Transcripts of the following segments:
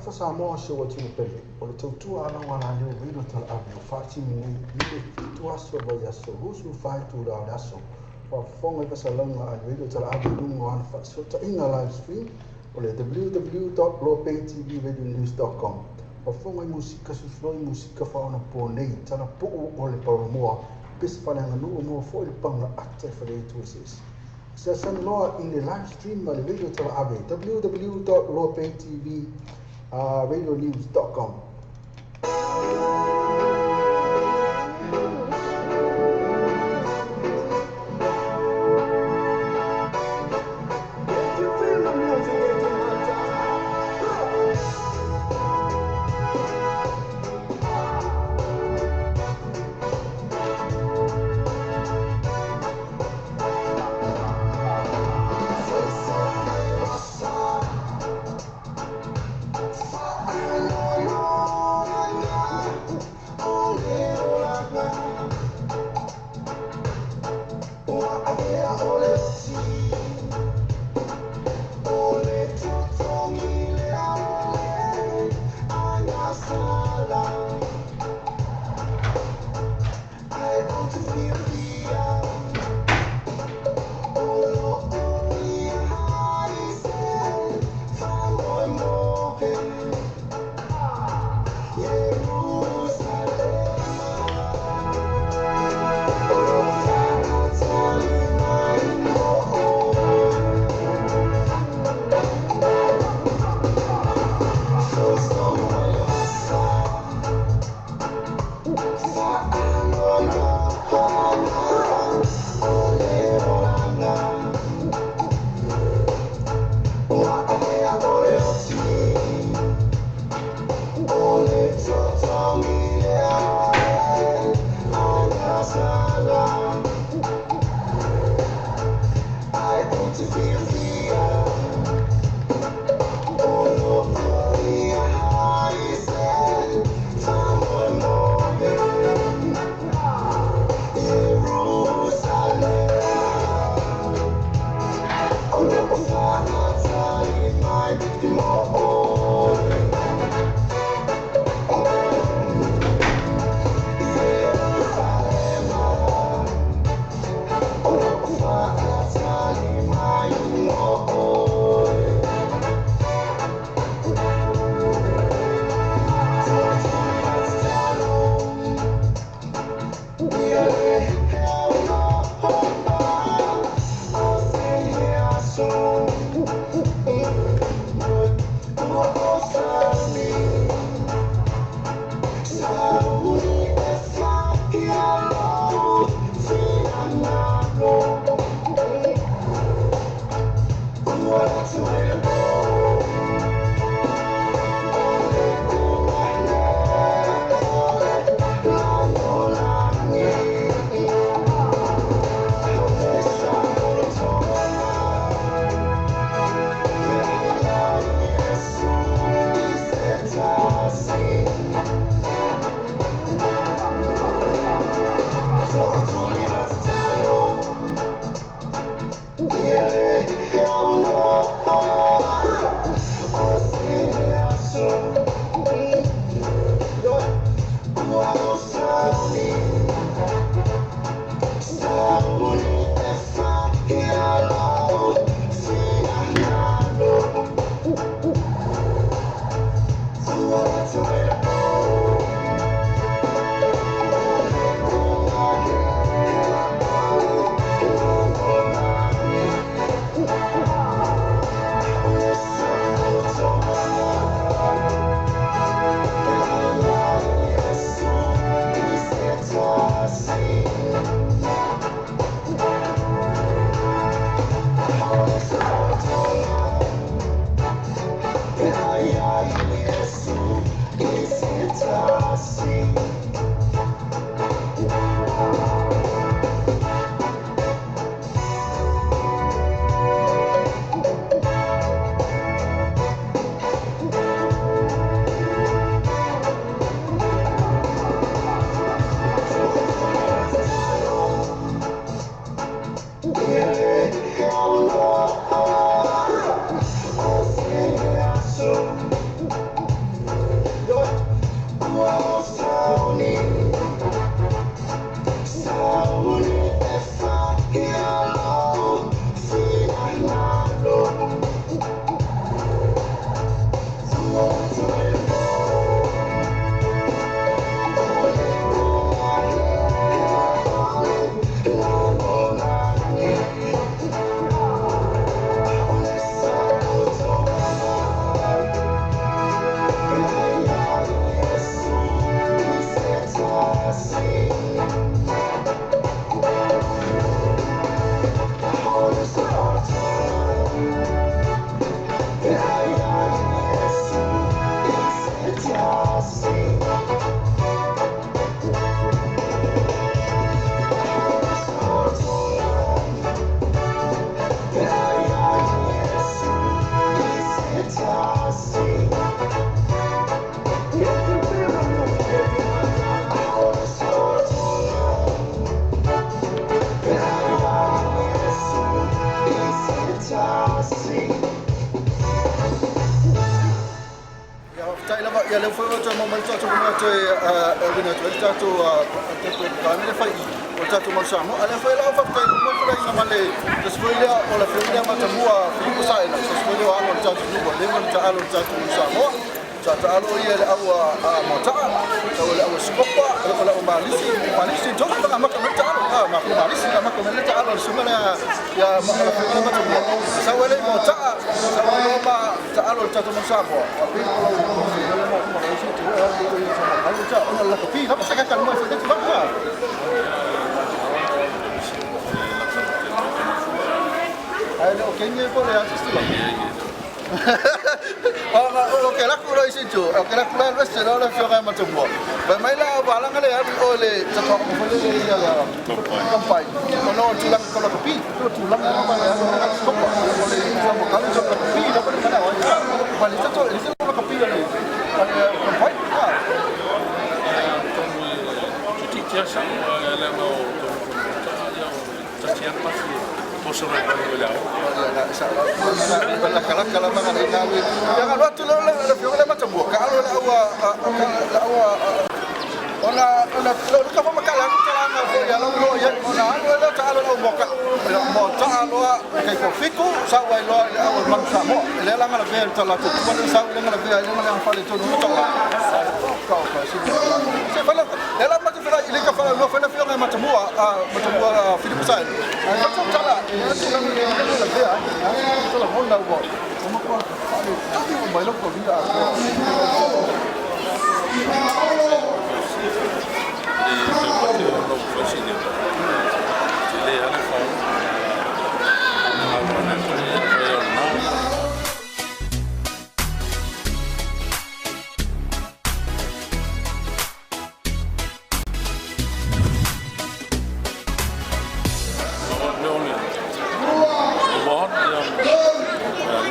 Talofa Samoa si ou atunuu pele, o le tautua a Laugalaleu Radio Talaave o faatino nei i le 7 aso vaiaso 24 itula o le aso. Faafofoga i fasalauga a le Radio Talaave i luga o ana faasootaiga live stream o le www.lopaytvradionews.com. Faafofoga i musika susuloi musika faaonaponei, talapuu o le palomoa, pese faaleaganuu mo foi le paga ata i faletu eseese. Seasani loa i le live stream a le Radio Talaave www.lopaytvradionews.com. Can't you feel the music getting hotter? I want to feel the I want to feel the Ia lea foi ua toe maua mai le tatou avanoa e toe auina atu ai le tatou polokalame lea e fai i o le tatou Manu Samoa. A o lea foi la ua faafetai uma le feulaiga ma le tasi foi lea o le afioga lea Matamua Filipo Saela, se tasi foi lea o alo o le tatou atunuu ua leva ona taalo i le tatou Manu Samoa. Sa taalo ia i le au a Moataa, sau i le au a Sikopa, o le au Malisi, Malisi Joseph na amata mai le taalo, ma Malisi na amata mai le taalo a le susuga lea ia le afioga lea Matamua. Sau ai lea i Moataa, sau ai loa ma taalo i le tatou Manu Samoa.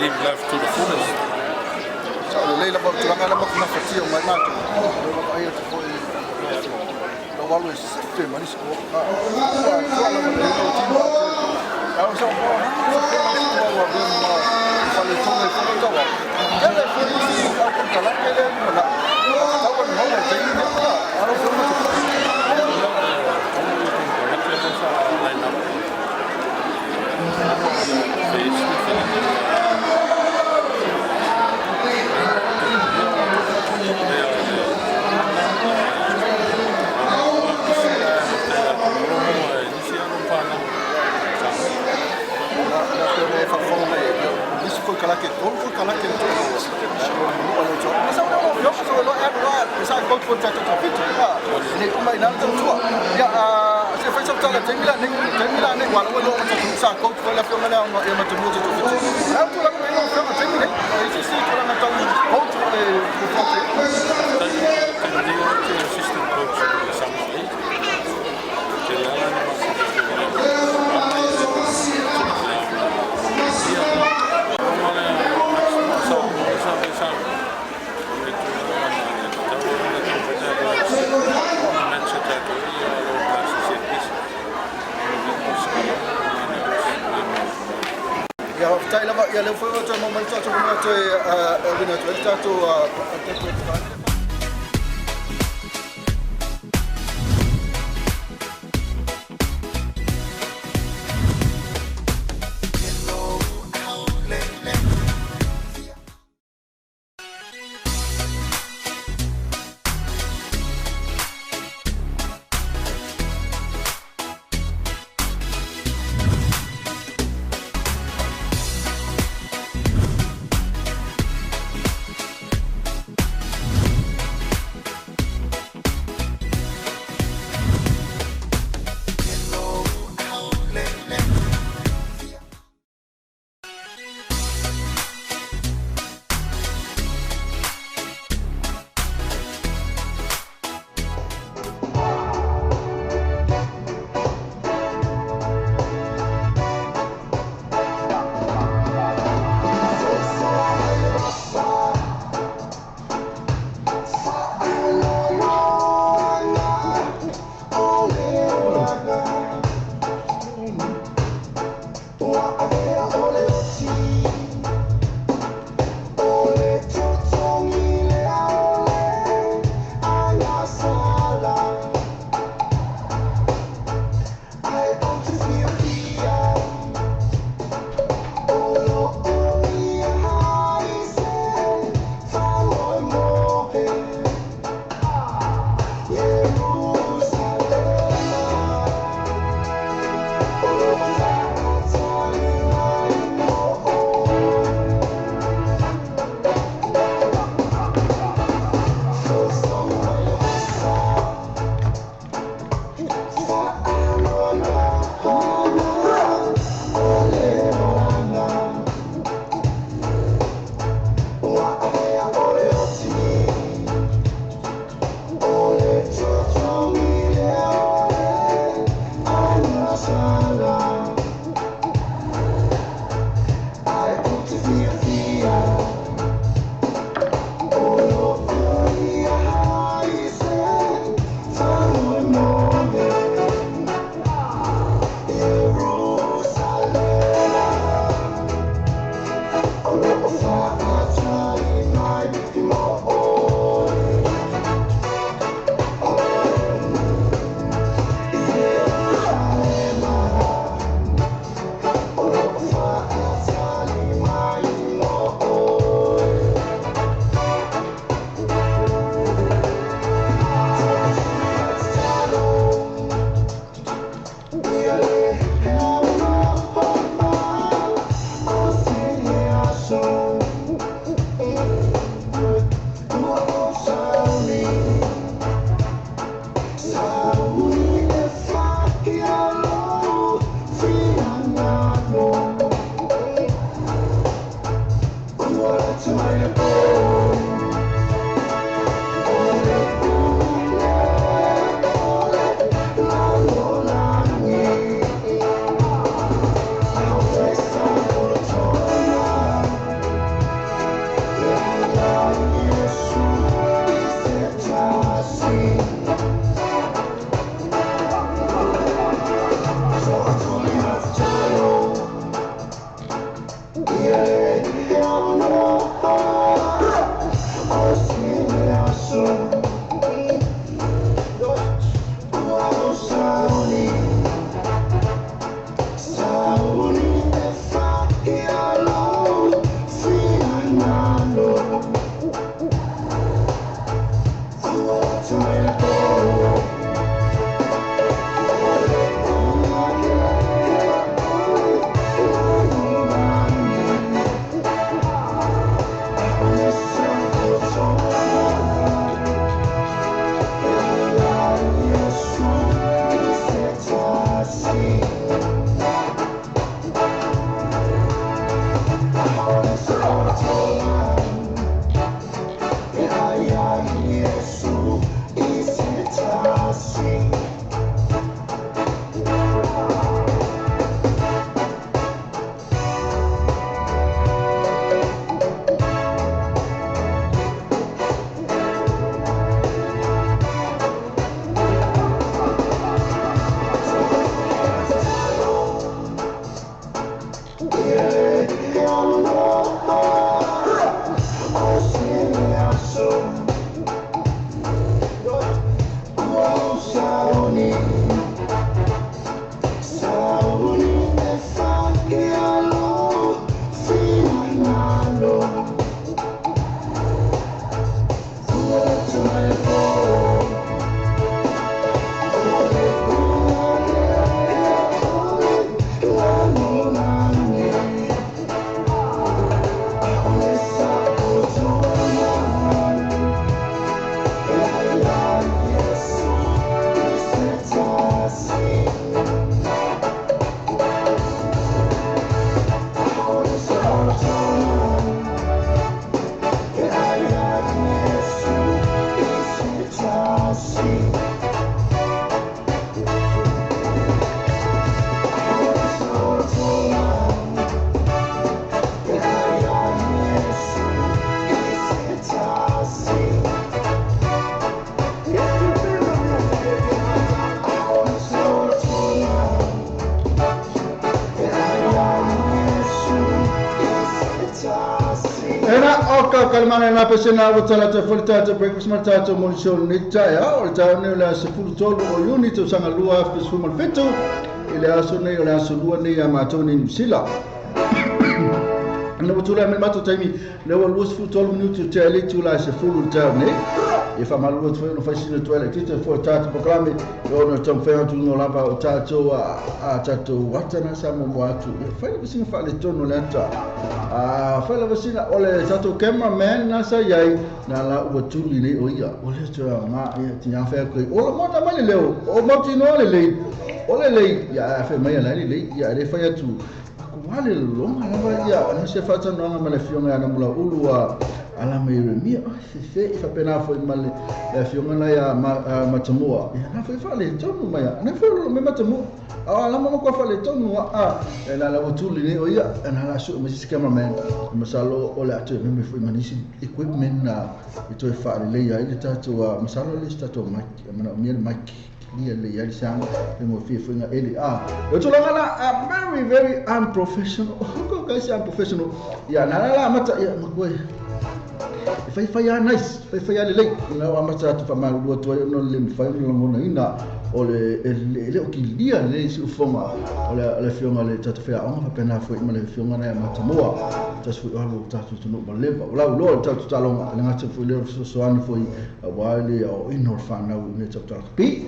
Live life to the fullest. Sa o lelei lava o tulaga lea ma gafatia mai matou lea vaai atu foi lau alu e sefe ma nisi o ua atoa lava le tino atoa au sa o ua vea ma faletonu e fono tau tele foi isi au konekarate lea ni manao tau ona maua i taimi lea alo foi ma isi foi kalake tolu foi kalake le sa coach foi tatou tafiti nei uma ina le tautua ia se fai sau tala taimi la nei taimi la nei wala wala o sa coach foi la afioga lea ia Matamua te tafiti au tulaga mai lau afioga taimi nei isi si tulaga tau coach o le fuafuaga. Assistant coach Samoa te le ala na Ia faafetai lava ia lea foi ua toe maua mai le tatou avanoa e toe auina atu ai le tatou polokalame lea. Kalimana na pesena o tala te fo le breakfast ma tatou morning show lenei taeao. O le taeao nei o le aso 13 o Iuni tausaga 2017 i le aso nei o le aso lua nei ia matou nei Niu Sila. Na ua tulai mai le matou taimi lea ua 23 minuti o tea i le itula e 10 i le taeao nei. E faamalulu atu foi ona fai sina tuai laitiiti e fua i tatou polokalame e ona taumafai atu luga lava o tatou a tatou ata na sa muamua atu. Ia fai lava sina faaletonu o le ata. A fai lava sina o le tatou cameraman na sa i ai na la ua tuli nei o ia. O le toe aoga ia tina fai atu ai. O la mota mai le leo o mautinoa lelei. O lelei ia a fai mai ala lelei ia le fai atu. Ua le lologa lava ia na se faatalanoaga ma le afioga ia Namulaulu a Alama Ieremia. Oi fefe i faapena foi ma le afioga la ia Matamua. Ia na foi faaletonu mai a. Na foi lolo mai Matamua. A o Alama ma kua faaletonu a a. E la la ua tuli nei o ia. Na la sue mai se isi cameraman. Masalo o le a toe meme foi ma nisi equipment na e toe faaleleia ai le tatou masalo le isi tatou mic. E manaomia le mic. Ia lelei ai le seaga faigofie foi na eli a. O tulaga la a very very unprofessional. Ko kai se unprofessional. Ia na la la amata ia makue. E fai fai a nice, fai fai a lelei. Na o amata atu faamalulu atu ai ona o le le mafai ona lagonaina o le e le o kilia lelei siufofoga o le afioga i le tatou faiaoga faapena foi ma le afioga lea ia Matamua. Tasi foi o alu o tatou atunuu ma leva. O lau iloa i le tatou taaloga, e le gata foi lea o le fesoasoani foi aua le aoaoina o le fanau i mea tau rugby.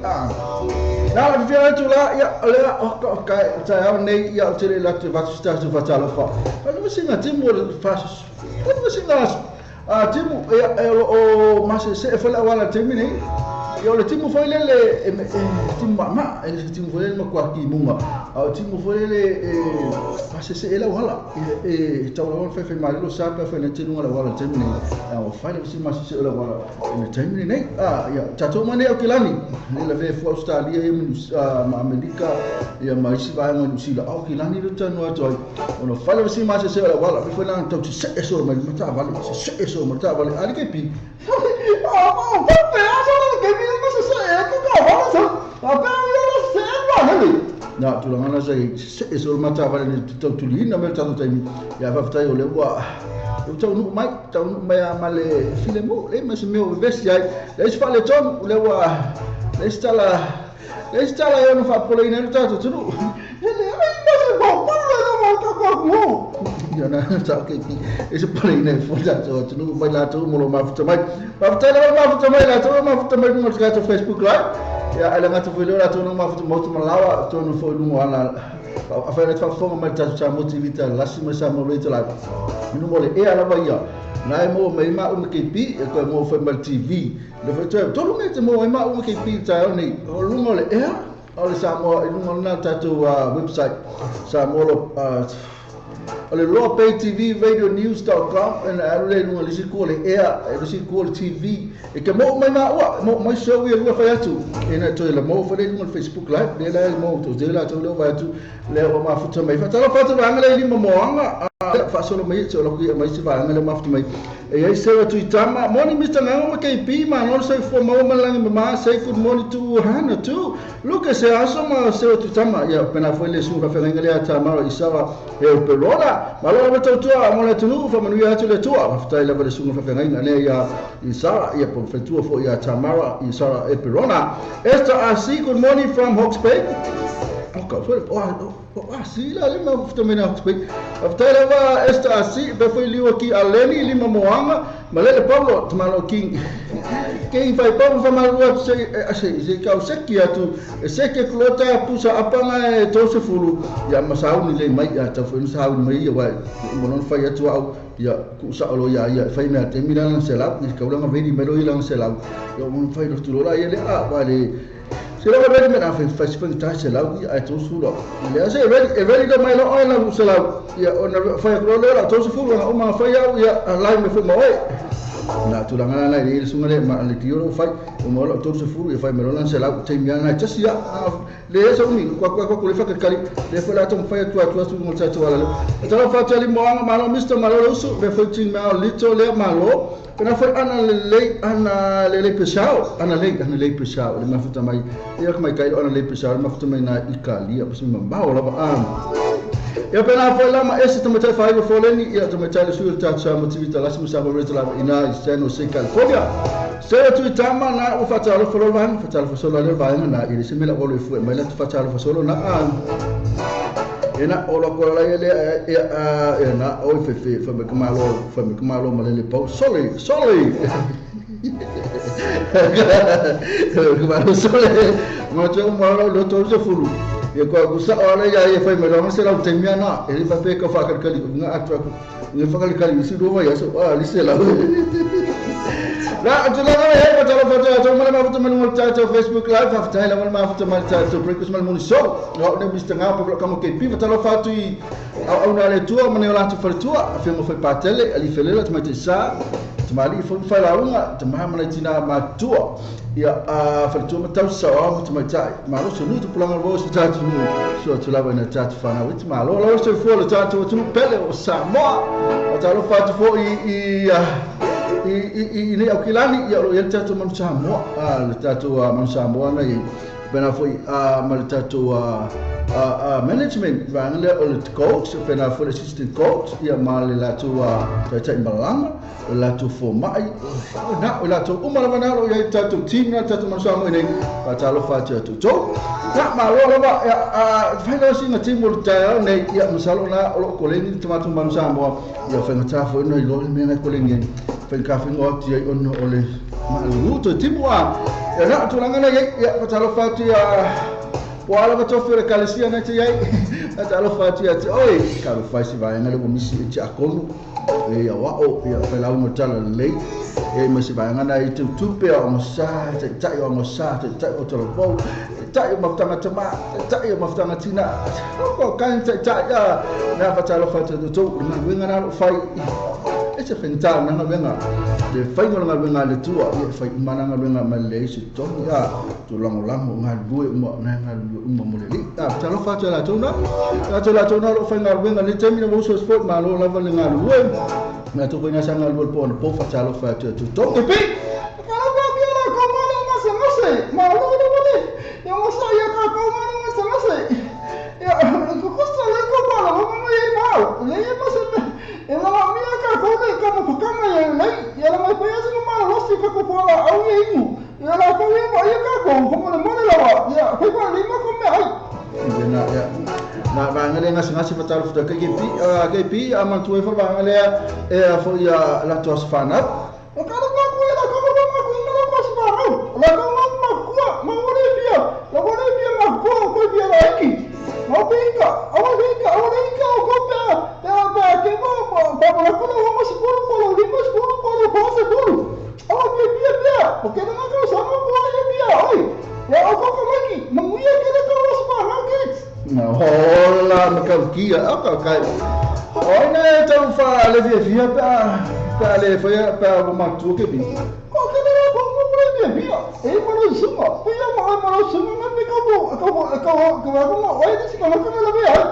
Na le fifia atu la, ia, o lea, o ka, o ka, o taeao nei, ia, ou te le atu e avatu se tatou faatalofa. Fai lava sina timu o le fa, fai lava sina timu, ia, e o lo o maseese foi le auala i le taimi nei. Ia, o le timu foi lele, e, e, timu maamaa, e le se timu foi lele matua kimuga, a o timu foi lele e masese le auala. Ia, e tau lava ona faifai malilo sa pe afai na te luga le auala i le taimi nei. A ua fai lava sina masese o le auala i le taimi lenei. A, ia, tatou mai nei Aukilani, le lavea e fua Ausetalia ia ma Amerika, ia ma isi vaega o Niu Sila, a o Aukilani lea ou te talanoa atu ai, ona fai lava sina masese o le auala, pei foi la ona tau sesee solo mai lima taavale, sesee solo mai le taavale a le KP. Na tulaga na se see solo matavale le tautuliina mai le tatou taimi. Ia faafetai o lea ua taunuu mai, taunuu mai lava ma le filemu, leai ma se mea o vevesi ai, leai se faaletonu, o lea ua leai se tala, leai se tala e ono faapopoleina ai lo tatou atunuu. E leai ma se popole le mo tatou atunuu. Ia na sa ke pi e se poleina e fo tatou atunuu mai latou mo lo mafuta mai. Faafetai lava le mafuta mai latou e mafuta mai luga o le tatou Facebook Live. Ia ae le gata foi lea o latou na mafuta maotu ma laoa tonu foi luga o ala afai le faafofoga mai le tatou Samoa TV Talasi ma Samoa Radio Live. I luga o le ea lava ia na e maua mai ai maua ma KP e toe maua foi ma le TV. Le foi toe tolu mea te maua ai maua ma KP i le taeao nei. O luga o le ea o le Samoa i luga o lena tatou website Samoa o le Loa Pay TV Radio News com ena e alu lea i luga le isi itu o le ea le isi itu o le TV e ke moo mai maua e moo mai show ia lua fai atu ena e toe la moo foi lea i luga o le Facebook Live lea la e moo tou tele latou lea ua vaai atu lea ua mafuta mai faatalofa atu vaega lea i lima moaga faasolo mai se o laku ia mai se vaega lea mafuta mai E iai Sarah Tuitama, Morning Mister Ngago ma KP, malo le soifua maua ma le lagi mama, say good morning to Hana too. Lucas se aso ma Sarah Tuitama, ia pena foi le suka faafeagaiga lea Tamara Isawa e o Perona. Malo lava tautua mo le atunuu, faamanuia atu le Atua. Faafetai lava le suka faafeagaiga lea ia Isara, ia po faletua foi ia Tamara Isara e Perona. Esther RC, good morning from Hawke's Bay. Oh, ka foi, oh, oh, ah, si la le ma futa mai na Hawke's Bay. Faafetai lava Esther RC, pe foi liua ki a Lenny lima moaga, malele Paulo, tamalo King. King fai Paulo whamalua atu se, se, se kau seki atu, e seki aku lota pusa apanga e tō se fulu, ia ma sauni lei mai, ia tau foi sauni mai ia wai, mo non fai atu au, ia ku sa olo ia ia fai mea te mira lang se lau, ni kaulanga veri mai lo i lang se lau, ia mo fai lo tu lola ia le a, wai le, Se lau ready me na fai fai fai tai se lau ia ai tō sulu. Le se ready e ready do mai lo oi lau se lau. Ia ona fai aku lo la tō sulu na uma fai au ia lai me fai ma oi. Na tulaga na i le sunga le ma le tio lo fai o mo lo tō sulu ia fai me lo lan se lau te mea na tasi ia le sa umi kwa kwa kwa le fa kali le fa la tong fai atu atu atu mo tatu ala le. Tala fa tali moanga malo Mr. Malo usu be fai tin ma lito le malo. Pena foi ana lelei, ana lelei pesau, ana lei, ana lei pesau, le mafuta mai, ia ka mai kai ana lei pesau, le mafuta mai na Italia, pas ma mau lava a. Ia pena foi la ma ese tamatai fai fo leni, ia tamatai le sui ta sa mo tivita la sa mo reta la ina i San Jose, California. Se tu tama na u fatalo fo lo van, fatalo fo solo le vaenga na i se mela o le fu mai la fatalo fo solo na a. Ena o lo ko la ele e e na o fe fe fe me malo fe me malo ma le pau sole sole malo sole ma tu ma lo to se fulu e ko ku sa o le ya e fe me lo se la te mia na e fa pe ko fa ka kali nga atu ku ngi fa kali kali si do ya so a li se la la tu la e pa tala fa ta ma ma ma ma ta ta Facebook Live fa ta la ma fa ma ta ta breakfast ma mo so no ne Mr. Ngā pa ka mo ke pi fa tala fa tu i au na le tua ma ne la tu fa tua fa mo fa patele ali felela tu ma te sa tu ma li fa fa la unga tu ma ma tina ma tua ia a fa tua ma tau sa o tu ma ta ma lo so nu tu pulanga vo so ta tu so tu la na ta tu fa na wit ma lo lo so fo le ta tu tu pele o Samoa o ta lo fa tu fo i i i i nei au kilani ia lo ia tatou manu Samoa a le tatou manu Samoa na i pena foi a ma le tatou management vaega lea o le coach pena foi le assistant coach ia ma le latou taitai malaga o le latou fomai na o latou uma lava na lo ia tatou team na tatou manu Samoa nei faatalofa atu ia toutou na malo lava fai lava sina team o le taeao nei ia masalo na o loo koleni le tamatou manu Samoa ia faigata foi ona iloa le mea na koleni ai faigata atu ai ona o le malulu toe timu a ia na tulaga na iai ia faatalofa atu ia po ala va tofi o le kalesia na te iai faatalofa atu ia te oi kalofai se vaega le ua misi e tiakonu e ia wao ia failauga tala lelei e ma se vaega na i teutupe a o sa taitai o sa taitai o talavou taitai o mafutaga tama taitai o mafutaga tina o kain taitai a na faatalofa atu ia toutou le galuega na loo fai e se faigata na galuega le faiga o le galuega a le Atua ia e fai uma na galuega ma le leai se totogi a tūlagolago galulue uma na galulue uma mo le alii a faatalofa atu ia latou na atu latou na o loo faigaluega nei taimi na ua uso sport malo lava le galulue latou foi na sa galulue le po ona po faatalofa atu ia toutou e pi faatalofa atu ia latou malo gasegase malo lava le ia osa ia tatou malo gasegase. Leai ma se mea e manaomia e tatou le taumafataga ia lelei, ia leaga e fai lava sina malolosi o tatou fualaau ia inu, ia latou ia e vaaia tatou, faamolemole lava, ia fai faalelei matou meaai. Ia na ia na vaega lea gasegase fatalofa tai KP KP a manatua ifo le vaega lea e a foi ia latou aso fanau. O ka lava aku ia latou lava matuaina latou aso fanau, o latou ma matutua, ma ua le fia, la ua le fia matutua o toe fia laiti. Ma o pe ika, aua le ika, aua le ika o kou pe a, pe a, pe a ke ma, pa manatu lau oma sefulu po o lau 50 po o lau 40. Aua fia fia pea, o kena nga tausaga po o ia fia oi. Ia o kou tamaiti, manuia kena kou aso fanau kids. Na hola ma kaukia, a ka kai. O ai na e tau wha le fiafia pe a, pe a le whaia, pe a ua matua ke pi. Ko kena la kou mo le fiafia, e ma lau suga, pe ia ma oi ma lau suga nga pe kau kau kau kau kau ma oi le sika laka nga lawe ai.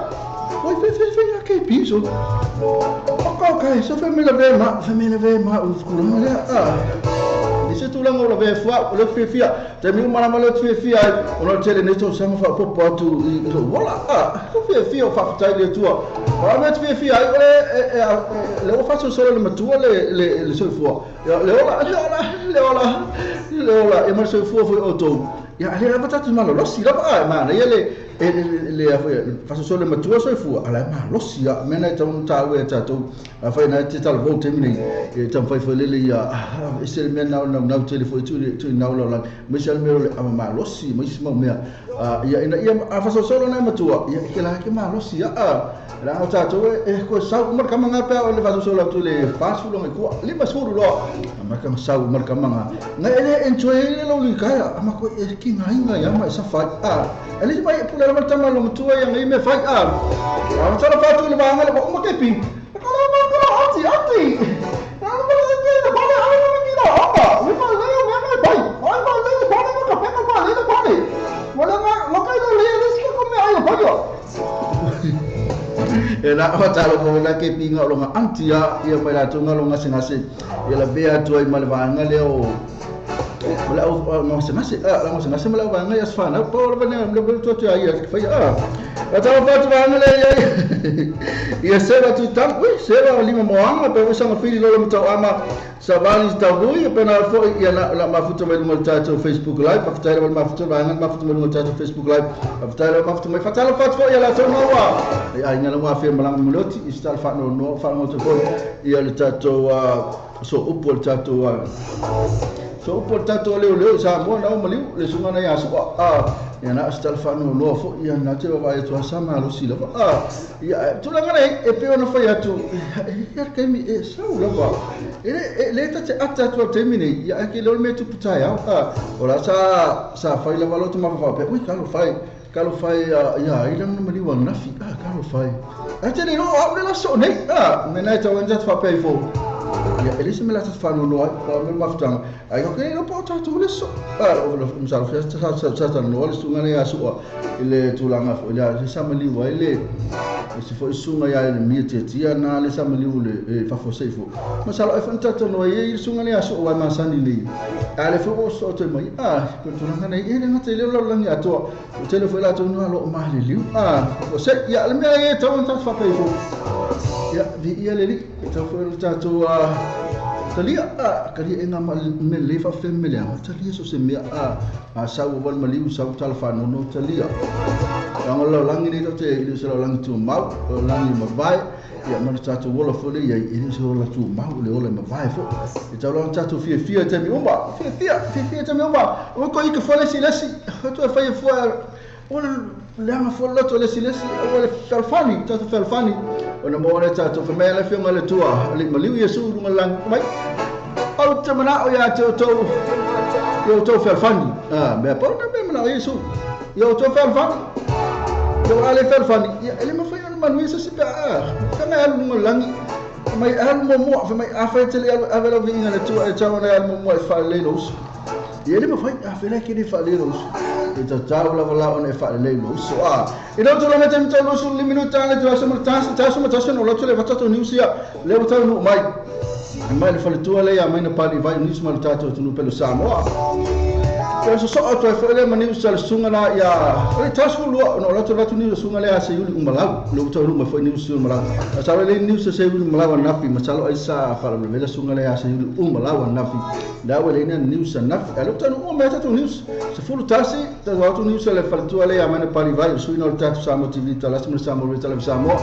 Oi whai whai whai a ke pi so. O ka kai, so whai me lawe ma, whai me lawe ma u tūlanga lea, a. I se tūlanga o lawe fua, o le fiafia, taimi uma lava le fiafia ai, ona o le tele nei tausaga faaopoopo atu i lou ola, a. Ko fiafia o faafetai i le Atua. O a mea te fiafia ai, o le, e, e, e, le ua faasolosolo e le matua le, le, le soifua. Ia, le ola, le ola, le ola, le ola, ia ma le soifua foi o outou. Ia, a le lava tatou malolosi lava, a, e manaia le, e, le, le, le, a foi, faasolosolo e le matua soifua, a la e malosi lava. O mea na e tatau ona taua e tatou. Afai na te talavou taimi nei, e taumafai foi lele ia ese le mea na o le naunau tele foi tui nau lalolagi, aemaise lava le mea o le ava malosi ma isi mau mea. Ia ina ia a fasolosolo nai matua, ia e kela ke malosi ia. Leaga o tatou e koe sau uma le kama nga pea o le fasolosolo atu i le 40 agai tua, 50 loa. A mai kama sau uma le kama nga. Nga e le enjoy ai le lau likaea, a ma koe e kigaina ia ma e safa ai. A le isi mai e pule lava le tama lo matua ia ngai mea fai. A talofa atu i le vaega le ua uma kepi. E la o talo ko la ke pinga o longa anti a ia mai la tunga longa sengase ia la bea atu ai ma le vaega lea o ma le au gasegase a la gasegase ma le au vaega ia aso fanau pau lava lea le tu atu ia fai a la talo fa atu vaega lea ia ia seva tu tam ui seva lima moanga pe ui sanga fili lolo matau ama savali tavui pe na foi ia la la mafuta mai lunga o le tatou Facebook live faafetai lava le mafuta vaega le mafuta mai lunga o le tatou Facebook live faafetai lava mafuta mai faatalofa atu foi ia latou naua e aiga la ua afea malaga mulioti i se tala faanoanoa faalogo atu foi ia le tatou sooupu o le tatou sooupu o le tatou leoleo i Samoa na o maliu le susuga na ia Su'a a ia na o se tala faanoanoa foi ia na te vaavaai atu lava sa malosi lava a ia tulaga nei e pei ona fai atu ia le taimi e sau lava e le e le ta te ata atu al taimi nei ia ae ke le o le mea tupu taeao a o la sa sa fai lava loto mafaufau pea ui talofa e talofa e ia ai lana maliu ananafi a talofa e ae te le iloa o au le la soo nei a mea na e tau ai na tatou faapea ifo ia e leai se mea la tatou faanoanoa ai pau le mea mafutaga ae ka ke iloa po o tatou le soo a masalo sa sa talanoa le susuga lea ia Su'a i le tulaga foi lea sa maliu ai le isi foi susuga ia Ieremia Tiatia na le sa maliu le e fafo se ifo masalo ai foi na talanoa ai le susuga lea ia Su'a aua e masani nei a le foi ua soo toe mai a ko le tulaga nei e le gata i lea o le lalolagi atoa o tele foi latou na o lo o maliliu a fafo se ia le mea e tatau ona tatou faapea ifo ia viia le Alii e tatau foi ona tatou talia a talia e ngā mea lelei faafefea mea leaga talia so o se mea a A sau ua le maliu, sau tala faanono talia. Leaga o le lalolagi nei tatou te i ai, e le o se lalolagi tumau, o le lalolagi e mavae, ia ma le tatou ola foi lea e i ai, e le o se ola tumau, o le ola e mavae foi. E tatau lava ona tatou fiafia i taimi uma, fiafia, fiafia i taimi uma. Aua toe ika fua le isi i le isi, aua toe faia fua, aua le leaga fua le loto o le isi i le isi, aua le fealofani, tatou fealofani, ona maua lea tatou. Fai mai le Afioga a le Atua, Alii maliu Iesu i luga o le lagi, fai mai, Ou te manao ia te outou, i outou fealofani. A, mea pau na mea manao Iesu, i outou fealofani. Ia ua le fealofani, ia e le mafai ona manuia se isi pe a, fai mai alu i luga o le lagi, fai mai alu muamua, fai mai afai e te le alu e ave lau viiga i le Atua, e tatau ona e alu muamua e faalelei lou uso. Ia e le mafai, afai la e ke le faalelei lou uso. E tatau lava la ona e faalelei lou uso. A, i lau tulaga taimi tau 25 minuta le tauaso ma le tasi, tauaso ma tasi ona ou alu atu lea e avatu atu news ia, lea ua taunuu mai. E mai le faletua lea ia Maina Pali Vai News ma le tatou atunuu pele o Samoa. Ia soso'o atu ai fo'i lea ma niusa le susuga la ia o le 42 ona o latou atu niusa susuga lea Seiuli Umalau le ua taunuu mai foi niusa Umalau. Masalo e leai niusa Seiuli Umalau ananafi, masalo ai sa faalavelave le susuga lea Seiuli Umalau ananafi. Lea ua leai na niusa ananafi. Ae lea ua taunuu mai tatou niusa. 11 tatou atu niusa le faletua lea ia Maina Palivai, o le suiina o le tatou Samoa TV Talasi ma le Samoa Radio Talave Samoa.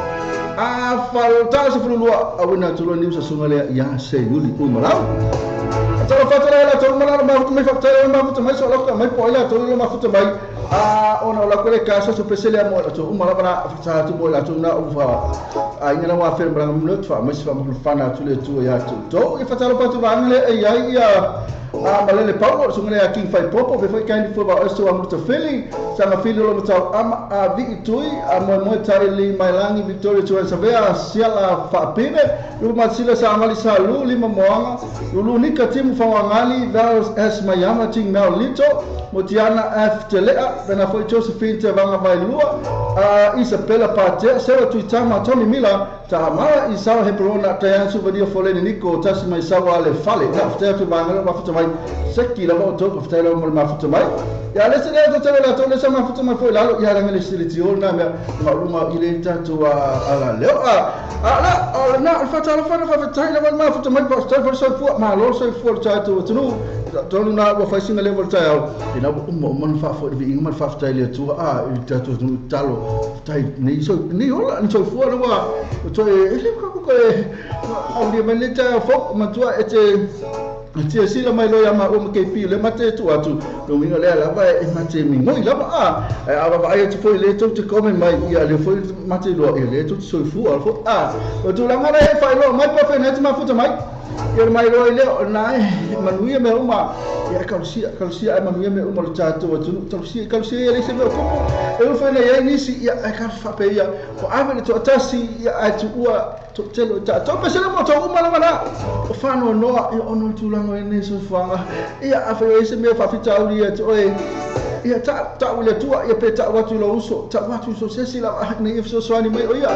A falta 12 auina atu loa niusa susuga lea ia Seiuli Umalau. Talofa atu la latou uma la mafuta mai faafetai la mafuta mai so la mai po ai latou le mafuta mai a ona o la ko le ka so pese le mo latou uma lava la faafetai atu mo latou na ufa a ina la wa fe malanga mo fa mai fa mo fana atu le tu ia tu to i fatalofa atu vaanga le ai ai ia a malele paulo sunga le a King Fai Popo fe foi kaini fo ba oso a muta fili sanga fili lo matau ama a vi tui a moe moe tai li mailangi Victoria Tuan Savea siala faapine lu matsila sa amali sa lu lima moanga lulu nika timu fawangali Val S Mayama Ting Mel Lito Motiana F Telea vena foi Josephine Te Vanga Vailua a Isabella Patea Sera Tuitama Tony Mila Tahamara Isawa Hebrona Tayan Suvadia Foleni Niko Tasi mai Sawa le Fale na faafetai atu vaega le mafuta mai seki lava o tou faafetai lava mo le mafuta mai ia le se lea tatau latou le sa mafuta mai foi lalo ia langa le siliti o na mea mauluga i le tatou ala leo a la o na o le faatalofa na faafetai lava le mafuta mai faafetai foi le soifua malo le soifua le tatou atunuu tonu na ua fai singa levo le taeao ina ua uma uma na faafo'i le viiga ma le faafetai le Atua a i le tatou atunuu tatalo faafetai nei so nei ola ni soifua na ua toe e le ko ko e aulia mai le taeao fou matua e te silasila mai loa ia maua ma KP o lea mate tuu atu le uiga lea lava e mate migoi lava a ae a vaavaai atu foi lea tou te comment mai ia lea foi mate iloa ia lea tou te soifua foi a o tulaga lea e faailoa mai pe fenai te mafuta mai ia le mai loa i lea o lena e manuia mea uma ia kalusia kalusia ae manuia mea uma o le tatou atunuu talusia kalusia ia leai se mea o tupu e ulu foi na i ai nisi ia ae kalu faapea ia ua ave le toatasi ia ae tuua toatele o tatou pe sele mo tou uma lava la o faanoanoa ia ona o le tulaga o lenei soifuaga ia afai o i ai se mea faafitauli ia te oe ia ta'u i le Atua ia pe ta'u atu i lou uso ta'u atu i so se isi lava ina ia fesoasoani mai o ia.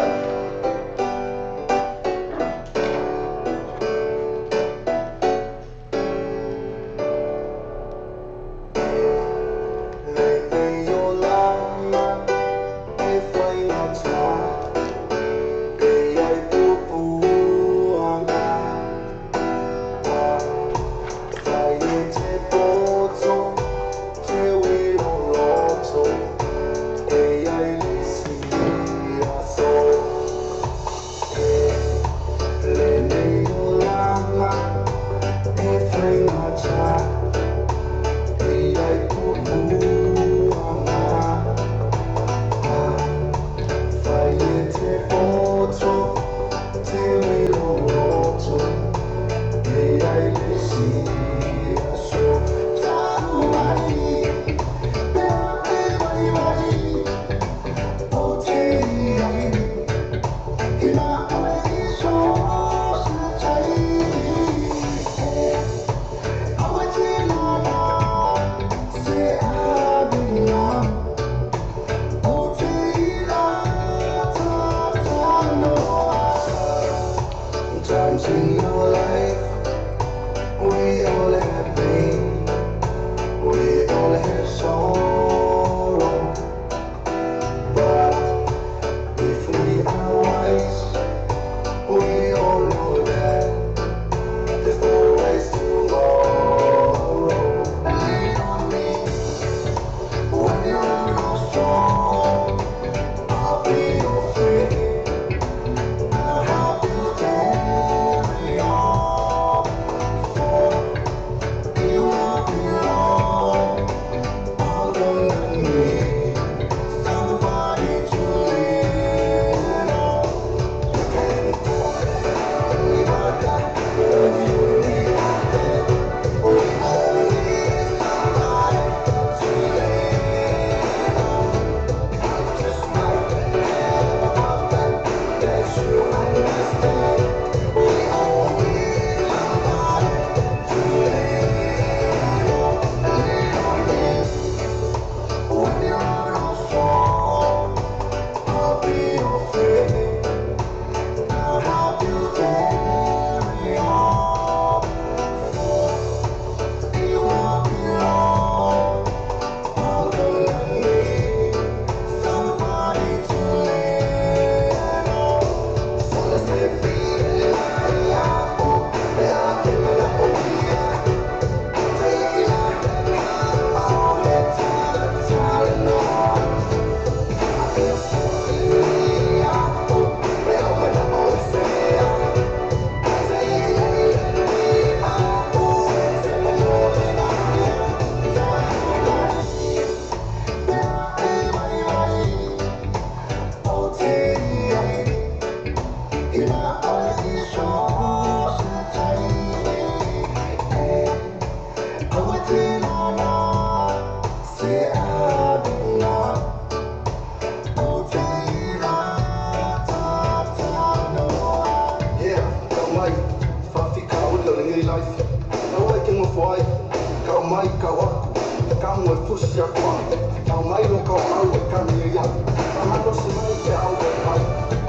Times in our life, we all have pain, we all have sorrow. But if we are wise, we all know that there's always tomorrow. Lean on me when you're not strong. I'll be your friend. I'll help you carry on. For you won't be alone. I'm gonna need somebody to lean on. You can when you need it. We all need somebody to lean on. I just might have a problem that you understand. We all need somebody to lean on. Lean on me when you're not strong. I'll be your friend. I'll help you carry on. For you won't be alone. Yeah, kau mai, faafitauli o lenei life. Aua e te nofo ai, kau mai, kau aku, kau e fusi aku ai. Kau mai lo kau au e kani e iau. Faamalosi mai pe au e mai.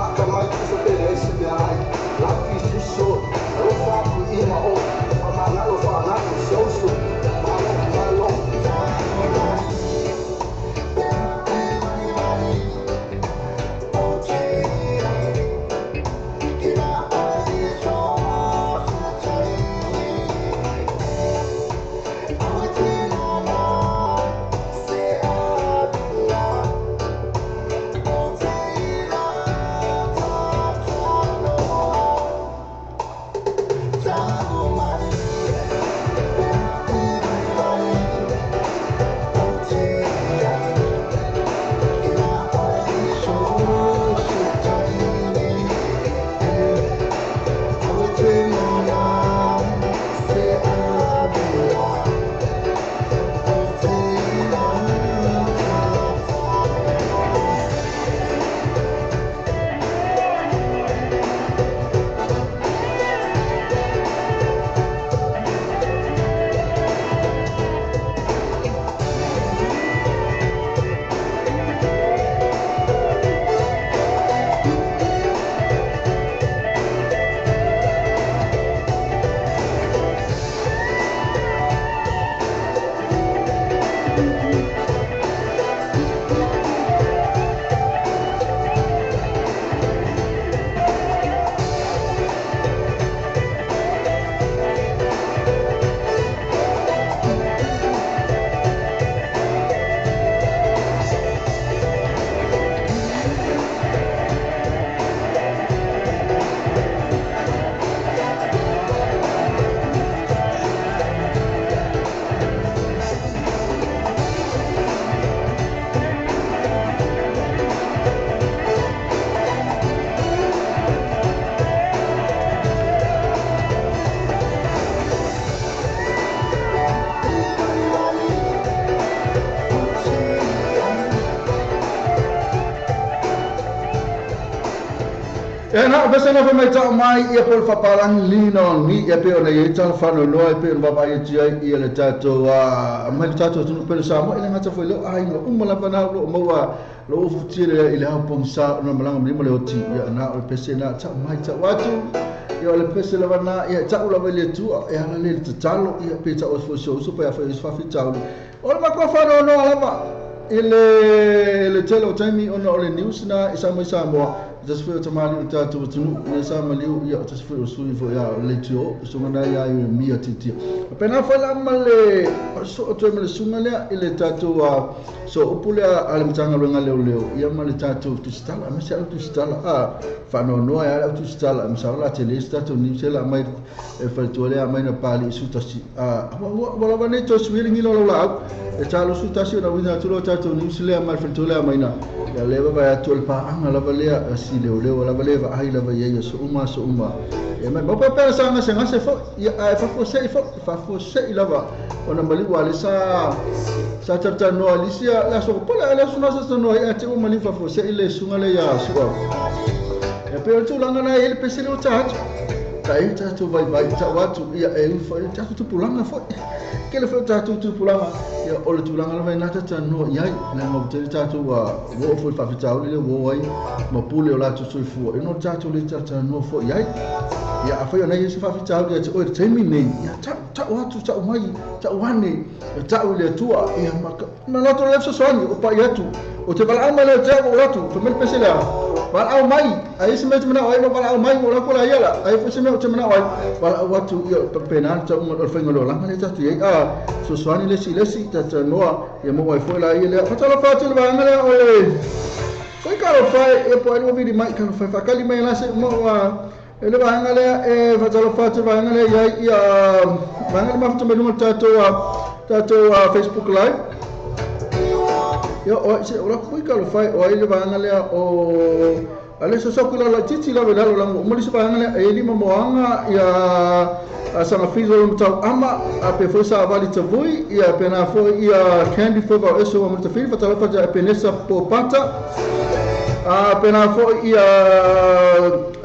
Aka mai tusa pele ai se mea ai. Life is too short. Alofa aku i ma o. Faamagalo faagago si ou uso. Malo, malo. Ia na o pese na mai tau mai ia po le faapalagi lina o ni ia pei ona iai tala faanoanoa e pei ona vaavaai atu ai ia le tatou mai le tatou atunuu pele Samoa e le gata foi lea o aiga uma lava na o loo maua loo ufutia le i le ao pogisa ona malaga mai ma le oti ia na o le pese na tau mai tau atu ia o le pese lava na ia tau lava i le Atua e ala lea i le tatalo ia pe tau atu foi si ou uso pe afai o isi faafitauli o le matua faanoanoa lava i le tele o taimi ona o le news na i sa mai Samoa e tasi foi o tamalii o le tatou atunuu lea sa maliu ia o tasi foi o sui foi a o le leitio susuga na ia i mia titia pena foi la ma le so o toe ma le susuga lea i le tatou a so upu lea a le Matagaluega Leoleo ia ma le tatou tusitala aemaise au tusitala a faanoanoa e ala au tusitala masalo la tele se tatou news la mai e faletua lea mai na pali i sutasi a ua lava nei toe sui le ngila o lau laau e talo sutasi ona uiga atu loa tatou news lea mai le faletua lea mai na ia lea vaavaai atu o le paaga lava lea si leoleo lava lea vaai lava i ai aso uma aso uma ia mai mau pea sa gasegase foi ia ae faafuasei foi faafuasei lava ona maliu a le sa sa talatalanoa i le isi le aso pola le aso na sa talanoa ai ae te ua maliu faafuasei le susuga lea ia Su'a ia pei o le tulaga na e i ai le pese lea ua ta atu ta e tatou vaivai tau atu ia e ui foi tatou tupulaga foi kele foi o tatou tupulaga ia o le tulaga lava ina talanoa i ai leaga ua tele tatou ua oo foi i le faafitauli lea ua oo ai ma pule o latou soifua ina o tatou le talatalanoa foi i ai ia afai ona i ai se faafitauli ia te oe i le taimi nei ia tau tau atu tau mai tau ane ia tau i le Atua ia ma na latou le fesoasoani o pai atu o te valaau mai lea te au o atu fai mai le pese lea valaau mai ai se mea te manao ai no valaau mai o la ko la ia la ai foi se mea o te manao ai valaau atu ia pena le tauga o le faiga o le olaga lea tatou i ai a fesoasoani le isi i le isi talanoa ia maua ai foi la ia lea faatalofa atu i le vaega lea o le Koi talofa e po ai lua vili mai talofa e faatali mai la se uma ua e le vaega lea e faatalofa atu i le vaega lea i ai ia vaega le mafuta mai luga o le tatou tatou Facebook live ia o ai se o la kui talofa e o ai le vaega lea o A le soso ku la la titi la la la mo li sa ngale e li mo anga ia a sanga fizo lo tau ama a pe fo sa vali tavui ia pe na fo ia candy fo va eso mo te fili fa fa ja penesa po pata a pe na fo ia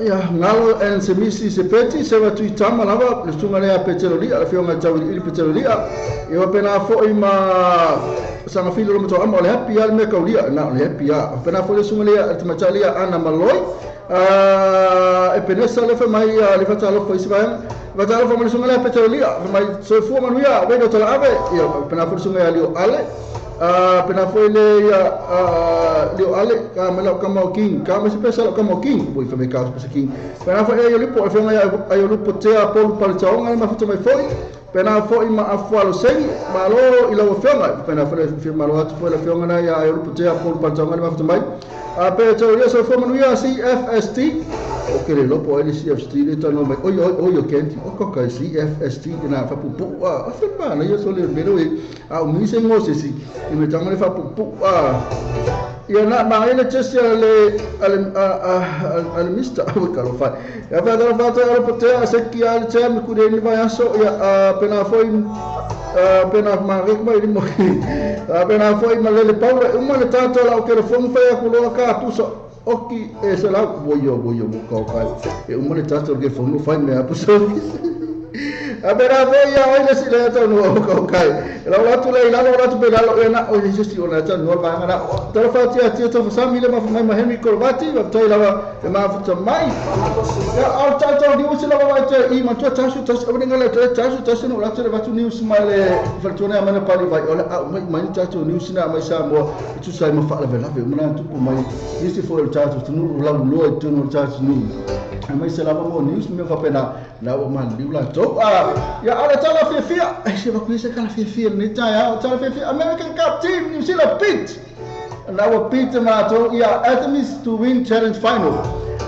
ia ngalo en se misi se peti se va tui tama lava le sunga le a petelo li a fionga tau i petelo li ia pe na fo i ma sanga fili lo mo ama le happy al me kaulia na le happy a pe na fo le sunga le a te matalia ana maloi e penesa le fa mai le fa talo fo isi vai va talo fo mai sunga le petelo li mai so fu manuia ve do tala ave ia pe na fo sunga li ale pe na fo le ia li ale ka me la ka mo king ka me se pesa ka mo king boi fa me ka se king pe na fo e yo lipo fe ngai ayo lipo te a polu pale taonga ma fo mai foi pe na fo i ma afua lo sengi ma lo i la fionga pe na fo le fi ma lo atu fo le fionga na ia ayo lipo te a polu pale taonga ma fo mai a pe te ia so fo manuia CFST o ke le lopo ele CFST le tano mai oi oi oi o kenti o ko ka CFST na fa pu pu a se pa na ia so le mero e a o mi se ngo se si i me tanga le fa pu pu a ia na ma ele tesi ale ale a ale mister o ka lo fa ia fa da fa ta ro te a se ki ale te mi ku de ni vai aso ia a pena foi a pena ma re ma ri mo a pena foi ma le paula uma le tato la o ke le fon fa ku lo ka puso oki e se la voyo voyo mo ka ka e uma le tato ke fon no fa me a puso a pena foi ia oi le si le ta no ka ka la la tu le la la tu pe la lo na o le si o la ta no va na ta fa ti ti ta fa mi le ma ma Henry Corvati va tai la va ma fa mai ya al ta ta di usi la va te i ma tu ta su ta o ne la ta su ta su no la te va tu news ma le fa tu na ma na pali vai o la mai mai ta tu news na mai sa mo tu sai ma fa la ve la ve ma tu pu mai isi fo el ta tu no la lo tu no ta tu no mai se la va mo news me fa pena la o ma liu la to a ya ala ta la fia fia se va ku se kala fia fia ni ta ya ta la fia fia American Cup team New Zealand beat na wa beat ma to ya Artemis to win challenge final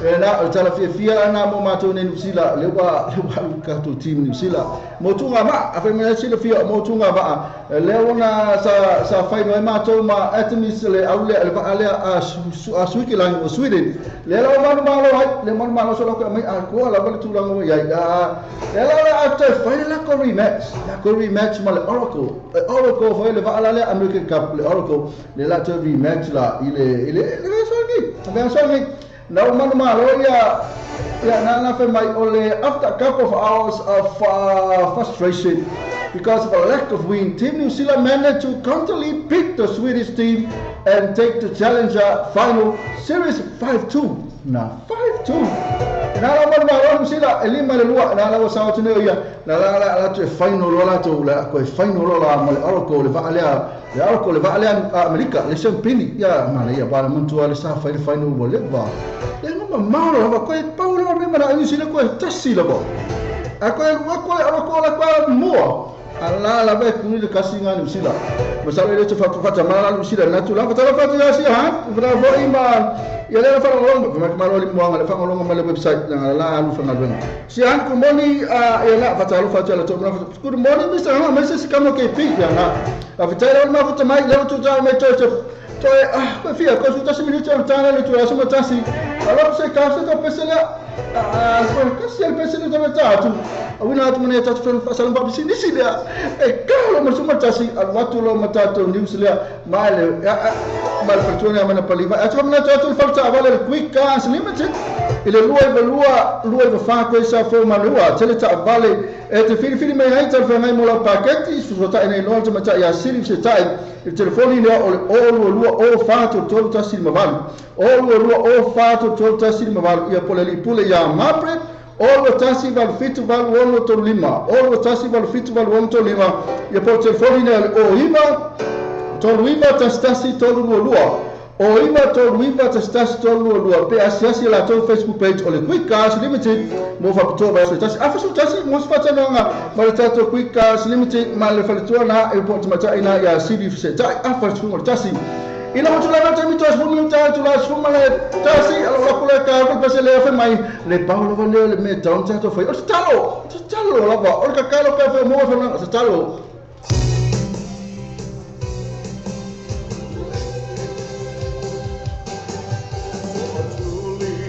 e na ta la fia fia na mo ma to ni New Zealand le wa le wa ka to team New Zealand mo tunga ma a fe me se le fia mo tunga ma le ona sa sa final ma to ma Artemis le au le le va ale a Switzerland o Sweden le la ma ma lo hai le ma ma lo so lo ka mai a ko la va tu la ngo ya le la la after final la ko rematch la ko rematch ma le Oracle Oracle foi le va ala le American Cup le Oracle le la to rematch la ile ile le so ni le so ni na ma ma lo ya ya na na fe mai ole after a couple of hours of frustration because of a lack of win, Team New Zealand managed to comfortably beat the Swedish team and take the Challenger final series 5-2. Na 5-2. Na la ma ma New Zealand elima le lua na la sa tu ne ia na la la la tu final la tu la ko final la ma le Oracle le va le le Oracle le va le America le champini ia ma le ia ba mo tu le sa fa le final wo le va le ma ma la va ko paula me ma la New Zealand ko tasi la bo a ko ko Oracle la ko mo ala la ve ku le kasinga New Zealand ma sa le tu fa fa ma la New Zealand na tu la fa la fa tu si ha fa fo i ma ia le fa longo ma ma lo li mo le fa longo ma le website na la alu fa ngalo si han ku moni a ia la fa ta lo fa la to ma good morning Mr. Ha ma se si kamo ke pi ia na la fa ta lo ma fa mai le tu ta me to to ah ko fia ko su ta si minuto ta na le tu la su ma ta si ala se ka se to pese la a ko se el pese le ta tu awina tu mane ta tu fa salam ba si ni si le e ka lo ma su ma ta si al watu lo ma ta to news le ma le ma le fortuna ma na paliva a tu ma ta tu fa ta vale Quick Cars Limited ile lua i lua lua i fa ko sa fo ma lua tele ta vale e te fili fili mai ai ta fa ngai mo la paketi su ta ina no ta ma ta ya siri se ta il telefoni le o o lua o fa to to ta siri ma valu o lua o fa to to ta siri ma valu ia pole li pule ya mapre o lo tasi val fitu val ono to lima o lo tasi val fitu val ono to lima ia pole telefoni le o iva to luiva tasi to lua lua o iva to luiva tasi to lua lua pe asiasi la to Facebook page o le Quick Cars Limited mo fa to ba tasi afa su tasi mo fa ta nga ma le tato Quick Cars Limited ma le fa to na e po ta ina ya CD se ta afa su tasi ina mo tula ta mi to su mi ta tula su ma le tasi ala la kula ka ko pa se le fa mai le paulo va le me ta ta to fa o talo talo la va o ka ka lo ka fa mo fa na talo. Julie.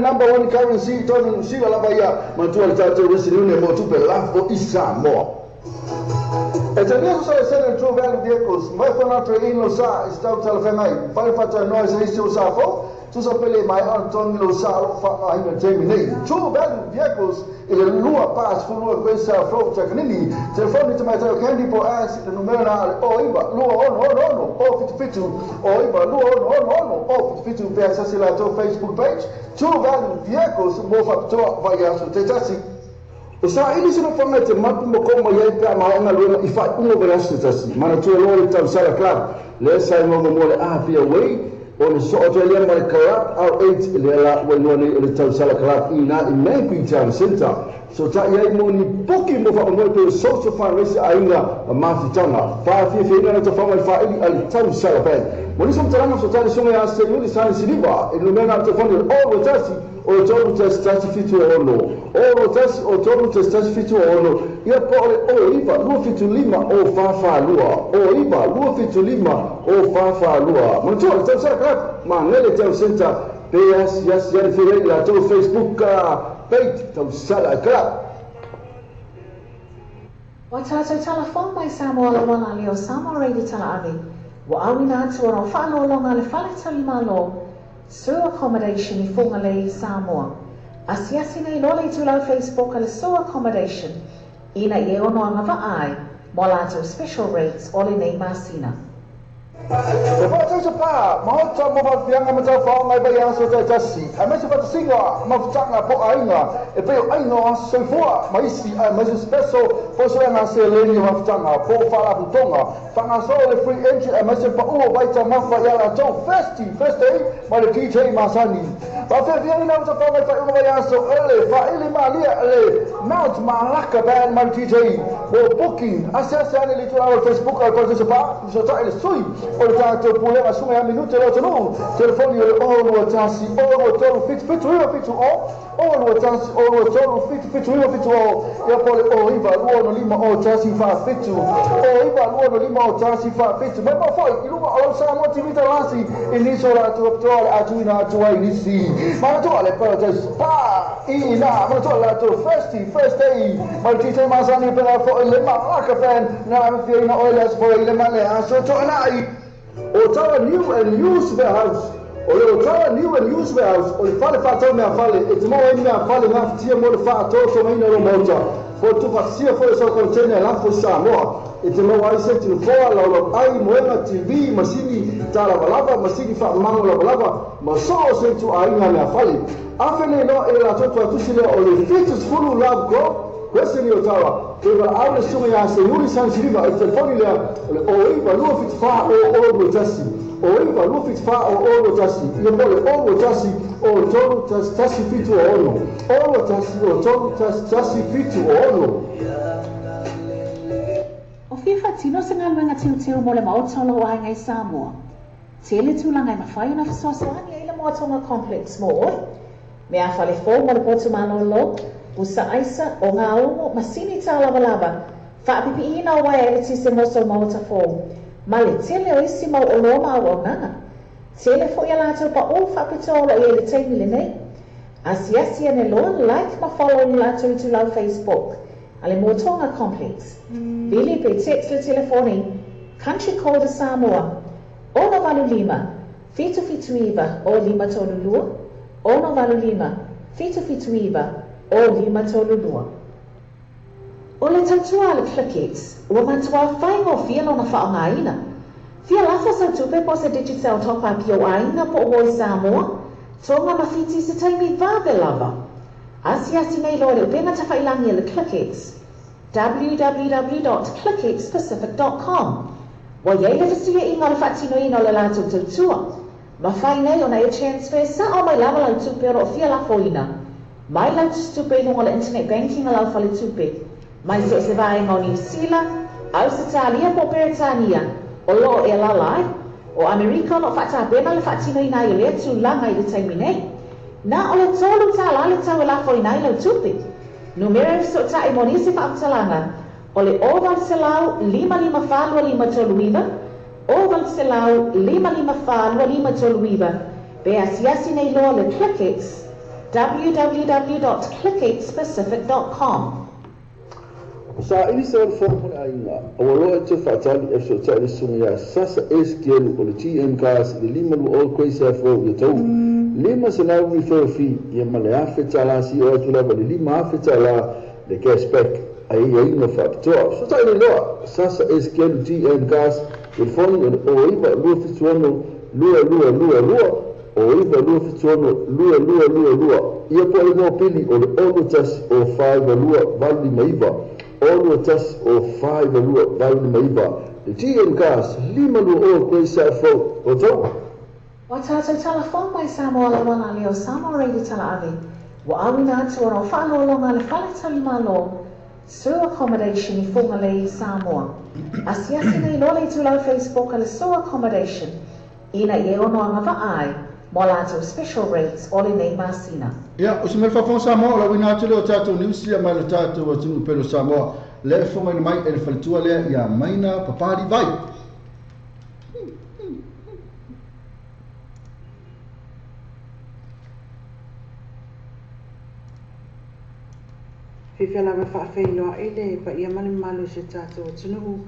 Number one currency tonu sila lava ia matua le tatou Western Union mo tupe lafo i Samoa. E te nia sa sene True Value Vehicles, mai whana tre ino sa i stau talawhengai, whai whata noa se isi o sa fo, tusa pele mai on tongi lo sa alo wha ahinga temi nei. True Value Vehicles i le lua pas fulua koe sa fo takanini, telefoni te mai tau candy po as le numera na ale o iwa, lua ono ono ono, o fitu fitu, o iwa, lua ono ono ono, o fitu fitu, pea sasi la tau Facebook page, True Value Vehicles mo whapitoa vai aso te tasi. O sa ili sino whanga te mapu moko mai ai pea maonga luenga i whai ungo vai aso te tasi. Mana tua loa le Tausala Club, le sai ngongo mo le Apia Way, o le so oto elia ma le Club R8 le la wainoa nei o le Tausala Club i nā i Mangui Town Centre. So ta iai mo ni poki mo wha ongoe pe social fundraiser a inga ma mafutanga. Wha fia ina na te whanga i whaili a le Tausala Band. Mo nisa mtalanga so tali songa ya se yuli sani siliva, i lumena te whanga o lo tasi, o tolu tasi tasi fitu ono. O lo tasi, o tolu tasi tasi fitu ono. Ia po ole o iwa, lua fitu lima o whawha lua. O iwa, lua fitu lima o whawha lua. Manatua, le Tausala Club, ma ngele Town Centre, PS, yes, yani whirei la tau Facebook page, Tausala Club. Wa tātou tala fō mai Samoa la wala leo Samoa Radio Tala Ave. Wa awina atu ona o whaalolonga le whale tali malo, Su Accommodation i Whangalei, Samoa. Asiasi nei lole i tūlau Facebook a le Su Accommodation, ina i e ono anga vaai, mo lātou special rates o le nei masina. E whātau pā, mahota mo whawhianga ma tau whaongai vai aso te tasi. A mese whatasinga, mafutanga po ainga, e peo ainga o aso soifua, maisi a maisi special, fosowanga se leni o mafutanga, po whalaputonga, whangaso le free entry a maisi pa uo waita mawha i ala tau first day, ma le DJ Masani. Whawhiawhianga na uta whaongai whai unga vai aso, ele, whaili malia, ele, Mount Malaka Band ma le DJ, mo booking, ase ase ane le tūrau Facebook al whātau pā, so ta ele sui, o le tātou pulea sunga ia minute lo tonu, telefoni o le o lua tasi, o lua tolu, fitu fitu iwa fitu o, o lua tasi, o lua tolu, fitu fitu iwa fitu o, ia po le o iwa, lua ono lima o tasi wha fitu, o iwa, lua ono lima o tasi wha fitu, mai mawhai, i lunga o lau Samoa TV talasi, i niso la atu aptoa le atu ina atu ai nisi, manatua le Paradise Pa, i na, manatua le atu first day, mai DJ Masani pena fo i le Malaka Band, nā mawhia ina oile as fo i le male aso to'anai. O tawa new and used warehouse. O le Otawa New and Used Warehouse o le fale faatau meafale e te maua ai ni meafale gafatia mo le faatotogaina o lou maota. Po o le tuufaatasia foi o sau container e lafo i Samoa. E te maua ai seti nofoa, laulauai, moega, TV, masini talavalava, masini faamamago lavalava, ma so o se ituaiga meafale. Afe nei loa e le latou tuatusi lea o le 70 Love Grove, Crescent i Otawa, toe valaau le susuga ia Seiuli Sanisiliva i le telefoni lea o le 09 274 0021, 09 274 0021, ia po o le 021 03 11 76, 021 03 11 76. O fia faatino se galuega teuteu mo le Maota o lou aiga i Samoa? Tele tulaga e mafai ona fesoasoani ai le Moatoga Complex mo oe. Meafale fou mo le potu malolo, pusa aisa, ogaumu, masini tālavalava, faapipiina o uaea eletise mo sou maota fou, ma le tele o isi mau oloa ma auaunaga. Tele foi a latou paʻū faapitoa o lo o i ai i le taimi lenei. Asiasi ane loa, like ma follow i le latou itulau Facebook a le Motoga Complex. Vili pe text le telefoni Country Code Samoa, 685 779 o 532, 685 779 o 532. O le tautua a le ClickX, ua matuā faigofie lona faaaogaina. Fia lafo sau tupe po o se Digicel top up i ou aiga po o uo i Samoa, Tonga ma Fiti i se taimi vave lava. Asiasi nei loa i le upega tafailagi a le ClickX, www dot clickxpacific dot com. Ua i ai le fesuiaiga o le faatinoina o le latou tautua. Mafai nei ona e transfer sao mai lava lau tupe o lo o fia lafoina mai lau tusitupe i luga o le internet banking a lau faletupe, mai so o se vaega o Niu Sila, Ausetalia po o Peretania o lo o e alaala ai. O Amerika o lo o faatapena le faatinoina ai o lea tulaga i le taimi nei. Na o le $3 le tau e lafoina ai lau tupe. Numera e fesootai mo nisi faamatalaga o le 0800 554 2539, 0800 554 2539, pe asiasi nei loa le ClickX, www dot clickxpacific dot com. O saili se ole fono mo le aiga, a ua loa e toe faatali e fesootai le susuga ia Sasa S. Kelu o le GM Cars i le 520 Quayside Road i Otahuhu. $500 referral fee ia ma le $1,000 sio atu lava i le $5,000 le cash back a aiaiga faapitoa. Fesootai nei loa Sasa S. Kelu GM Cars, telefoni o le 09 276 2222, 09 276 2222, ia po o le mopili o le 021 o 42 859, 021 o 42 859. Le GM Cars, 520 Quayside Road, Otahuhu. Ua tātou tala fou mai Samoa lauala lea o Samoa Radio Tala Ave, ua auina atu ona o faaaloaloga a le Fale Talimalo, Sur Accommodation i Fugalei, Samoa. Asiasi nei loa le itulau Facebook a le Sur Accommodation ina ia e ono agavaa ai mo a latou special rates o lenei masina. Ia, o se mea faafofoga Samoa, o le auina atu lea o tatou news ia mai lo tatou atunuu pele o Samoa, lea e fofogaina mai e le faletua lea ia Maina Papalivai. Fiafia lava e faafeiloai le paia ma le mamalu o si o tatou atunuu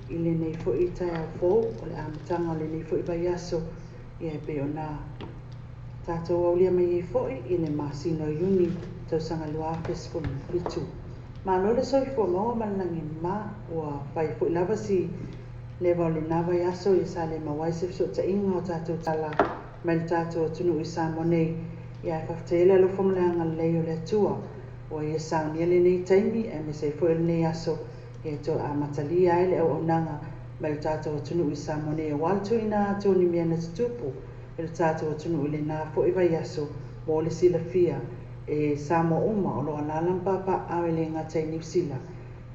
i lenei foi taeao fou, o le amataga o lenei foi vaiaso, ia e pei ona tatou aulia mai ai foi i le masina o Iuni tausaga 2017. Malo le soifua maua ma le lagi mama, ua fai foi lava si leva o lena vaiaso ia sa le maua ai se fesootaiga o tatou tala mai le tatou atunuu i Samoa nei. Ia ae faafetai ai le alofa ma le agalelei o le Atua ua ia saunia lenei taimi aemaise ai foi o lenei aso e toe amatalia ai le auaunaga mai le tatou atunuu i Samoa nei aua le tuuina atu o ni mea na tutupu i le tatou atunuu i lena foi vaiaso mo le silafia e Samoa uma o lo o alaala ma papaaao e le gata i Niu Sila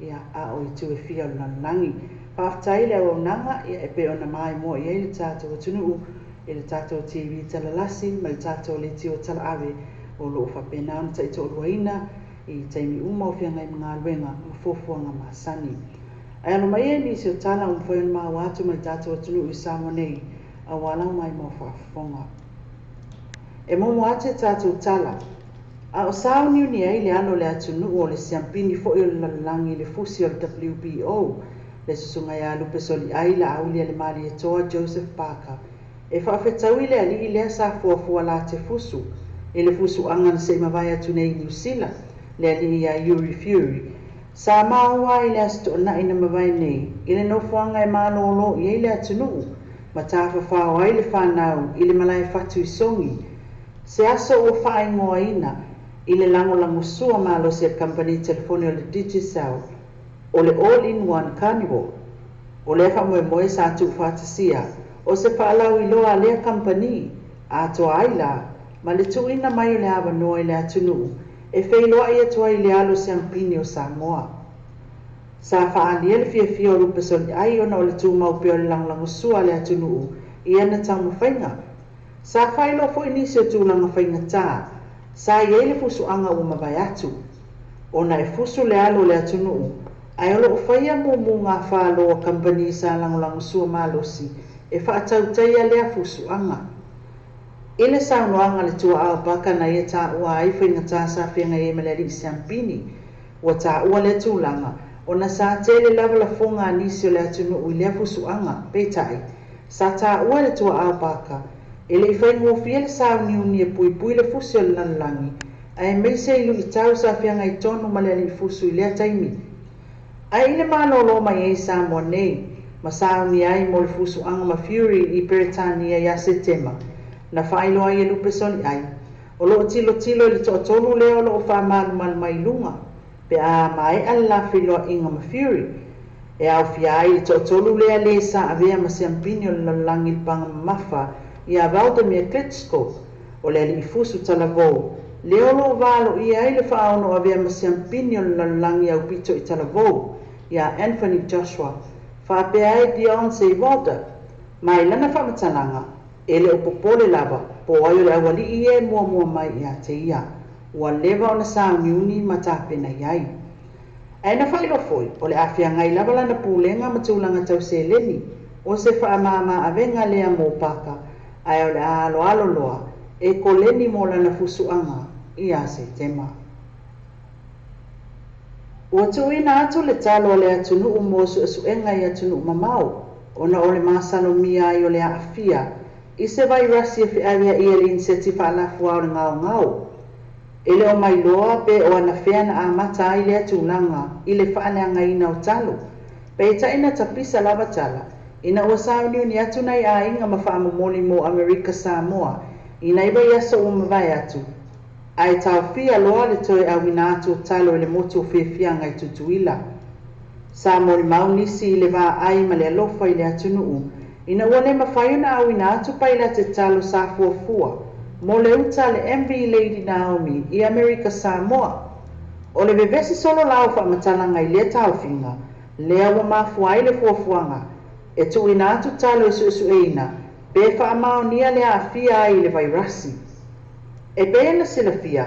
ia, a o itu e fia o le lalolagi. Faafetai i le auaunaga, ia, e pei ona maimoa i ai le tatou atunuu i le tatou TV talalasi ma le tatou leitio talaave o lo o faapena ona taitoaluaina i taimi uma o feagai ma galuega ma fuafuaga masani. Ae alo mai ia i nisi o tala ua mafai ona maua atu mai le tatou atunuu i Samoa nei aua lau maimoa faafofoga. E muamua atu e tatou tala, a o sauniuni ai le alo o le atunuu o le siampini foi o le lalolagi i le fusi o le WBO, le Susuga ia Lupe Soliai Laauli Alemalietoa Joseph Parker. E faafetaui le alii lea sa fuafua la te fusu i le fusuaga na se i mavae atu nei i Niu Sila, le alii ia Yuri Fury, sa maua ai i le Aso Toonai na mavae nei i le nofoaga e malolo i ai le atunuu ma tafafao ai le fanau i le malae fatu i Sogi, se aso ua faaigoaina i le lagolagosua malosi a le kamupani telefoni o le Digicel o le All in One Carnival. O lea faamoemoe sa tuufaatasia o se faalauiloa a lea kamupani, atoa ai la ma le tuuina mai o le avanoa i le atunuu e feiloai atu ai i le alo siampini o Samoa. Sa faaalia le fiafia o Lupe Soliai ona o le tumau pea o le lagolagosua a le atunuu i ana taumafaiga. Sa faailoa foi nisi o tulaga faigata sa i ai le fusuaga ua mavae atu, ona e fusu le alo o le atunuu ae o lo o faia mumu gafālo a kamupani sa lagolagosua malosi e faatautaia lea fusuaga. I le saunoaga a le tuaa o Paka na ia taua ai faigata sa feagai ai ma le alii siampini, ua taua lea tulaga ona sa tele lava lafoga a nisi o le atunuu i lea fusuaga. Peitai, sa taua e le tuaa o Paka, e le i faigofie le sauniuni e puipui le fusi o le lalolagi, aemaise i luitau sa feagai tonu ma le alii fusu i lea taimi. Ae i le malolo mai ai i Samoa nei, ma saunia ai mo le fusuaga ma Fury i Peretania ia Setema, na faailoa ai e Lupe Soliai, o lo o tilotilo i le toatolu lea o lo o faamalumalu mai i luga, pe a maea le la feiloaiga ma Fury, e aofia ai le toatolu lea lē sa avea ma siampini o le lalolagi i le paga mamafa ia Wladimir Klitschko, o le alii fusu talavou lea o lo o valoia ai le faaono avea ma siampini o le lalolagi aupito i talavou ia Anthony Joshua, faapea ai Deontay Wilder. Ma i lana faamatalaga, e le o popole lava po o ai o le aualii ia e muamua mai ia te ia, ua leva ona sauniuni ma tapena i ai. Ae na faailoa foi, o le a feagai lava lana pulega ma tulaga tau seleni, o se faamama avega lea mo Paka, ae o le a aloalo loa e koleni mo lana fusuaga ia Setema. Ua tuuina atu le talo a le atunuu mo suesuega i atunuu mamao ona o le masalomia ai o le aafia i se vairasi e feaveaia e le iniseti faalafua o le gaogao. E le o mailoa pe o anafea na amata ai lea tulaga i le faaleagaina o talo. Peitai na tapisa lava tala ina ua sauniuni atu nai aiga ma faamomoli mo Amerika Samoa i nai vaiaso ua mavae atu, ae taofia loa le toe auina atu o talo i le motu o Fiafiaga i Tutuila. Sa molimau nisi i le vaai ma le alofa i le atunuu ina ua le mafai ona auina atu pailate talo sa fuafua mo le uta a le MV Lady Naomi i Amerika Samoa. O le vevesi solo la o faamatalaga i lea taofiga lea ua mafua ai le fuafuaga e tuuina atu talo e suesueina pe faamaonia le aafia ai i le vairasi. E pei ona silafia,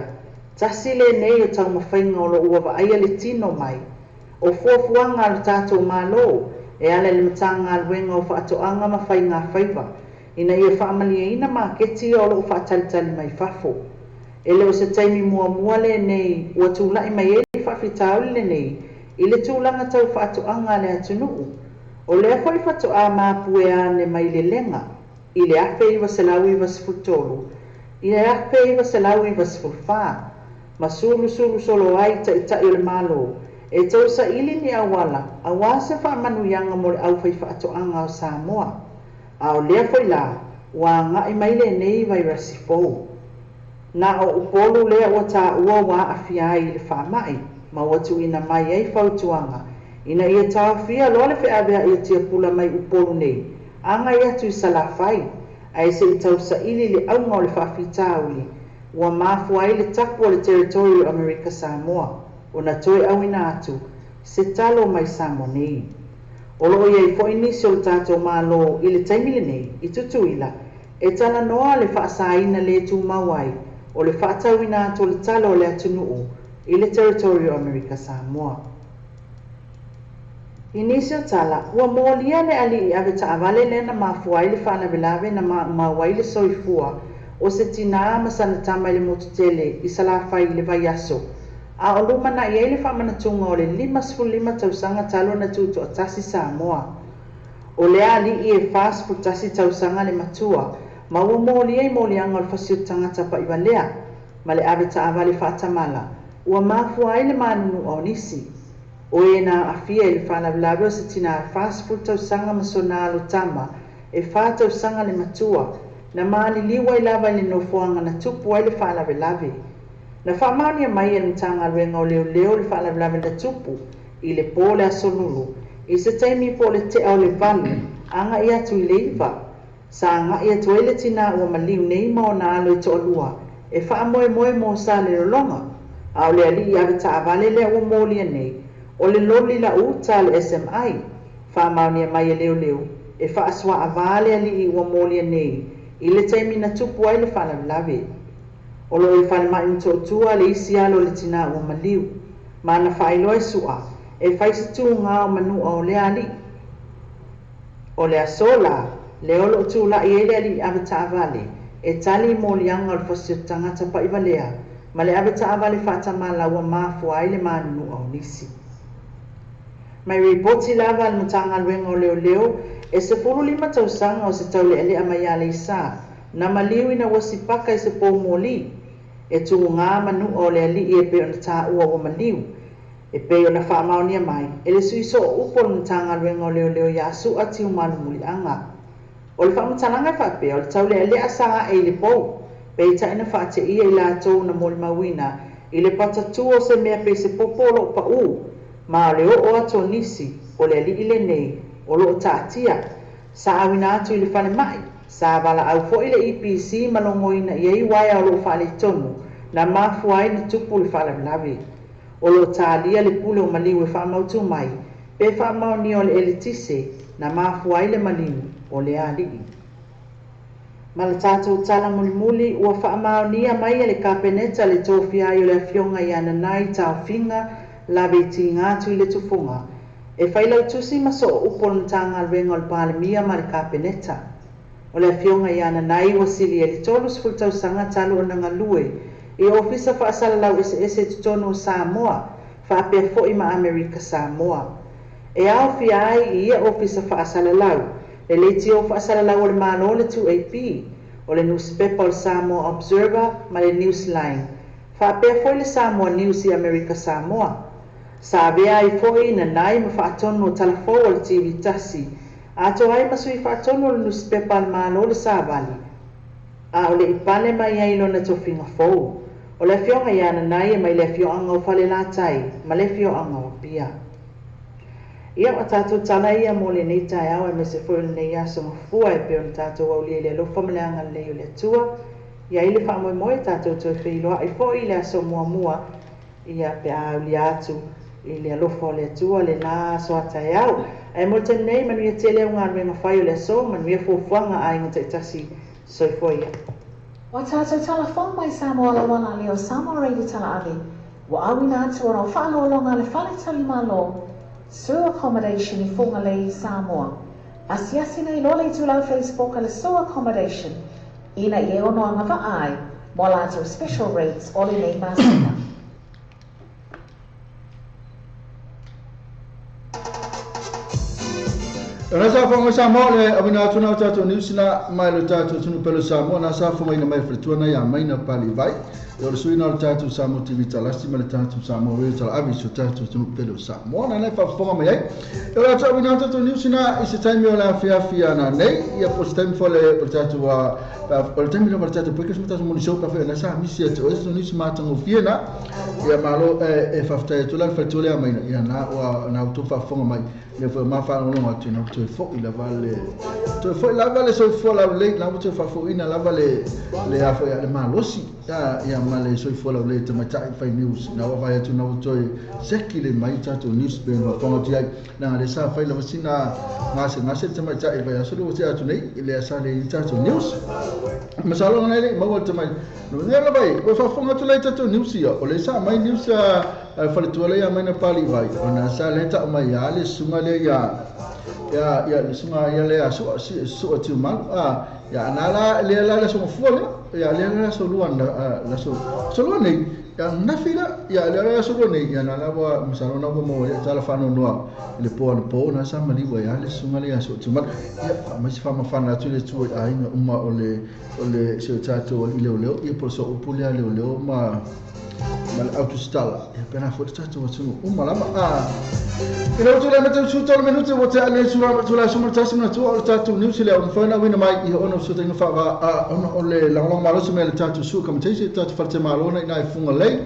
tasi lenei o taumafaiga o lo o ua vaaia le tino mai o fuafuaga a le tatou Malo e ala i le Matagaluega o Faatoaga ma Faigafaiva ina ia faamalieina maketi ia o lo o faatalitali mai fafo. E le o se taimi muamua lenei ua tulai mai ai le faafitauli lenei i le tulaga tau faatoaga a le atunuu. O lea foi faatoa mapue ane mai lelega i le 1993 i le 1994 ma sulusulu solo ai taitai o le Malo e tausaili ni auala aua se faamanuiaga mo le aufaifaatoaga o Samoa. A o lea foi la ua agai mai lenei vairasi fou. Na o Upolu lea ua taua ua aafia ai i le faamai ma ua tuuina mai ai fautuaga ina ia taofia loa le feaveai o tiapula mai Upolu nei agai atu i Salafai, ae se i tausaili le auga o le faafitauli ua mafua ai le tapu o le Territory o Amerika Samoa ona toe auina atu se talo mai Samoa nei. O lo o i ai foi nisi o le tatou Malo i le taimi lenei i Tutuila e talanoa le faasaina le tumau ai o le faatauina atu o le talo a le atunuu i le Territory o Amerika Samoa. I nisi o tala, ua molia le alii ave taavale lea na mafua ai le faalavelave na maumau ai le soifua o se tinā ma sana tama i le motu tele i Salafai i le vaiaso a o lumanai ai le faamanatuga o le 55 tausaga talu ona tutoatasi Samoa. O lea ali'i e 41 tausaga le matua ma ua molia i moliaga o le fasi o tagata pa'ivalea ma le ave ta'avale fa'atamala ua mafua ai le manunu'a o nisi. O e na a'afia i le fa'alavelave o se tinā 40 tausaga ma sona alo tama e 4 tausaga le matua na maliliu ai lava i le nofoaga na tupu ai le fa'alavelave. Na fa'amaonia mai e le Matagaluega o Leoleo le fa'alavelave na tupu i le pō le Aso Lulu i se taimi po o le te'a o le 8 aga'i atu i le 9. Sa aga'i atu ai le tinā ua maliu nei ma ona alo e to'alua e fa'amoemoe mo Salelologa, a o le ali'i ave ta'avale lea ua molia nei o le loli la'uta a le SMI. Fa'amaonia mai e leoleo e fa'asua'avā le ali'i ua molia nei i le taimi na tupu ai le fa'alavelave. O lo'o i le falema'i Motootua le isi alo o le tinā ua maliu, ma na fa'ailoa e Su'a e fai se tugā o manu'a o lea ali'i. O le aso la, lea o lo'o tula'i ai le ali'i ave ta'avale e tali i moliaga o le fasi o tagata pa'ivalea ma le ave ta'avale fa'atamala ua mafua ai le manunu'a o nisi. Mai ripoti lava a le Matagaluega o Leoleo, e 15 tausaga o se taule'ale'a mai Aleisa na maliu ina ua sipaka i se pou moli. E tugā manu'a o le ali'i e pei ona tāua ua maliu, e pei ona fa'amaonia mai e le sui so'o upu o le Matagaluega o Leoleo iā Su'a Tiumalu Muli'aga. O le fa'amatalaga e fa'apea o le taule'ale'a sa a'e i le pou, peita'i na fa'ate'ia i latou na molimauina i le patatū o se mea pei se popo o lo'o pa'ū, ma o le o'o atu o nisi o le ali'i lenei o lo'o ta'atia sa auina atu i le falema'i. Sa valaau fo'i le EPC ma logoina i ai uaea o lo'o fa'aletonu na mafua ai na tupu le fa'alavelave. O lo'o talia le pule o maliu e fa'amautū mai pe fa'amaonia o le eletise na mafua ai le maliu o lea ali'i. Ma le tatou tala mulimuli, ua fa'amaonia mai e le Kapeneta le tofia ai o le afioga ia Nanai Taofiga Laveitiga Tuiletufuga e failautusi ma so'o upu o le Matagaluega o le Palemia ma le Kapeneta. O le afioga ia Nanai ua sili ai le 30 tausaga talu ona galue i ofisa fa'asalalau eseese i totonu o Samoa fa'apea fo'i ma Amerika Samoa. E aofia ai i ia ofisa fa'asalalau le leitio fa'asalalau o le Malo le 2AP, o le nusipepa o le Samoa Observer ma le Newsline, fa'apea foi le Samoa News i Amerika Samoa. Sa avea ai fo'i Nanai ma fa'atonu o talafou o le TV tasi, atoa ai ma sui fa'atonu o le nusipepa a le Malo le Savali, a o le'i pale mai ai lona tofiga fou. O le afioga ia Nanai e mai le afio'aga o Falelatai ma le afio'aga o Apia. Ia o tatou tala ia mo lenei taeao aemaise foi o lenei aso gafua e pei ona tatou aulia i le alofa ma le agalelei o le Atua. Ia i le fa'amoemoe tatou toe feiloa'i fo'i i le aso muamua ia pe a aulia atu i le alofa o le Atua lenā aso a taeao. Ae mo le taimi nei, manuia tele au galuega fai o le aso, manuia fuafuaga a aiga ta'itasi. Soifua ia. Ua tatou talafou mai Samoa lauala lea o Samoa Radio Talaave ua auina atu ona o fa'aloaloga a le Fale Talimalo Sur Accommodation i Fugalei, Samoa. Asiasi nei loa le itulau Facebook a le Sur Accommodation ina ia e ono agava'a ai mo a latou special rates o lenei masina. Na sa fonga Samoa le awina atu na o tatou news na mai le tatou tunu pelo Samoa na sa fonga ina mai faletua na ia mai na pali vai e o le sui na o le tatou Samoa TV talasi ma le tatou Samoa Radio Talaave i so tatou tunu pelo Samoa na nei faafofoga mai ai e o le atu awina atu tatou news na i se taimi o le afiafi ana nei ia po se taimi fo le o le tatou o le taimi lava le tatou breakfast ma tatou morning show pa fe na sa misi atu o se news matagofie na ia malo e faafetai atu la le faletua lea mai ia na ua na outou faafofoga mai lea foi ma faalogologo atu ina ua toe fo'i lava le toe fo'i lava le soifua laulelei na ua toe faafo'uina lava le le a foi le malosi ia ma le soifua laulelei tamaitai fai news na ua vaai atu na ua toe seki le mai tatou news pe faafofoga atu ai leaga le sa fai lava sina gasegase le tamaitai vaiaso le ua tea atu nei lea sa leai tatou news masalo ona le maua le tamai no lea lava e ua faafofoga atu lai tatou news ia o le sa mai news a faletua lea mai na pali vai ona sa le ta'u mai ia le susuga lea ia Ia ia le susuga ia lea Su'a Tiumalu a ia ana la lea la le aso gafua lea ia lea la aso lua aso aso lua nei ia ananafi la ia lea la aso lua nei ia na la ua masalo na ua maua ai tala faanoanoa i le po anapo na sa maliu ai lava le susuga lea ia Su'a Tiumalu. Ia aumai se faamafana atu i le Atua i aiga uma o le o le si o tatou alii leoleo ia po o le soaupu lea leoleo ma ma le autusitala ia pena foi le tatou atunuu uma lava. A ina ua tulai mai tau 13 minute ua tea nei sula tulai suma tasi manatua o le tatou news lea ua mafai ona auina mai ia ona o fesootaiga faava a ona o le lagolago malosi mai a le tatou Sua Kamataisi le tatou Faletemalo na ina i Fugalei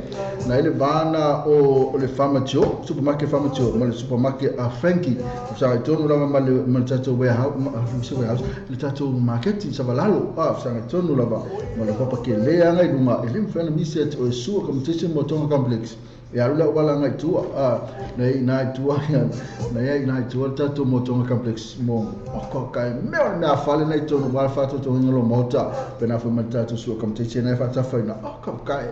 na i le va na o le Farmajo supermarket Farmajo ma le supermarket a Frankie fesagai tonu lava ma le tatou warehouse le tatou maketi i Savalalo a fesagai tonu lava ma le papa kele aga i luga e le mafai ona misi atu o e sua competition mo Tonga Complex e alu le auala agai i tua a na i ina i tua na ia ina i tua le tatou mo Tonga Complex mo oko kai mea o le mea fale na i tonu wa faatotogiga lo maota pena foi ma le tatou sua competition na e faatafa ina oko kai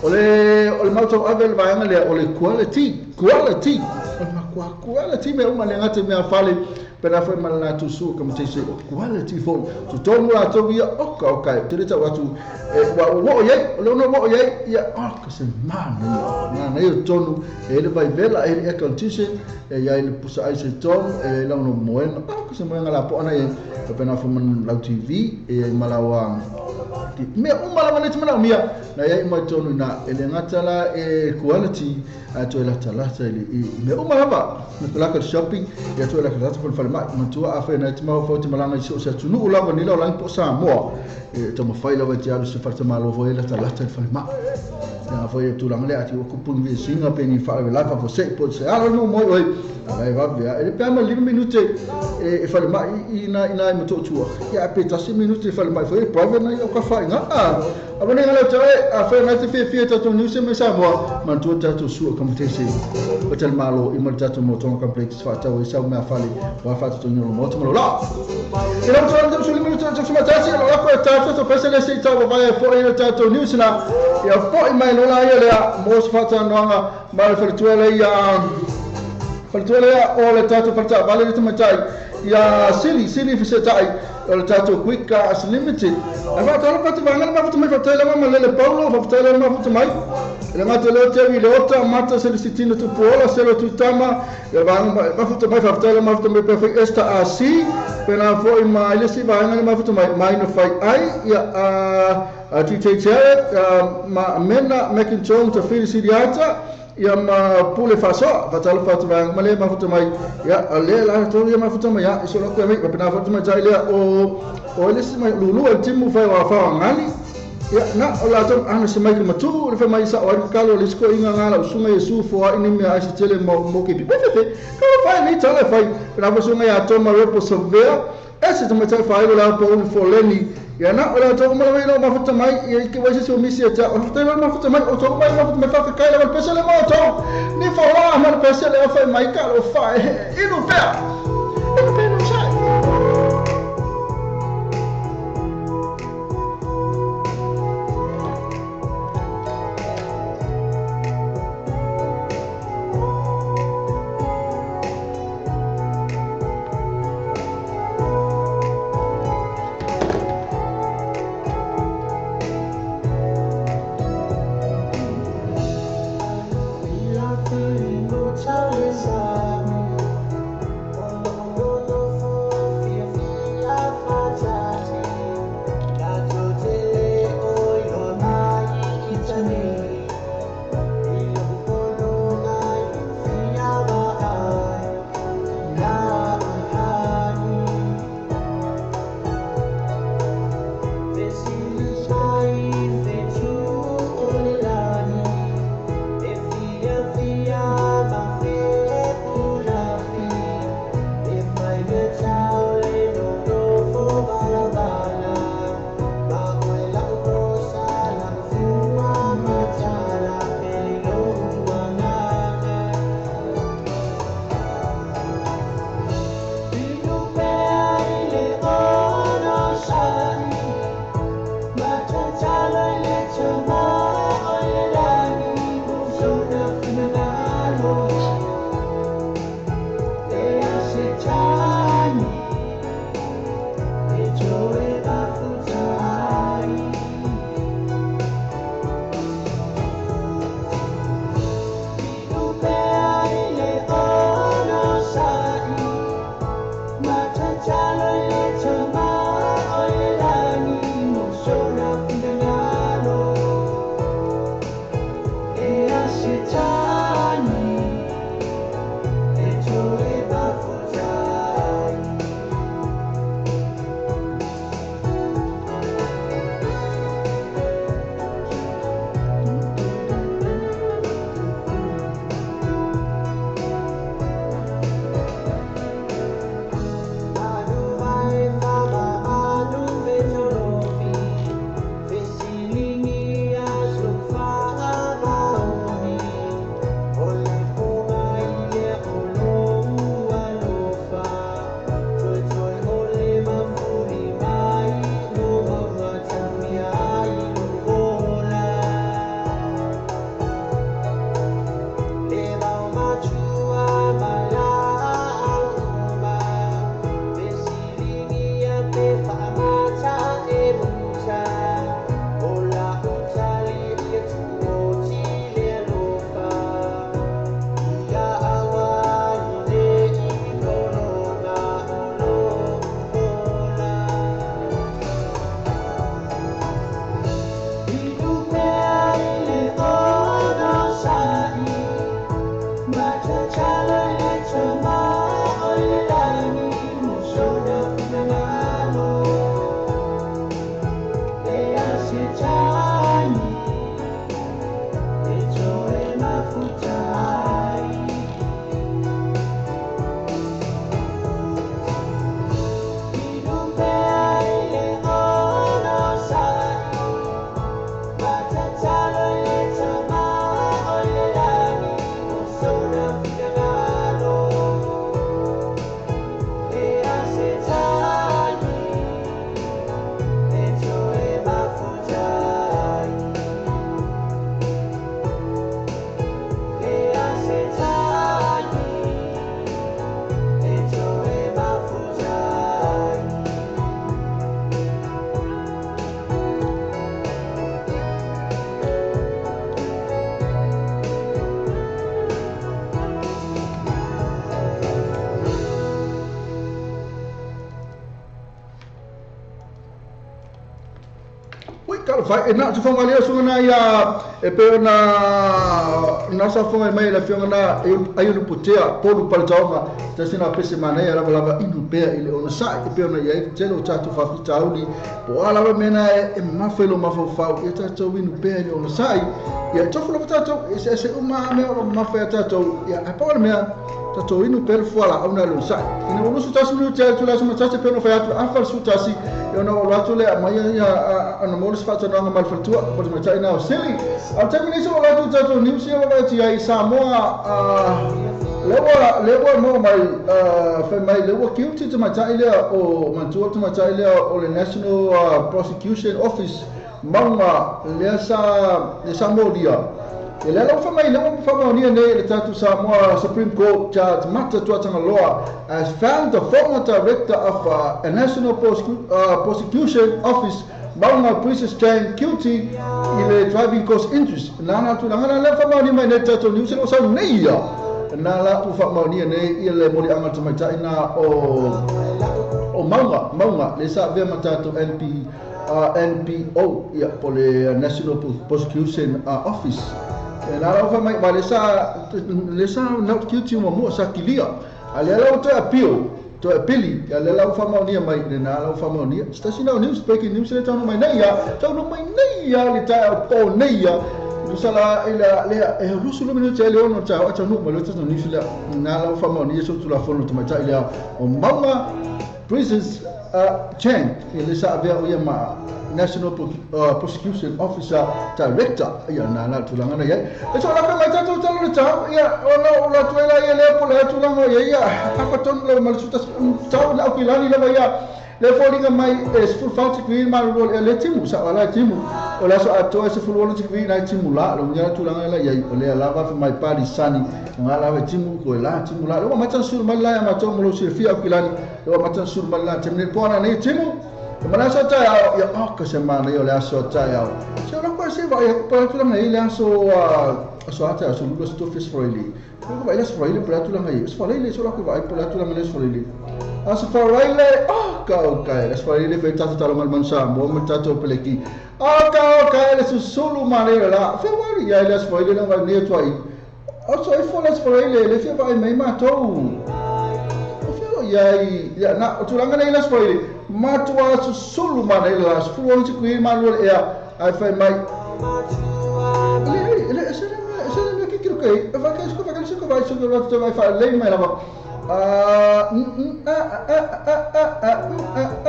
o le matou ave le vaega lea o le quality quality o le makua quality mea uma le gata mea fale pena foi ma le latou sua competition o quality foi totonu latou ia oka oka e tele tau atu e ua ua o iai o le ono ua o iai ia oka se manaia manaia tonu e le vaivela e le air condition e iai le pusa ai se tonu e iai lau no moega oka se moega la po ana iai e pena foi ma lau TV e iai ma lau mea uma lava le te manaomia na iai uma i tonu ina e le gata la e quality ae toe latalata i le i mea uma lava na pelaka le shopping ia toe latalata foi le falemai matua afai nai te mafaufau te malaga i so o se atunuu lava nei lalolagi po o Samoa e taumafai lava e te alu i se faletamalo foi e latalata i le falemai leaga foi e tulaga lea ati ua kupu ni vesiga pe ni faalavelave faafuasei po o se alo le momoe oe ala e vave a e le pe a ma le 5 minute e falemai i ina i Motootua ia pe 1 minute e falemai foi e private na i au kafaaiga a Aua ne i galo te oe, afai o na te fiafia i tatou news mai Samoa, manatua tatou sua accommodation o te malo i ma le tatou Motonga Complex faatau ai sau mea fale wa faatotogi o lo maota ma lo laa. I lau toa le suli minutu te suma tasi o lako e tatou to pese le sei tau vavae e foi le tatou news na ia foi mai lola ia lea mo se faatanoaga ma le faletua le ia faletua lea o le tatou faletaavale le tamaitai ia Sili Sili Fesetai o le tatou Quick Cars Limited. Ae faatalofa atu vaega le mafuta mai faafetai lava ma Lele Paulo, faafetai lava mafuta mai. Le gata leo Tevi Leota, Mata Selesitino Tupuola, Selo Tuitama, le vaega mafuta mai faafetai lava mafuta mai pea foi Esther RC, pena foi ma ile si vaega le mafuta mai Maina Fai Ai, ia a TJ Jarrett, ma Mena McIntosh, Tafili Siliata, Ia ma pule faasoa, faatalofa atu vaega ma le mafuta mai, ia a le la tolu ia mafuta mai, ia iso lako mai, pena fatu mai tai lea o o le si mai lulu e timu fai wa fa ngali. Ia na o la tolu ana se mai ke matu le fa mai sa o ai kalo le sko inga ngala usunga Yesu fo ai ni mea ai se tele mo mo ke pipe fe ka fai ni tala fai pena fa sunga ia toma repo savea E se tamaitai faailo le ao pouli foleni ia na o le tou uma lava ia mafuta mai ia i ke waise se o misi ia o fatai lava mafuta mai o tou mai mafuta mai faafekai lava le pese le ma o tou ni fola ma le pese le fai mai ka lo fa inu pea inu pea no sai. Ui, talofa e, na o se fofoga lea susuga na ia e pei ona na sa fofoga mai le afioga na Aiuluputea Polu Paletaoga, tasi na pese manaia lava lava inu pea i le onosai e pei ona i ai le tele o tatou faafitauli po o a lava mea na e mamafa i lou mafaufau, ia tatou inu pea i le onosai. Ia tofu lava tatou, eseese uma mea o lo o mamafa ia tatou, ia ae pau o le mea tatou inu pea le fualaau na i le onosai. Ina ua 21 minute atu le aso matasi e pei ona fai atu afa le 11 e ona olo atu lea aumai ia ana maua le se faatalanoaga ma le faletua po o le tamaitai na o Sili. A o le taimi nei se ua atu i tatou news ia ua vaai ai i Samoa lea ua lea ua maua mai fai mai lea ua guilty le tamaitai lea o matua le tamaitai lea o le National Prosecution Office mauga lea sa lea sa molia. Ia lea la ua fai mai lea ua faamaonia nei e le tatou Samoa Supreme Court Judge Mata Tuatagaloa has found the former director of a National Prosecution Office Mauga Princess Jane guilty i le driving course injuries. Na na tulaga la lea faamaonia mai nei le tatou news o sau nei ia. Na la ua faamaonia nei ia le moliaga tamaitai na o Mauga, Mauga le sa avea ma tatou NP NPO, ia, po o le National Prosecution Office. E na lau fai mai, wa le sa not guilty muamua, sa kilia. A lea lau toe appeal, toe apili, ia lea lau faamaonia mai, le na lau faamaonia. Se tasi nao news, breaking news le taunu mai nei ia, taunu mai nei ia, le taeao po nei ia. Tusa la i la lea, e 20 minute e le ono taeao, a taunu mai le tatou news lea. Na lau faamaonia so tulafono tamaitai lea o Mauga Princess Chang, ia le sa avea o ia ma National Prosecution Officer Director, ia na la tulaga na iai. E so la mai tatou talo le tau, ia ona o la tuai la ia lea po le tulaga ia ia afa tonu le ma le suta tau na au kilani lava ia le foliga mai e 14 tikui ma lo le timu sa wala timu o la so atoa e 16 tikui na timu la lo nya tulaga la iai o le lava fa mai pali sani nga la timu ko la timu la lo ma tan sur mai la ma to mo lo silfia au kilani lo ma tan sur mai la timu ne pona nei timu e mana aso taeao ia oh ka se mana ia o le aso taeao se o la koe se vai pa tulaga nei le aso aso ata aso lua se tofi sfroili ko vai le sfroili pa tulaga nei sfroili so la ko vai pa tulaga nei sfroili aso faraile oh ka o ka le sfroili fe tatu talo mal mansa mo mo tatu peleki oh ka o ka le susulu mare la fe wari ia le sfroili na vai nei tuai o so ifo le sfroili le fe vai mai ma tou o fe o ia ia na o tulaga nei le sfroili matua susulu mare la sfroili tikui malu ia ai fai mai le se le se le ki ki ke va ke se va ke se va se va se va fa le mai lava a a a a a a a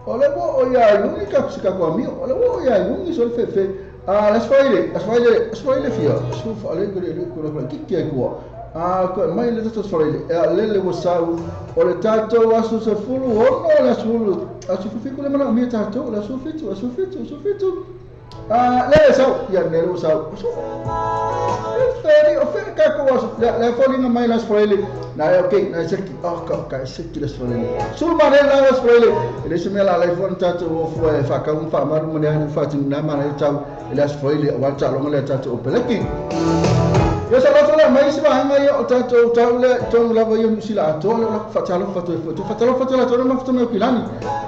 o le wo o ia yungi ka se ka ko mi o le wo ia yungi so fe fe a las faile as faile as faile fia su fa le ko le ko le ki ki ko a ko mai le to faile e le le wo sau o le tatou aso se fulu o no la sulu aso fi ko le mana mi tatou la su fitu aso fitu aso fitu a le sau ia ne le sau so feri o feri ka ko aso le folinga mai las faile na okay na se ki oh ka ka se ki las faile sul mane la las faile le se me la le fon tatou o fu e fa ka un fa maru mane han fa tin na mana tau le las faile o ta longa le tatou o peleki Ia sa lato le mai se vaega ia o tatou tau le tonu lava ia Niu Sila atoa le o lako faatalofa atu ai foi. Faatalofa atu latou le mafuta mai o Kilani.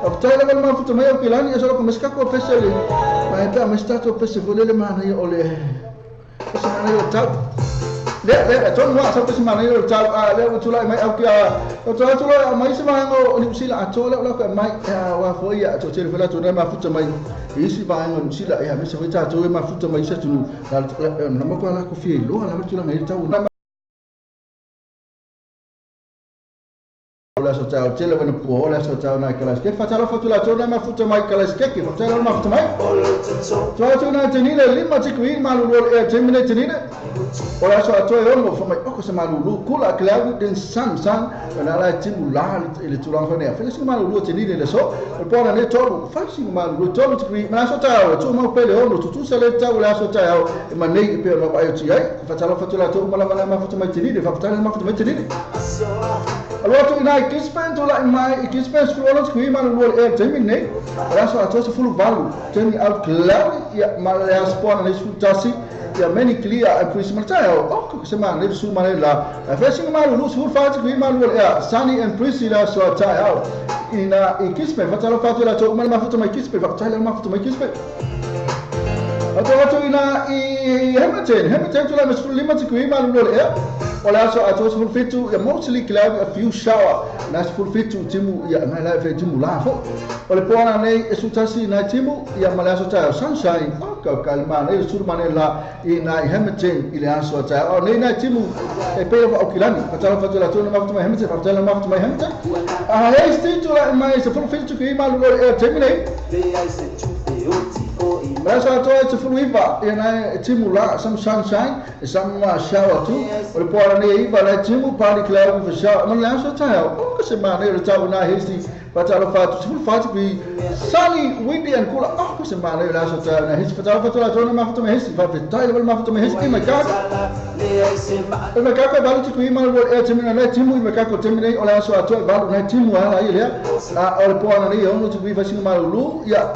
O tai lava le mafuta mai o Kilani ia sa lako mai se kako pese le. Mai pe mai se tatou pese foi le manaia o le pese manaia o tau. Le le tonu wa sa pese manaia o tau a le o tulai mai au kia o tu atu le mai se vaega o Niu Sila atoa le o lako mai wa foi ia to tele foi latou le mafuta mai isi vaega o Niu Sila ia me se foi tatou e mafuta mai se tunu na mo ko la ko fie loa la tulaga i tau o le aso tau tele wana pua o le aso tau nai kalais keke fatalofa atu latou nai mafuta mai kalais keke faafetai lava mafuta mai tua atu nai tenine lima tikui malulu o le ea taimi nei tenine o le aso atoa e ono fa mai oko se malulu kula cloud den san san na la timu la i le tulaga fai nei fele singa malulu o tenine le so o le poana nei tolu fai singa malulu tolu tikui ma aso taeao e tumau pele ono tutusa le tau le aso taeao e manei e pei ona vaai atu i ai fatalofa atu latou uma lava nai mafuta mai tenine faafetai lava mafuta mai tenine Alo atu i nai Gisborne tulai mai i Gisborne 16 tikui malulu o le ea taimi nei o le aso atoa 18 taimi out cloudy ia ma le aso poana nei 11 ia many clear and breezy ma le taeao oh se mana le su mana la a fe singa malulu 14 tikui malulu o le ea sunny and breezy le aso taeao ina i Kispe. Fatalofa atu latou uma le mafuta mai Kispe, faafetai le mafuta mai Kispe. Atu atu ina i Hamilton, Hamilton tulai mai 15 tikui malulu o le ea. O le aso atoa 17, ia mostly cloudy, a few shower. Na 17 timu ia nai la fe timu la fo. O le poana nei e sutasi nai timu ia ma le aso taeao sunshine. O ka ka le mana e suru mana la i nai Hamilton i le aso taeao. O nei nai timu e pei o Aukilani. Fatalofa atu latou na mafuta mai Hamilton, faafetai le mafuta mai Hamilton. A Hastings tulai mai 17 tikui malulu o le ea taimi nei. O le aso atoa e 19 ia nai timu la some sunshine, some shower too. O le poana nei e 9 nai timu partly cloudy with a shower. Ma le aso taeao, o ka se mana o le tau nai Hastings. Fatalofa atu 14 tikui sunny, windy and cooler. Oh, ka se mana o le aso taeao nai Hastings. Fatalofa atu latou na mafuta mai Hastings. Faafetai lava le mafuta mai Hastings. I mai kaka. I mai kaka e 8 tikui malulu o le ea taimi nei timu. I mai kaka o taimi nei o le aso atoa e 8 nai timu a ala ia lea. A o le poana nei e 6 tikui faisinga malulu ia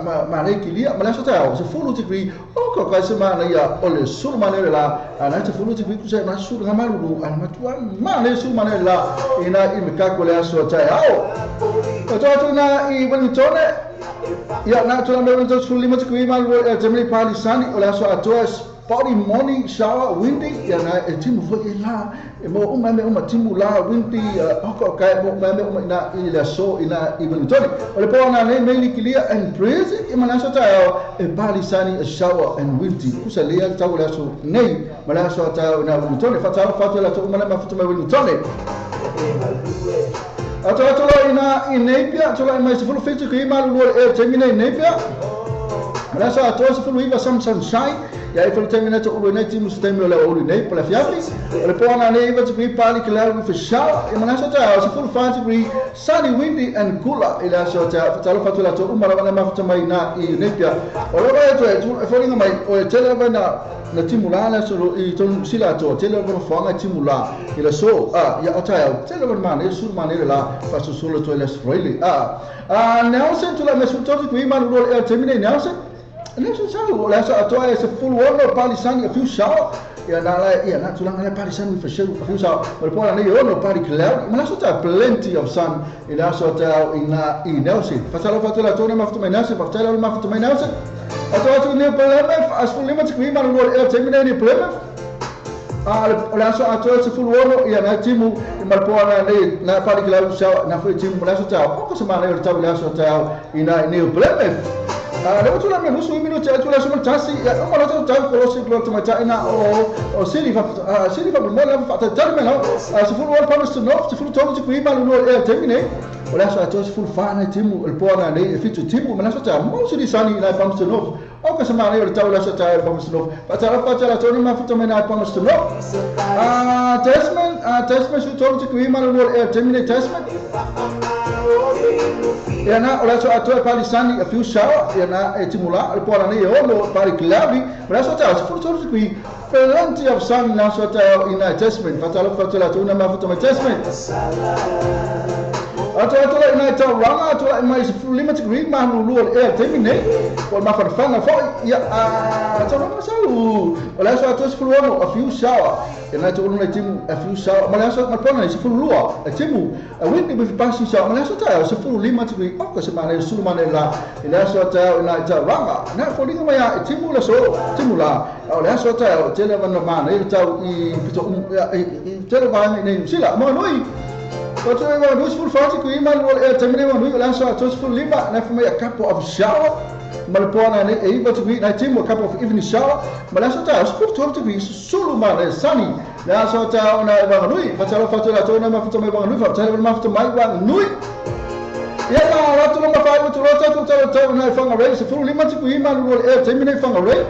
ma nei kilia. Ma le aso taeao 10 tikui o ka kai se mana ia o le sulu mana le la. A nai 10 tikui kusa na sulu nga malulu a matua ma le sulu mana le la ina i me kako le aso taeao. O to atu na i Wellington ia na atu na Wellington 15 tikui malulu e taimi nei pali sani o le aso atoa spotty morning shower windy ia na e timu foi e la e mo uma me uma timu la windy hoko kai mo uma me uma ina i le aso ina i Wellington. O le poana nei mainly clear and breezy i ma le aso taeao e pali sunny, a shower and windy. Kusa lea le tau o le aso nei ma le aso taeao ina Wellington. Fatalofa atu e latou uma le mafuta mai Wellington. Atu atu loa ina i Napier, tulai mai 17 kui malulu o le ea taimi nei Napier. Ma le aso atoa 19 some sunshine. Ia e fale taimi nei to ulu nei timu se taimi o le ulu nei po le afiafi. O le poana nei 9 tikui partly cloudy with a shower. Ia ma le aso taeao 14 tikui sunny, windy and cooler i le aso taeao. Fatalofa atu latou uma lava le mafuta mai na i Napier. O le vai atu e foliga mai o e tele lava na na timu la le aso i tonu sila atoa tele lava na foanga i timu la i le aso a ia o taeao tele lava na mana e sulu mana le la faasusulu atu ai le aso Faraile a Nelson tulai mai 13 tikui malulu o le ea taimi nei Nelson. Nelson sau o le aso atoa e 16 pali sunny, a few shower ia na la ia na tulaga le pali sunny with a few shower. O le poana nei 6 pali cloudy ma le aso taeao plenty of sun i le aso taeao i na i Nelson. Fatalofa atu latou na mafuta mai Nelson, faafetai lava le mafuta mai Nelson. Atu atu i New Plymouth a 15 tikui malulu o le ea taimi nei New Plymouth. A o le aso atoa 16 ia nai timu i ma le poana nei na pali cloudy shower na foi timu ma le aso taeao. O ka se mana o le tau i le aso taeao i na i New Plymouth. Le ua tulaga mai lusu i minuti atu le aso ma le tasi ia uma loa tau kolosi klo tamaitai na o sili fa sili fa mo le faatalitali mai lau 16 Palmerston North 13 tikui malulu o le ea taimi nei. O le aso atoa 14 nai timu o le poana nei e 7 timu ma le aso taeao mostly sunny i nai Palmerston North. O ka se mana o le tau i le aso taeao i Palmerston North. Faatalofa atu latou na mafuta mai nai Palmerston North. Tasman, Tasman 13 tikui malulu o le ea taimi nei Tasman. Ia na o le aso atoa e pali sunny, a few shower ia na e timu la o le poana nei e 6 pali cloudy ma le aso taeao 13 tikui plenty of sun le aso taeao i nai Tasman. Faatalofa atu latou na mafuta mai Tasman. Atu atu la i nai Tauranga tulai mai 15 tikui malulu o le ea taimi nei. Po o le mafanafana foi ia a Tauranga sau o le aso atoa 16 a few shower ia nai toulu nei timu a few shower ma le aso ma le poana nei 12 e timu a windy with passing shower ma le aso taeao 15 tikui o ka se mana e sulu mana la i le aso taeao i nai Tauranga. Na foliga mai a e timu le aso timu la o le aso taeao tele wana mana i le tau i pito i tele vaega i nei Niu Sila. Maganui o te wa 14 tikui malulu o le ea taimi nei Maganui o le aso atoa 15 nai fa mai a couple of shower ma le poana nei e 9 tikui nai timu a couple of evening shower ma le aso taeao 13 tikui sulu mana e sunny le aso taeao nai Maganui. Fatalofa atu latou na mafuta mai Maganui, faafetai lava le mafuta mai Maganui. Ia ma o atu loma faaiu atu loa tatou tau tau nai Whangarei 15 tikui malulu o le ea taimi nei Whangarei.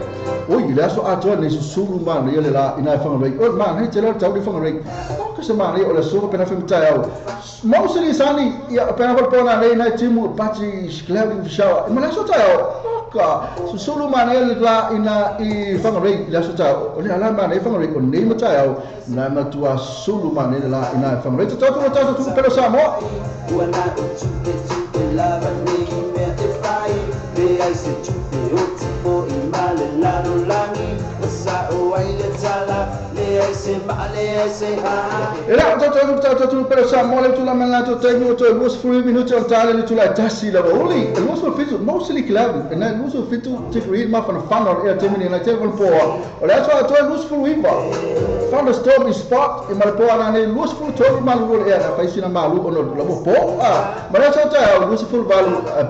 Oi le aso atoa nei susulu mana ia le la i nai Whangarei. O mana hei te leo tau le Whangarei. O ka se mana ia o le aso pena whi mataeao. Mostly sunny ia pena whale pona nei nai timu patchy cloudy with shower. Ma le aso taeao o ka susulu mana ia le la i na i Whangarei i le aso taeao. O le ala mana i Whangarei o nei mataeao nai matua sulu mana ia le la i nai Whangarei. Te tau tau tau pelo Samoa. Ela tatou tatou pelo Samoa le tula mai latou taimi o toe 29 minute o le tale le tula e tasi lava uli e 27 mostly club e na 27 tifuri ma fana fana o le taimi ni na te kon poa o le aso atoa 29 thunderstorm is spot e ma le poa na nei 23 malu le ea fai sina malu ono la mo po a ma le aso ta 28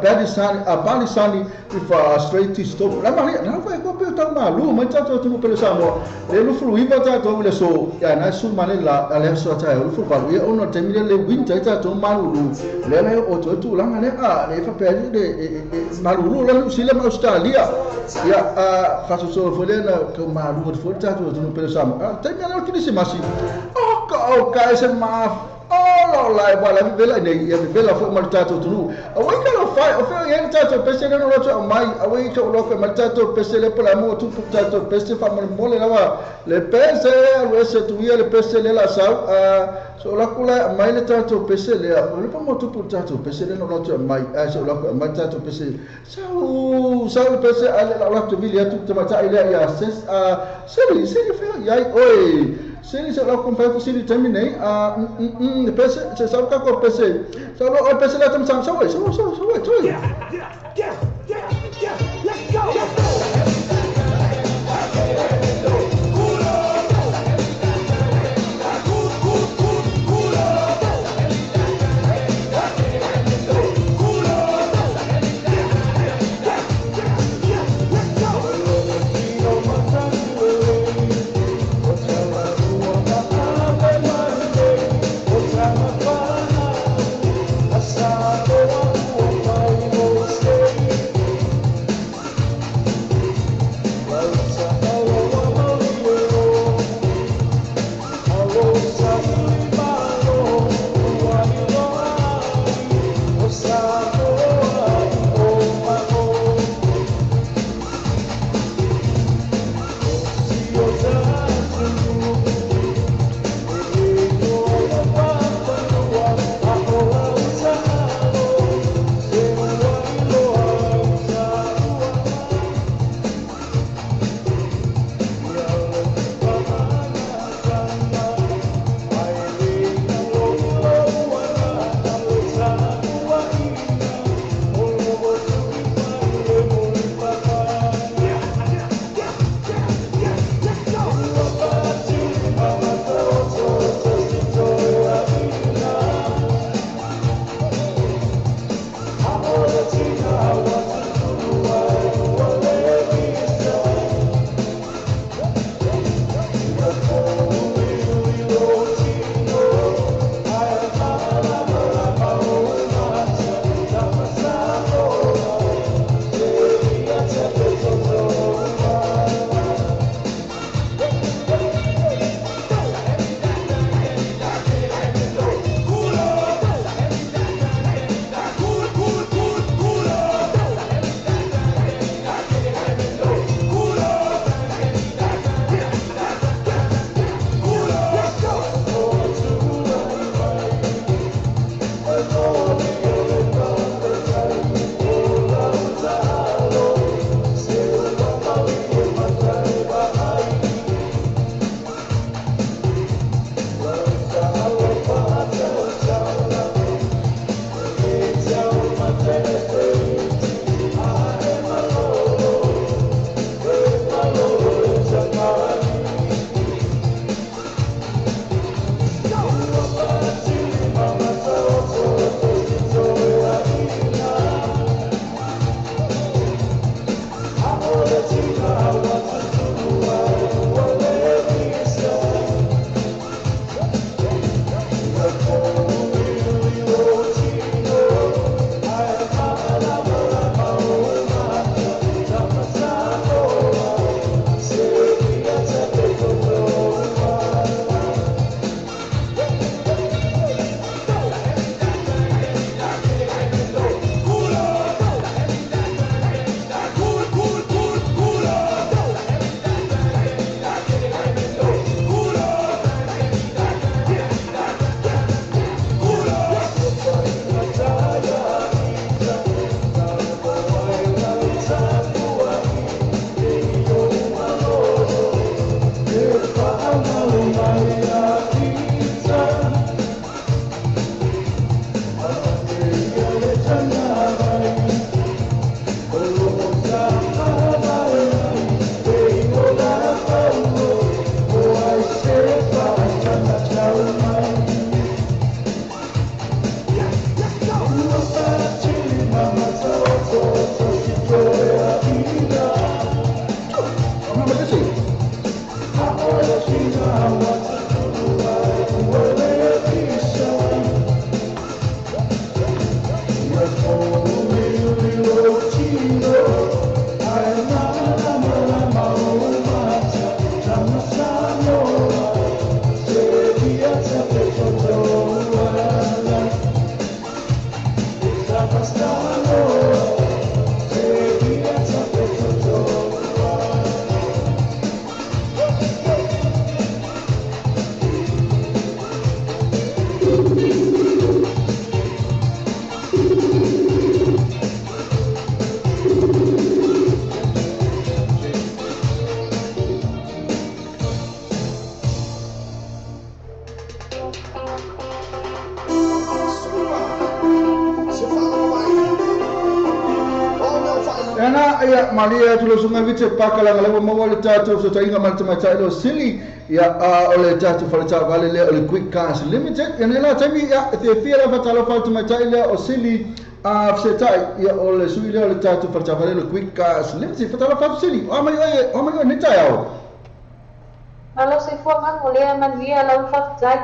bad sunny a bad sunny with a straight to stop la ma na fai ko pe tau malu mai tatou tu pelo Samoa le 29 tatou le so ya na su mane la le aso ta 28 ia ono taimi le winter tatou malulu le le o to tu langa le a le fa pe le malulu la sila ma Australia ia a fa so fo le na ko malu fo tatou tu pelo Samoa taimi ala kirisimasi o ka o ka se ma o lo lai wala vela nei ia vela fo ma tatou tunu a wai ka lo fai o fe ia tatou pese le no lo mai a wai ka lo fe ma tatou pese le pala mo tu tatou pese fa mo mo le lava le pese a le se tu ia le pese le la sau a so la kula mai le tatou pese le o le pa mo tu tatou pese le no lo mai a so la mai tatou pese sau sau le pese a le la tu vili tu te mata ile ia ses a seri seri fe ia oi seri se la compare ko seri termine a le pese se sau ka ko pese sau lo pese la tam sam sau sau sau sau sau. Yeah, yeah, yeah, yeah, yeah, let's go, let's go. Ena ia malie atu le usoga Vite Paka leaga lea ua maua le tatou fesootaiga ma le tamaitai lea o Sili ia o le tatou fale taavale lea o le Quick Cars Limited. Ia nei la taimi ia e fiafia lava faatalofa i le tamaitai lea o Sili a feseetai ia o le sui lea o le tatou fale taavale o le Quick Cars Limited. Faatalofa atu Sili, o a mai oe, o a mai oe nei taeao? Malo soifua gago lea manuia lau faafetai.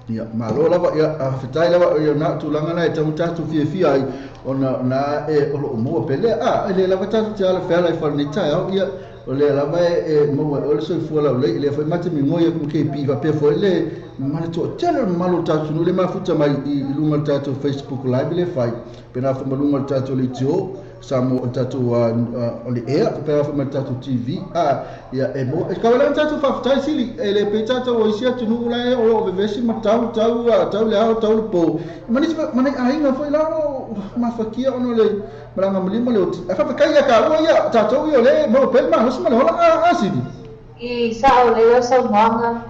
Ia, malo lava, ia, faafetai lava, ia na o tulaga na e tatau tatou fiafia ai, ona na e o lo o maua pea lea, a, e le lava tatou te ala feala i fale nei taeao, ia, o lea lava e maua ai oe le soifua laulelei, lea foi ma te migoi aku ma KP faapea foi le ma le toatele o le mamalu o le tatou atunuu le mafuta mai i luga o le tatou Facebook Live lea e fai, pena foi ma luga o le tatou leitio. Samoa o le tatou o le ea faapea foi ma le tatou TV a ia e mo e kau le tatou faafetai sili e le pe tatou o isi atunuu la e o lo o vevesi ma tau tau tau le ao tau le po ma nisi ma nai aiga foi la o mafakia ona o le malaga malima le oti ae faafetai ia taua ia tatou ia o le maua pea le malosi ma le ola a sili. I sao lelei lau saunoaga.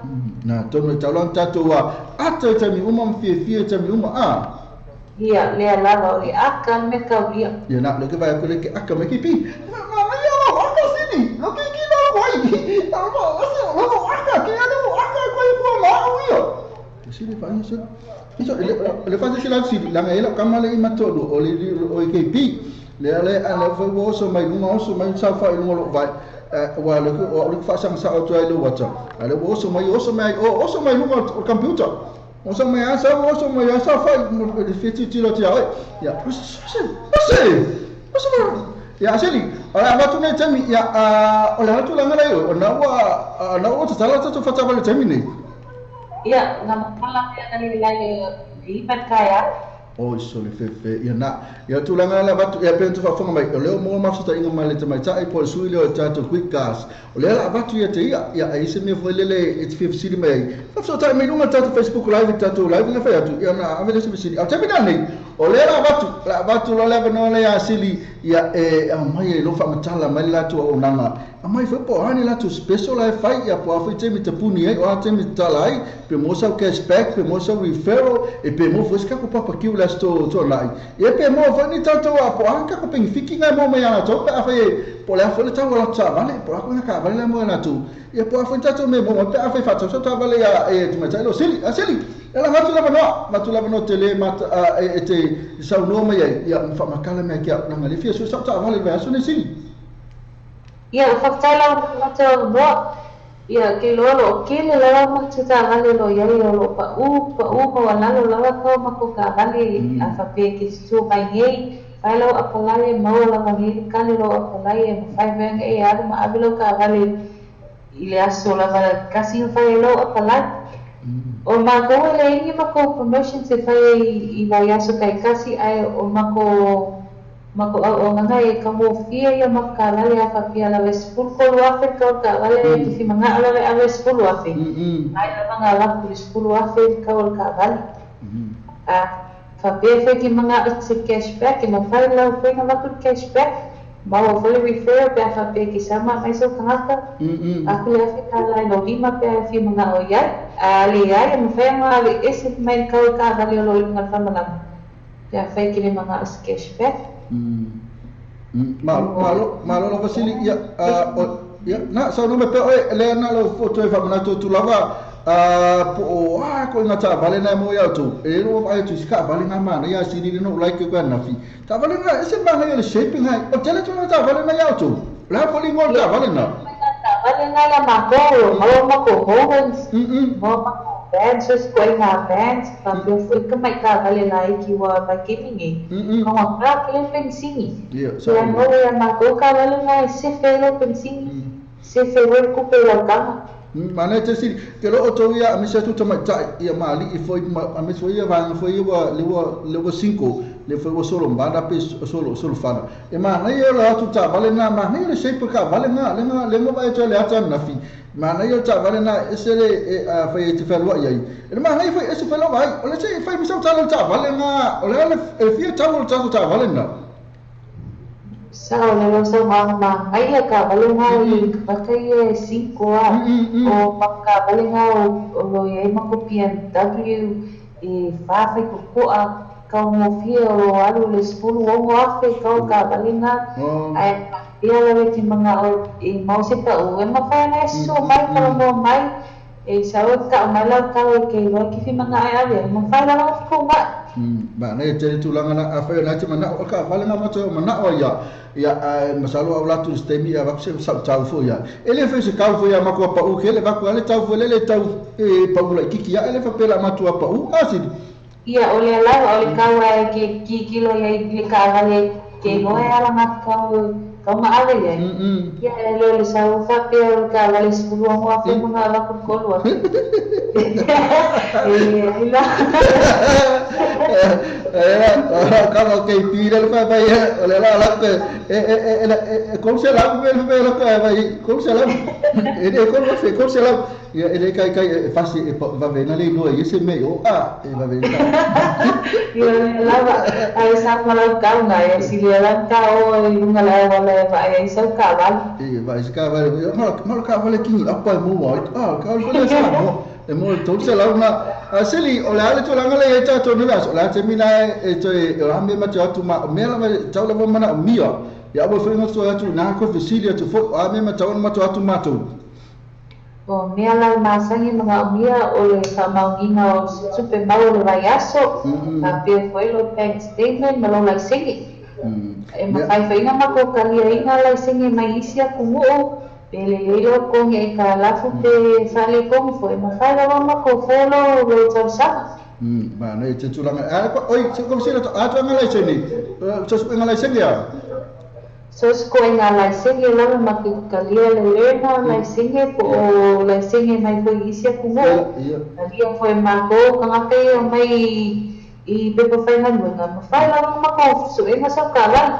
Na tonu e tau la ona tatou ata i taimi uma ma fiafia i taimi uma a. Ia, lea lava o le aka le mea kaulia. Ia na, lea ke vaai atu lea ke aka mai ke pi. Na, na ia lo aka sini, lo ke ki lo wai. Lo lo lo aka ke lo aka ko i pua ma au ia. Sini fa ia sini. Iso le le fa se la sini la ngai lo kama le i matolu o le o ke pi. Le le a le fa wo so mai lunga oso mai sa fa i lunga lo vai. Ua le o le fa sang sa o tu ai le WhatsApp. A le oso mai oso mai o oso mai lunga o computer. Oso mai a sa oso mai a sa fa le fiti tilo tia oi. Ia ose ose ose ia aseli o le avatu nei taimi ia o le atu langa lai o na ua na ua tatala tatou fatava le taimi nei. Ia na matala mea na le lai i taeao. Oi sole fefe ia na ia tulaga le avatu ia pe ona faafofoga mai o lea ua maua mafutaina mai le tamaitai po o le sui lea o le tatou quick cars o lea la avatu ia te ia ia ai se mea foi lele e te fia fesili mai ai faafesootai mai luga le tatou Facebook live i le tatou live na fai atu ia ona ave lea se fesili a o taimi la nei o lea la avatu la avatu loa le avanoa lea ia Sili ia e aumai ai lou faamatala mai le latou auaunaga Aumai foi po o a ni latou special la e fai, ia po o a foi taimi tapuni ai, o a taimi tatala ai, pe maua sau cash back, pe maua sau referral, e pe maua foi se kako papa kiu i le aso tuanai, ia pe maua foi ni tatou a po o a ni kako pengifiki nga e maua mai ia latou pe afai e po o le a foi le tau o latou taavale, po o le a koina taavale la e maua e latou, ia po o a foi ni tatou mea e maua mai pe afai e faatau sau taavale ia e tamaitai lo sili, a sili, ia la avatu le avanoa, avatu le avanoa tele mata e te saunoa mai ai, ia ma faamatala mea ki au, leaga le fia sue sau taavale i le vaiaso nei sili. Ia, faafetai lava mo le matou noa. Ia, ke iloa o lo o kele lava matou taavale o lo o i ai, o lo o paʻū, paʻū maualalo lava kau makou taavale a faapea e ke tutū mai nei, fai lau apalai e maua lava nei le kale o lou apalai e mafai mai ona e alu ma ave lau taavale i le aso lava kasi na fai ai lou apalai. O makou e leai ni makou promotions e fai ai i vaiaso taitasi ae o makou Makou auaunaga e taugofie ia makou taavale a faapea lava e 13,000 le tau o le taavale e te fia manao lava e ave e 10,000 ai lava na alu atu i le 10,000 le tau o le taavale. A faapea foi e te manao i se cash back e mafai lau foi ona avatu le cash back maua foi le referral pe a faapea e te sau ma aumai sou tagata atu le $1,000 i lou lima pe a e fia manao i ai. A leai e mafai ona aveese mai le tau o le taavale o lo o i luga o le faamalama. Pe afai e te le manao i se cash back. Malo, malo, malo lava sili, ia, o, ia, na, saunoa mai pea oe, lea na o lou toe faamanatu atu lava, po o a koe ngā taavale na e maua ia outou, e le iloa vaai atu i si taavale nga manaia a sili lena ou like atu ananafi, taavale na ese le manaia o le shaping hai, o tele tulaga taavale na ia outou, o le a foi le igoa o le taavale na? Taavale na ia matou, maua matou Holden's, maua matou Vans, so isi ituaiga vans, faapea foi tamai taavale laiti ua vaitaimi nei, taugata tele le penisini. Ia maua ia matou taavale na e sefe ai lau penisini, sefe ai foi le tupe i lau taga. Manaia tele sili, ke lo outou ia aemaise atu tamaitai ia ma alii foi ma aemaise foi ia vaega foi ia ua lea ua lea ua single lea foi ua solomala pe solo solofala e manaia le o atu taavale na manaia le shape o le taavale na lea na lea na vaai atu ai le ata ananafi manaia le taavale na e ese le e afai e te fealuai ai e le manaia foi ese foi lau vaai o le se i fai ma sau tala i le taavale na o le a le fia tau o le tatou taavale na. Sao le lau saunoaga manaia taavale na i vaka ia e cinco a o mau taavale na o lo o i ai matou BMW e fa faitotoa taugofie o lo o alu i le 16,000 kau taavale na ae faapea lava e te manao e maua se pau e mafai ona e susu mai talanoa mai e sau e tau mai lau tala e te iloa e te fia manao e ave ai mafai lava ona fetuunai. Manaia tele tulaga na, afai o lena e te manao, o le taavale na matou e manao ai ia, ia ae masalo a ula atu i se taimi ia avatu se sau tau foi ia. E le fai se tau foi ia matua pau tele, avatu lava le tau foi lele e tau e pau laitiiti ae le faapea la matua pau a sili. Ia, o lea lava, o le tau lava e ke kikilo i ai i le taavale ke iloa e ala ngā tau tau ma ave i ai. Ia, e le o le sau faapea o le taavale 16,000 ma ngā avatu i le 3,000. E leai la. Kava o KP le le fai mai o le la la e e e e e 300 me le fai la mai 300 e le 3,000 300 ia e le kai kai e fasi e vave na le iloa i se mea i o a e vave na. Ia le lava ae sa ma lau tauna e sili ala ta o i luga le auala e vaai ai sau taavale. E vaai se taavale ma ma le taavale kingi apa e maua ai a taavale foi lea Samoa e maua i le 300 na. A sili o le a le tulaga lea i ai tatou nei le aso o le a taimi la e toe o le a mea ma te o atu ma o mea lava e tatau lava manaomia ia aua foi na toe atu na koe fesili atu foi o a mea ma tatau ona matou atu matou. O mea la e masani manaomia o le faamaoniga o se tupe maua o le vaiaso, faapea foi lou bank statement ma lou laisene. E mafai foi ona matou taliaina laisene mai isi atunuu, pe lelei lou totogi aitalafu pe faaletonu foi, e mafai lava ona matou follow lou tausaga. Manaia te tulaga. Oi, se ko sila a tuanga laisene. So suenga laisene a. So se laisene lava ma ke talia le learner laisene po o laisene mai foi i isi atunuu. Talia foi e matou tagata ia e omai i pepa faigaluega, mafai lava ona matou suega sau taavale.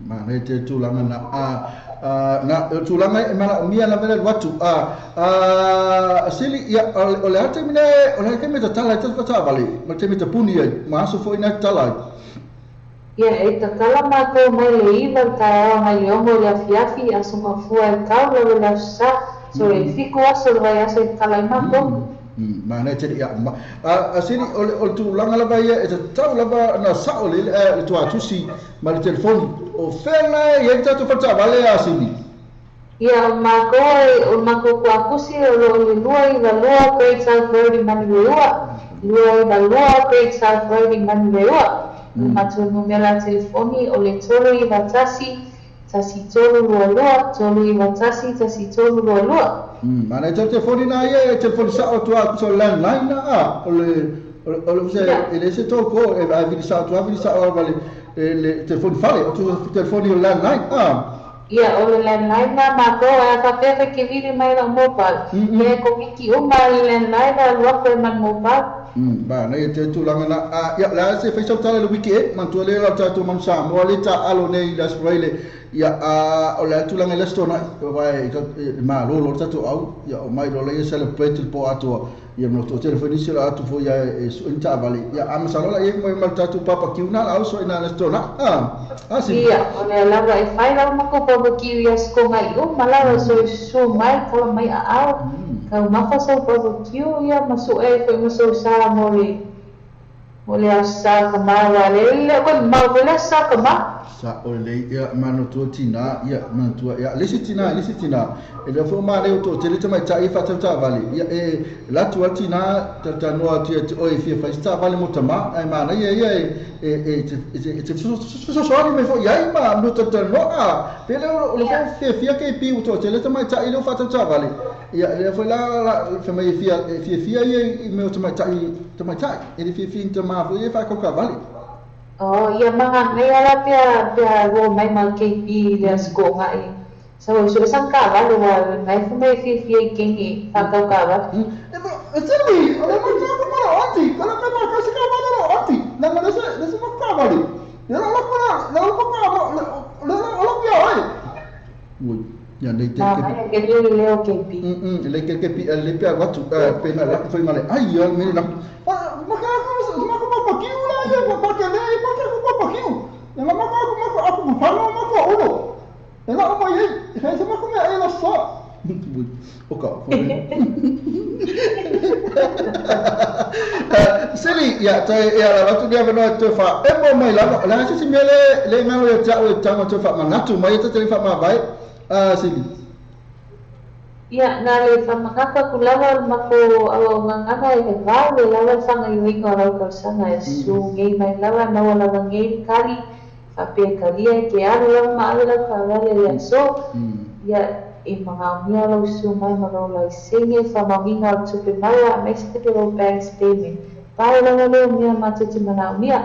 Manaia te tulaga na. A na o tulaga e manaomia lava le alu atu. A sili ia o le a taimi le o le a taimi e tatala ai tatou taavale ma le taimi e tapuni ai ma aso foi na e tatala ai. Ia, e tatala matou mai le 9 i le taeao agai le 6 i le afiafi, aso mafua e tau lava i le aso Sa, so e 7 aso o le vaiaso e tatala ai matou. Manaia tele ia ma a sili o le o le tulaga lava ia e tatau lava ona sao le le tuatusi ma le telefoni o fea la e i ai le tatou fale taavale a sili. Ia, o matou e o matou tuatusi o lo o i le 292 Great South Road i Manureua, 292 Great South Road i Manureua. O le matou numera telefoni o le 391 1322, 391 1322. Manaia tau telefoni na ia e telefoni sao atu a kusa o le landline na a o le o le se e le se tau ko e a vili sao atu a vili sao a le le telefoni fale o tu telefoni o le landline a. Ia, o le landline na matou ae a faapea fai ke vili mai lau mobile, ia e komiti uma le landline a alu aku ai ma le mobile. Manaia te tulaga na a ia le a se fai sau tala i le weekend manatua lea lau tatou manu Samoa le taaalo nei i le Aso Faraile ia a o le a le tulaga i le Aso Toonai aua e malolo le tatou au ia omai loa laia celebrate le po atoa ia mo toatele foi nisi o le atu foi ia e sue ni taavale ia a masalo la ia ma le tatou barbecue na la au so ina le Aso Toonai a a sili. Ia, o lea lava e fai lava matou barbecue i Aso Toonai uma lava so e susu mai kala mai aao taumafa sau barbecue ia ma sue ai foi ma sou sa mo le mo le Aso Sa ka ma aua le le ua mamao foi le Aso Sa ka ma. Sa'o lelei, ia, manatua tinā, ia, manatua, ia, le isi tinā, le isi tinā, e le foi manaia ua toatele tamaitai e faatau taavale, ia, e alu atu lava le tinā talatalanoa atu ia te oe e fia fai se taavale mo tama, ae manaia ia e, e, e, e te, e te fesoasoani mai foi i ai ma lua talatalanoa, a, pe le o le foi fiafia KP ua toatele tamaitai lea ua faatau taavale, ia, lea foi la, la, fai mai e fia, e fiafia ia i mea o tamaitai, tamaitai, e le fiafia i ni tama foi ia e faatau taavale. Oh, ia manaia la pea pea ua omai ma le KP i le aso toonai. Sau e sue sana taavale ua nai fai mai e fiafia i keni faatau taavale. E sili, o le ma ka ma la ati, ka la ka ma ka se ka ma la ati. Na ma le se le se ma ka vale. Le la la la la la ka ma le le la la pia ai. Ui, ia nei te ke. Manaia ke leo le leo KP. Le ke ke pi le pia watu pe na la foi ma le ai ia me la. Ma ma ka ka ma ka ma pa kiu la ia ma pa ke le ma ka ma pa kiu. E ma ma ka ma ka aku pa ma ma ka ulo. E la o mai ai, e se ma ka me ai la sa. O ka. Sili, ia, toe, ia, la watu ni awanoa toe wha emo mai lava. O le a se si mea le, le ngalo ia te au e tango toe wha manatu mai e te wha mavae. Sili. Ia, na le whamanatu aku lava o le matou auaunga e vave lava le faagaioiga o lau tausaga e su ngei mai lava maua lava ngei le kali faapea e talia e te alu lava ma ave lau taavale i le aso. Ia, e manaomia lou susu mai ma lou laisene, faamaoniga o le tupe maua aemaise foi lou bank statement. Pau lava lea o mea matou te manaomia.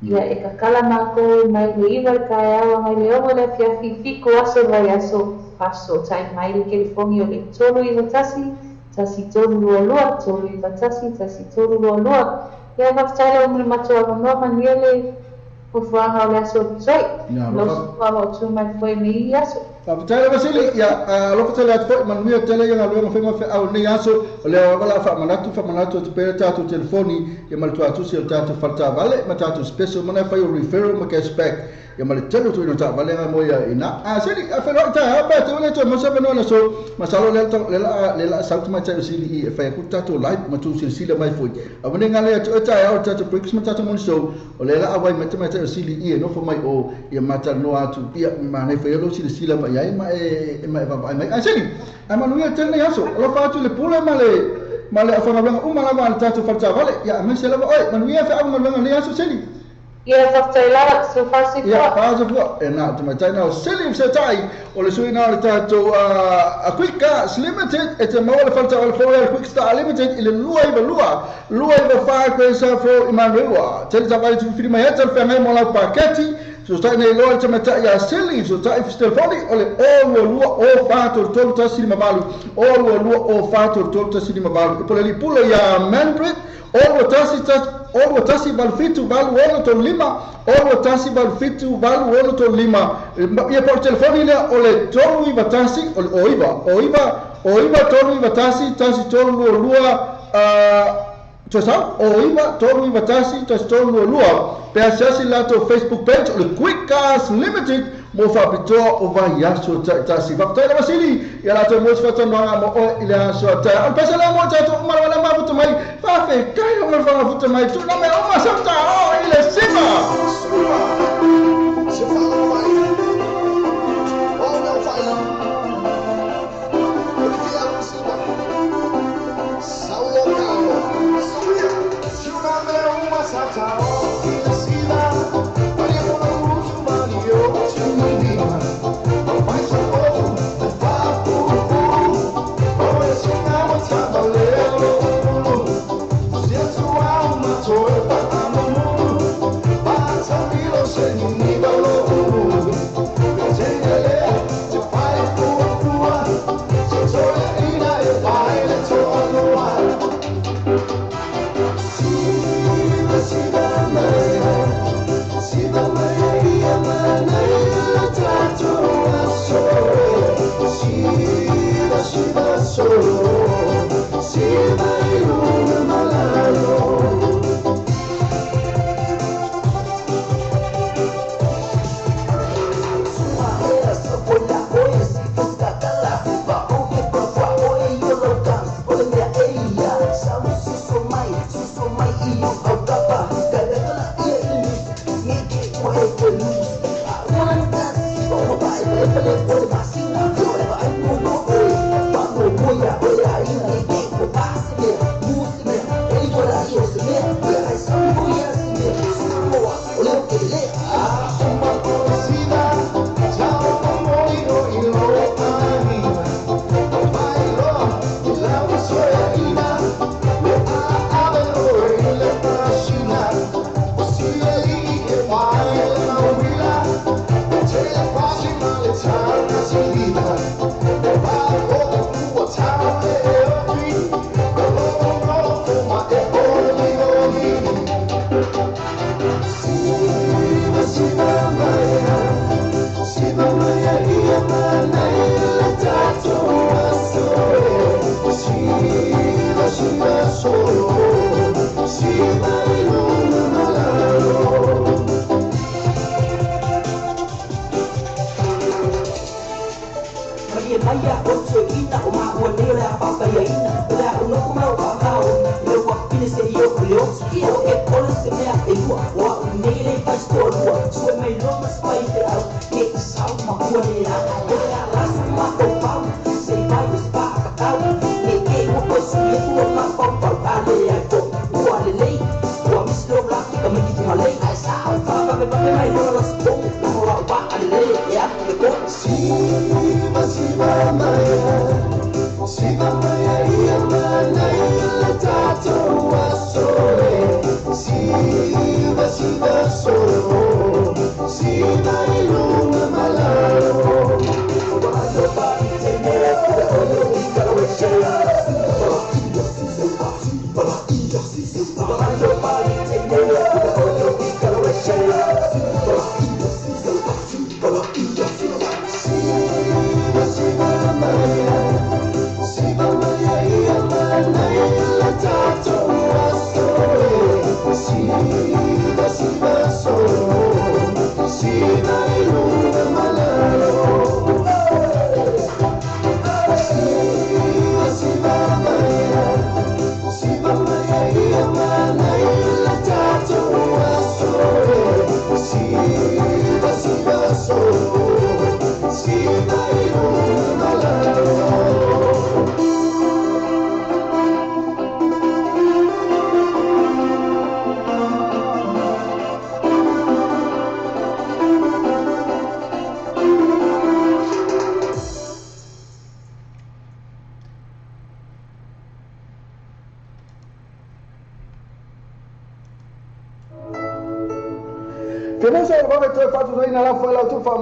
Ia, e tatala matou mai le 9 i le taeao agai le 6 i le afiafi, fitu aso i le vaiaso, faasootai mai le telefoni o le 391 1322, 391 1322. Ia, faafetai lava mo le matou avanoa, manuia le fuafuaga o le aso Toi. Lau susuga o lo o tu mai foe nei i aso. Faafetai lava Sili, ia alofa tele atu foi, manuia tele ia galuega fai ma feau i lenei aso, o lea lava o le a faamanatu, faamanatu atu pea le tatou telefoni, ia ma le tuatusi o le tatou fale taavale, ma tatou special ma nai fai o referral ma cash back, ia ma le tele o tuuina o taavale nga mo ia ina. A Sili, a feiloai taeao pe a teu le toe maua se avanoa i le aso, masalo lea lea la a sau tamaitai o Sili i e fai atu le tatou live ma tuu silasila mai foi. Aua ne i galo ia te oe taeao i le tatou breakfast ma le tatou morning show, O lea la auai mai tamaitai o Sili i e nofo mai o ia matalanoa atu ia manaia foi lou silasila mai ai ma e ma e vaavaai mai. Ae Sili, ae manuia tele nei aso. Alofa atu i le pule ma le ma le aufaigaluega uma lava a le tatou fale taavale. Ia aemaise lava oe. Manuia feau ma galuega nei aso Sili. Ia faafetai lava, soifua soifua. Ia soifua. E na o tamaitai na o Sili Fesetai o le sui na o le tatou Quick Cars Limited e te maua le fale taavale fou lea le Quick Star Limited i le 292 294 Grace Afro i Manurewa. Tele taavale tuufili mai ai talafeagai mo lau paketi. Fesootai nei loa i le tamaitai ia Sili, fesootai fetelefoni o le 022 04 33 158, 022 04 33 158. I Poleli Pule ia Manpreet, 021 021 87 86 35, 021 87 86 35. Ia po o le telefoni lea o le 391, o le 09, 09, 09 391 1322, Toe sau, 09 391 1322, pe asiasi latou Facebook page o le Quick Cars Limited mo faapitoa o vaiaso taitasi. Faafetai lava Sili i a latou mo se faatanoaga mo oe i le aso a taeao. O le pesa lea mo tatou uma lava lea mafuta mai. Faafetai lava le faafuta mai. Tuna mea uma sau taao i le sima. Se fala mai, o meu pai, ele que é o Siba, Saulo Cabo,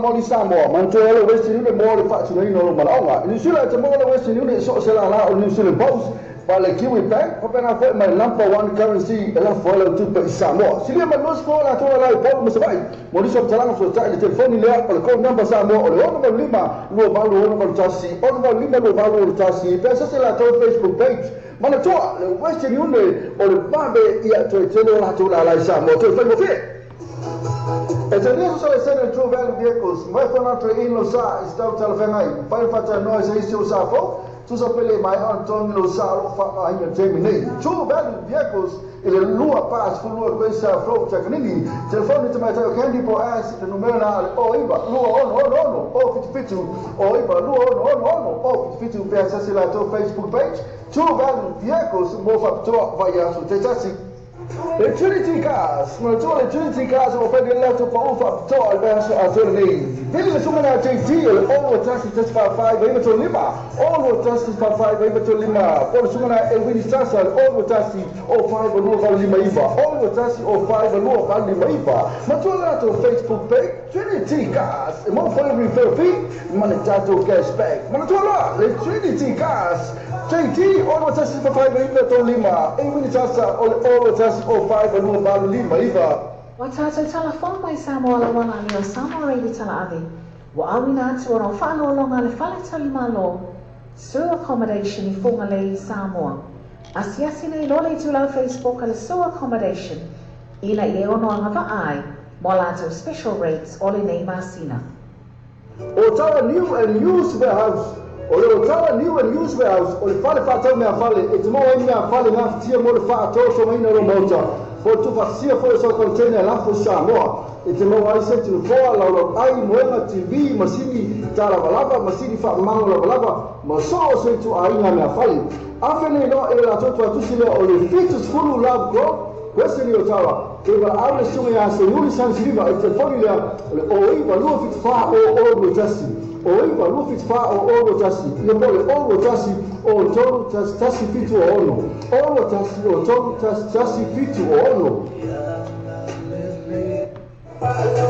Moli Samoa, mantua le Western Union mo le faatinoina o lo malaoga. I New Zealand te maua le Western Union so o se lala o New Zealand Post pa le Kiwi Bank, faapena fo'i ma le number one currency e lafo ai lau tupe i Samoa. Silia ma le 24 latou ala i Upolu ma Savaii mo nisi o fetalaga fesoatai le telefoni lea o le code number Samoa o le 685 2861 685 2861 pe asasi latou Facebook page. Manatua le Western Union o le vave ia toe tele o latou lala i Samoa toe faigofie. E te nia so le sene True Value Vehicles, mai whana tre in lo sa i stau talawhengai, whai whata noa se isi o sa fo, tusa pele mai on tongi lo sa lo wha mahinga taimi nei. True Value Vehicles i le lua pas fulua koe sa flow takanini, telefoni te mai tayo candy po as le numera na ale o iwa, lua ono ono ono, o fitu fitu, o iwa, lua ono ono ono, o fitu fitu, pea sasi la tō Facebook page, True Value Vehicles mo whapitoa vai asu te tasi. Le Trinity Cars, manatua le Trinity Cars o whaidi le pa ufa pitoa al vaiaso atoa lenei. Vili le suga na JT o le olo tasi tasi fa fai vai mato lima, olo tasi fa fai vai mato lima. Po le suga na Elwini Sasa le olo tasi o fai valua valu lima iva, olo tasi o fai valua valu lima iva. Matua le latou Facebook page Trinity Cars, e mo foi referral fee ma le tatou cashback. Manatua loa le Trinity Cars JT olo tasi fa fai vai mato lima, Elwini Sasa o le olo tasi o fai valua valu lima iva. Ua tātou talafono mai Samoa lauala ali o Samoa Radio Talaave. Ua auina atu ona o faalologa le fale taulimalo Sur Accommodation i Fugalei, Samoa. Asiasi nei loa le itulau Facebook a le Sur Accommodation ina ia e ono agavaa ai mo a latou special rates o lenei masina. Otawa New and Used Warehouse O le Otawa New and Used Warehouse o le fale faatau meafale e te maua ai ni meafale gafatia mo le faatosogaina o lou maota po o le tuufaatasia foi o sau container e lafo i Samoa. E te maua ai seti nofoa, laulauai, moega, TV, masini ta lavalava, masini faamamago lavalava, ma so o se ituaiga meafai. Afe nei loa e le latou tuatusi lea o le 70 Love Grove, Wesley Ottawa, ke valaau le susuga ia Seiuli Sansiliva i le telefoni lea o le 09 274 0021, 09 274 0021, ia po o le 021 03 11 76, 021 03 11 76. E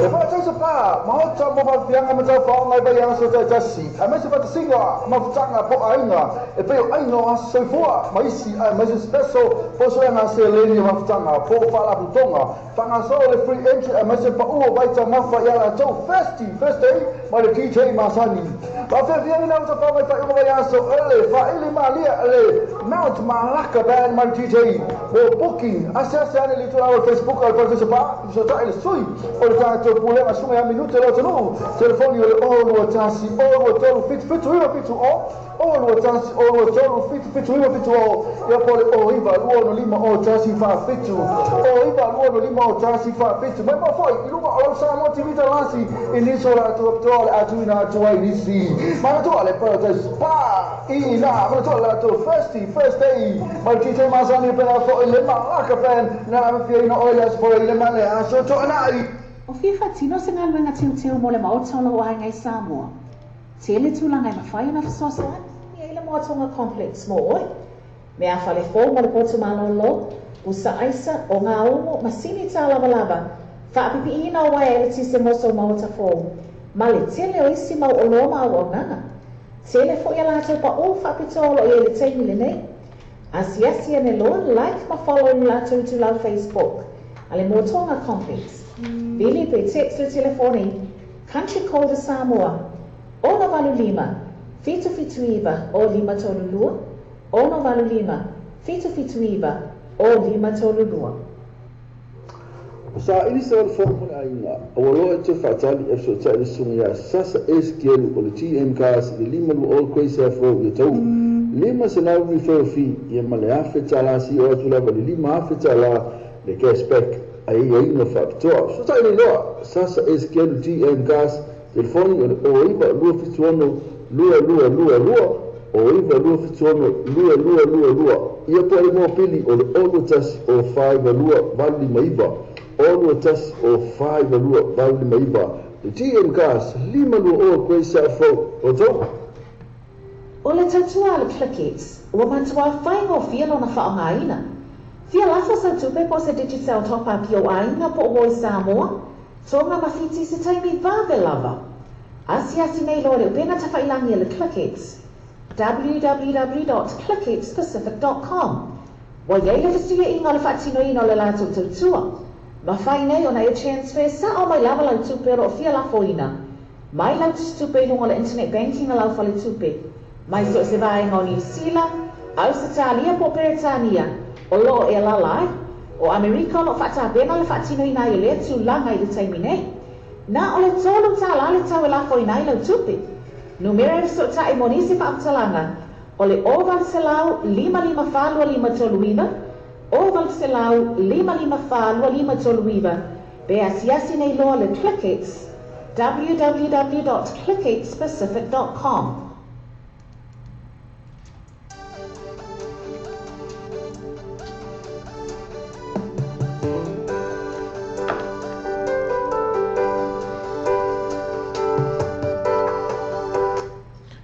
faataisa pa maota mo faafiaga ma taufaoga i vaiaso taitasi, aemaise faatasiga mafutaga po o aiga e pei o aiga o aso soifua ma isi, aemaise special po o suega seleni o mafutaga po o faalapotopotoga. Faagasolo le free entry aemaise pau o vaitaumafa ia latou Thirsty Thursday ma le DJ masani. Faafeafiaina o taufaoga i faaiuga vaiaso o le Faaili Malia le Mount Malaka Band ma le DJ. Mo booking, asiasi ane i le itulau o le Facebook a le Parataiso Pa, fesootai le sui o le tatou Pulega Susuga ia Minute Loatunuu, telefoni o le 021 023 77 9 70, 021 023 77 9 70, ia po o le 09 265 01 47, 09 265 01 47. Mai mau foi i luga o lau Samoa TV Talasi i nisi o latou apitoa o le a tuuina atu ai nisi. Manatua le Paradise Spa i ina, manatua le latou Thirsty Thursday ma le DJ masani e pena foi le Malaka Band na afafiaina oe le aso Foe ma le aso Toanai. O fia faatino se galuega teuteu mo le Maota o lou aiga i Samoa. Tele tulaga e mafai ona fesoasoani ai le Moatoga Complex mo oe. Mea fale fou mo le potu malolo, pusa aisa, ogaumu, masini tālavalava, faapipiina o uaea eletise mo sou maota fou, ma le tele o isi mau oloa ma auaunaga. Tele foi a latou paʻū faapitoa o lo o i ai i le taimi lenei. Asiasi ane loa, like ma follow i le latou itulau Facebook a le Moatoga Complex. Vili pe text le telefoni Country Code a Samoa, 685 779 o 532, 685 779 o 532. O saili se o le fono mo le aiga, aua loa e toe faatali e fesootai le susuga ia Sasa Esekielu o le GM Cars i le 520 Grace Ave Road i Otahuhu, $500 referral fee ia ma le $1,000 sio atu lava i le $5,000 le cash back a i aiga faapitoa. Fesootai nei loa Sasa Esekielu GM Cars, telefoni o le 09 276 2222, 09 276 2222. Ia po o le mopili o le 021 o 492 859, 021 o 492 859. Le GM Cars, 520 Grace South Road, Otahuhu. O le tautua a le Clickx, ua matuā faigofie lona faaaogaina. Fia lafo sau tupe po o se Digicel top up i ou aiga po o uo i Samoa, Tonga ma Fiti i se taimi vave lava. Asiasi nei loa i le upega tafailangi a le Clickx, www.clickxpacific.com. Ua i ai le fesuiaiga o le faatinoina o le latou tautua. Mafai nei ona e transfer sao mai lava lau tupe o lo o fia lafoina mai lau tusitupe i luga o le internet banking a lau faletupe mai so o se vaega o Niu Sila, Ausetalia po o Peretania o lo o e alaala ai. O Amerika o lo o faatapena le faatinoina ai o lea tulaga i le taimi nei. Na o le $3 le tau e lafoina ai lau tupe. Numera e fesootai mo nisi faamatalaga o le 0800 554 2539, 0800 554 2539, pe asiasi nei loa le Clickx, www.clickxpacific.com.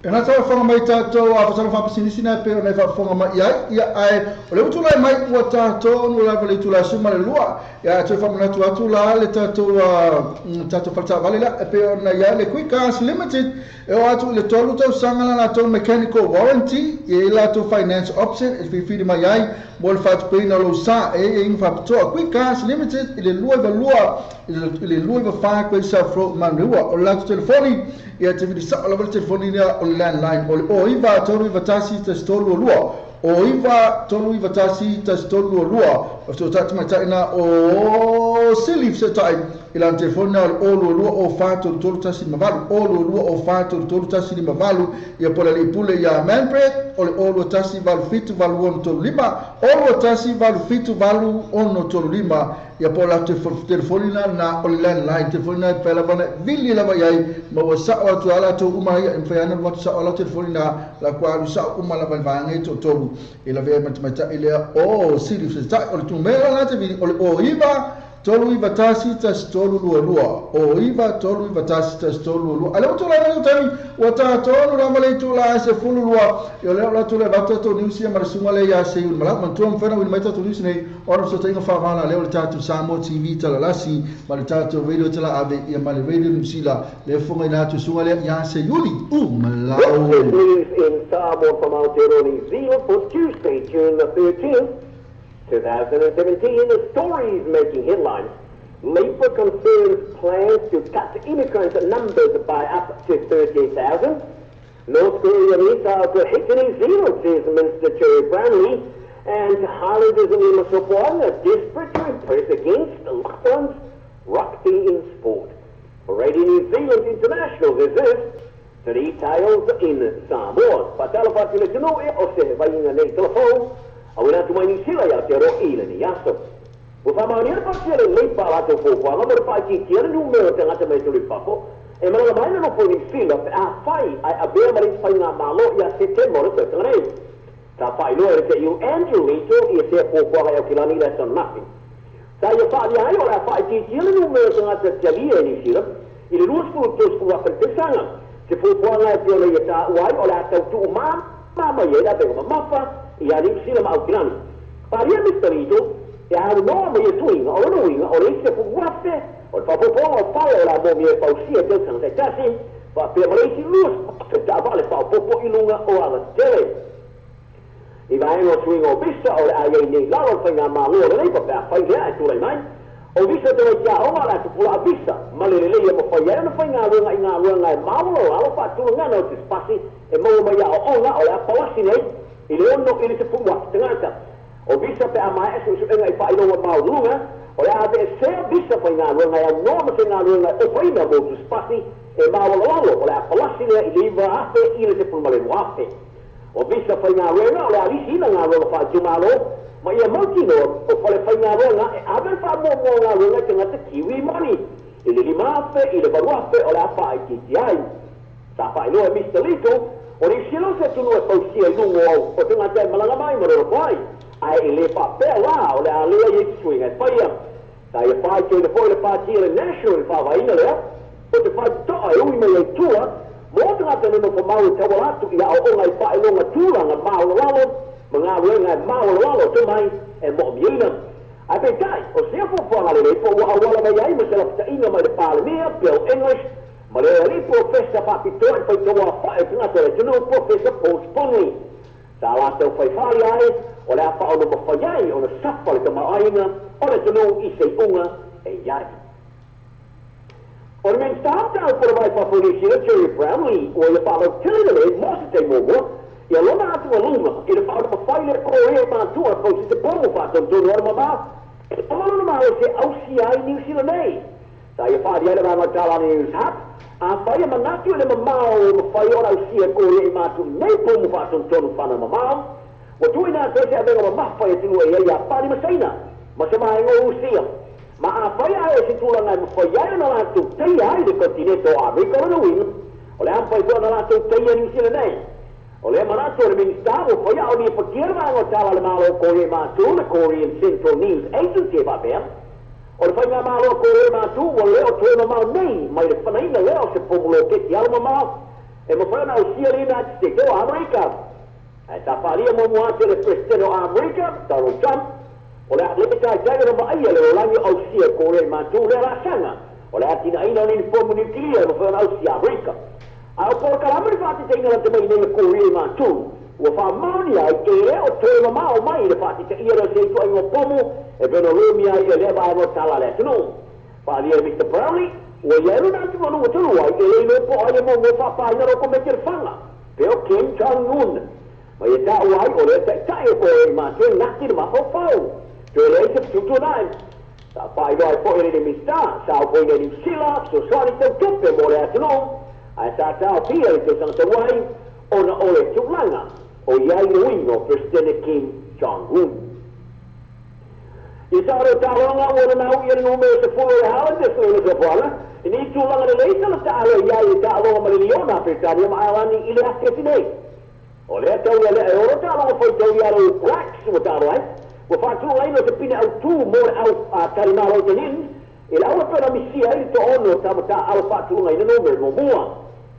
E gata e faafofoga mai tatou a fasala faapisinisi na e pei ona e faafofoga mai i ai, ia ae o lea ua tulai mai ua tatou lava le itula 12, ia ae toe faamanatu atu la le tatou tatou fale taavale lea e pei ona i ai le Quick Cars Limited e oo atu i le tolu tausaga la latou mechanical warranty, e i ai latou finance option e filifili mai ai mo le faatupeina o lou sa e i ai ina faapitoa. Quick Cars Limited i le 292 i le 294 Great South Road, Manurewa. O le latou telefoni, ia te vili sao lava le telefoni lea o le landline o le 09 391 1322, 09 391 1322. O le fesootai tamaitai na o Sili fesootai I lana telefoni lena o le 022 04 33 158, 022 04 33 158, ia po o le alii pule ia Manfred, o le 021 87 86 35, 021 87 86 35, ia po o le latou telefoni lena o le landline, telefoni lena e mafai lava ona e vili lava i ai ma ua sao atu lava latou uma ia, e mafai lava ona alu atu sao lava lau telefoni lena, la ua alu sao uma lava i le vaega ia e toatolu e lavea ai ma le tamaitai lea o Sili Fesita'i. O le numera lena e te vili o le 09 391 1322, 09 391 1322. A o lea ua tulai mai lou taimi, ua ta tonu lava le itula e 12, ia o lea o le atu lea e avatu tatou news ia ma le susuga lea ia Seiuli Malao. Manatua mafai ona uina mai tatou news nei ona o fesootaiga faavaala lea o le tatou Samoa TV talalasi ma le tatou radio talaave ia ma le Radio New Sila lea e fofogaina atu le susuga lea ia Seiuli U Malao. This is news in Samoa from Aotearoa New Zealand for Tuesday, June the 13th, 2017. The stories making headlines. Labour confirms plans to cut immigrant numbers by up to 30,000. North Korea missile to hit New Zealand, says Minister Gerry Brownlee. And Highlanders in Sopoaga desperate to impress against Lachlan's rugby in sport. For Radio New Zealand International, this is the details in Samoa. Faatalofa atu i le atunuu ia o se vaiga nei telefou, auina atu mai Niu Sila i Aotearoa i lenei aso. Ua faamaonia le pasia le Leipa a latou fuafuaga mo le faaitiitia le numera o tagata mai atunuu i fafo e malaga mai le nofo i Niu Sila pe afai ae avea ma le isi faigamalo ia Setema o le tausaga nei. Sa faailoa e le CU Andrew Little ia sea fuafuaga i Aukilani i le aso ananafi. Sa ia faaalia ai o le a faaitiitia le numera o tagata talia i Niu Sila i le 20 30 afe i le tausaga. Se fuafuaga e pei ona ia taua ai o le a tau tuumama mai ai le avega mamafa ia Niu Sila ma Aukilani. Faaalia Mister Little e aunoa ma ia suiga, o lona uiga o le isi 10,000 o le faaopoopoga o fale o le a moomia e fausia i tausaga taitasi, faapea ma le isi 20,000 taavale faaopoopo i luga o alatetele. I vaega o suiga o visa o le a i ai nei i lalo o le faigamalo a le Labour pe afai lea e tulai mai. O visa tamaiti aoga o le a tupula'a visa ma le lelei e mafai ai ona faigaluega i galuega e maualalalo faatulagana o tusipasi e maua mai aoaoga o le a palasi nei i le 6 i le 10,000 tagata. O visa pe a maea suesuega i faailoga maualuluga, o le a aveesea visa faigaluega e aunoa ma se galuega e ofaina mo tusipasi e maualalalo o le a palasi lea i le 9,000 i le 12,000. O visa faigaluega o le a lisiina galuega faaitumalo ma ia mautinoa o fale faigaluega e ave le faamuamua o galuega i tagata Kiwi moni i le 5,000 i le 8,000 o le a faaitiitia ai. Sa faailoa e Mister Little, o Niu Sila o se atunuu e fausia i luga o o tagata e malaga mai ma nonofo ai, ae e le faapea la o le a leai ai se suiga e faia. Sa ia faitioina foi le Pati a le National i le faavaeina lea o se faitotoa e ui mai ai tua mo tagata nonofo mau e tauala atu i aoaoga i faailoga tulaga maualalalo ma galuega e maualalalo tomai e mo'omiaina. Ae peitai, o sea fuafuaga lelei po ua auala mai ai ma se lapataiga mai le Palemia, Bill English, ma le alii polofesa faapitoa i le faitauafa'i o tagata o le atunuu, Professor Paul Spoonley. Sa latou fai faalia ai, o le a faaonomafai ai ona safa le tamaoaiga o le atunuu i se iuga e i ai. O le Minisita o Mataupu o le Va i Fafo o Niu Sila, Gerry Brownlee, ua ia faalautele lelei mo se taimi muamua ia lona atugaluga i le faaonomafai le Korea i matua e fausi se pomu faatonutonu o le mamao e lava lona malosi e ausia ai Niu Sila nei. Sa ia faalia ai le vaega o Talani News Hub, afai e manatu i le mamao e mafai ona ausia e Korea i matua i nei pomu faatonutonu fana mamao, ua tuuina atu ai se avega mamafa i atunuu e i ai Iapani ma Saina ma se vaega o Rusia. Ma afai ae o se tulaga e mafai ai ona latou taia ai le kotinete o Amerika, o lona uiga, o le a mafai foi ona latou taia Niu Sila nei. O lea manatu o le Minisita ua fai a o lipotia le vaega o tala a le Malo o Korea i Matu, le Korean Central News Agency e faapea, o le faigamalo a Korea i Matu ua le o toe mamao nei mai le fanaina lea o se pomu loketi alumamao e mafai ona ausia le United States o Amerika. Ae sa faaalia muamua atu e le Peresetene o Amerika, Donald Trump, o le a le taitai ona vaaia le lalolagi o ausia e Korea i Matu lea laasaga o le atinaeina o ni pomu niukilia e mafai ona ausia Amerika. Ae o polokalame le faatetaiga lata mai nei a Korea i Matu ua faamaonia ai e le o toe mamao mai le faatetaia lea o se ituaiga o pomu e pei ona lomia ai e lea vaega o tala a le atunuu. Faaalia e Mister Brownlee, ua i ai lona atugaluga talu ai e le iloa po o ai e muamua faapaina lou komiti o le faga pe o Kim Jong-un. Ma ia taua ai o lea taitai o Korea i Matu e gati le mafaufau. Toe leai se fetuutuunai. Sa faailoa ai foi e le Minisita sa ofoina i Niu Sila fesoasoani tau tupe mo le atunuu ae sa taofia i le tausaga talu ai ona o le tulaga o i ai le uiga o Peresetene Kim Jong Un. I sa o taaloga ua nanau ia le numera 10 o le Haaland e sui le sofoaga i ni tulaga lelei sa taalo i ai i taaloga ma le Liona a Peretania ma Ailani i le afiafi nei. O lea taulelea e ono taaloga faitau ia le Blacks ua taalo ai, ua faatulagaina se pine autū mo le au talimalo i Dunedin i le aua pei ona misia ai le toaono o tama taaalo faatulagaina numera muamua.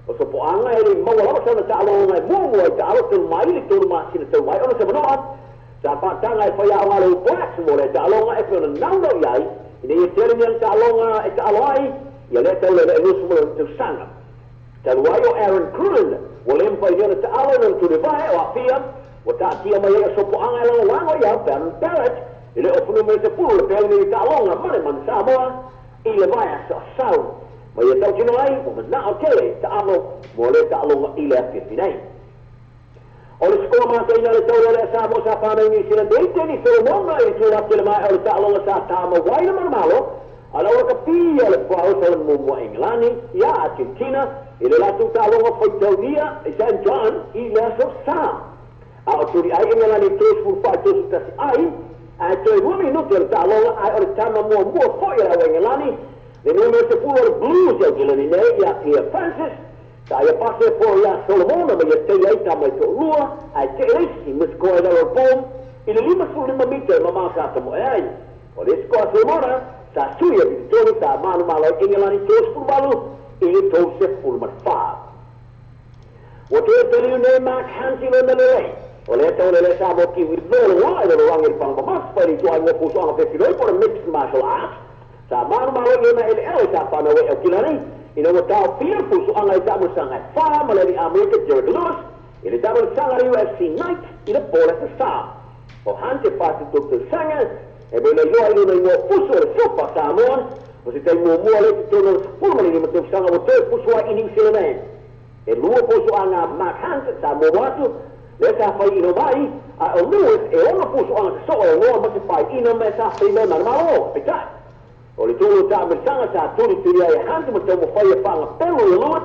O sopoaga e le i maua lava sana taaloga e muamua i taalo talu mai le tolu masina talu ai ona se manoa sa faataga e faiaoga a le All Blacks mo lea taaloga e pei ona naunau i ai ina ia tele ni ana taaloga e taalo ai ia lea taulelea e 26 tausaga. Talu ai o Aaron Cruden ua le mafai nei ona taalo i lona tulivae o aafia, ua taatia mai ai o sopoaga e lagolago ia Bowden Barrett i le ofu numera 10 le peau nei i taaloga ma le Manu Samoa i le vaiaso a sau. Ma ia tautino ai, ua manao tele taalo mo lea taaloga i le afiafi nei. O le sikoa mataina le taula lea Samoa sa fanau i Niu Silandi ai Denny Solomona i le tula tele maea o le taaloga sa tamau ai le Manamalo a le ola kapi o le puaosa o le muamua Engelani ia Argentina i le latou taaloga faitaulia i San John i le aso Sa. A o tuli ai Engelani i 34 i 31 ai, ae toe 2 minute o le taaloga ae o le tama muamua foi a le au Engelani le numera 10 o le Blues i Aotearoa nei ia Pierre Francis. Sa ia pase po ia Solomona ma ia tei ai tama i toalua, ae tee le isi ma sikoa i lalo o le bom i le 55 mita e mamao sa tamoe ai. O le sikoa a Solomona, sa sui atu i totonu sa manumalo ai Engelani 38 i le 34. Ua toe taliu nei Mark Hunt i lona lelei. O lea taulelea Samoa Kiwi loloa i lolo lagi i le panga mamafa i le ituaiga fuafuaga fefiloi po o le Mixed Martial Arts. Sa manumalo i ona eleele sa fanau ai Aukilani ina ua taofia le fuafuaga i taamilosaga e fa ma le alii Amerika Derrick Lewis i le taamilosaga a le UFC Night i le po o le Aso Sa. O Hunt e 43 tausaga e mea iloa i lona igoa fusu o le Super Samoan o se taimi muamua lea i totonu o le 15 tausaga ua toe fusu ai i Niu Silanai. E lua fusuaga a Mark Hunt sa muamua atu, lea sa fai ino mai, a o Lewis e ono fusuaga sosoo e ngoa ma se faiina mea sa fai mai ma le Malo. Peitai, o le tolu o taamilosaga sa tulituli ai e Hunt ma taumafai e faagapelo ia Lewis,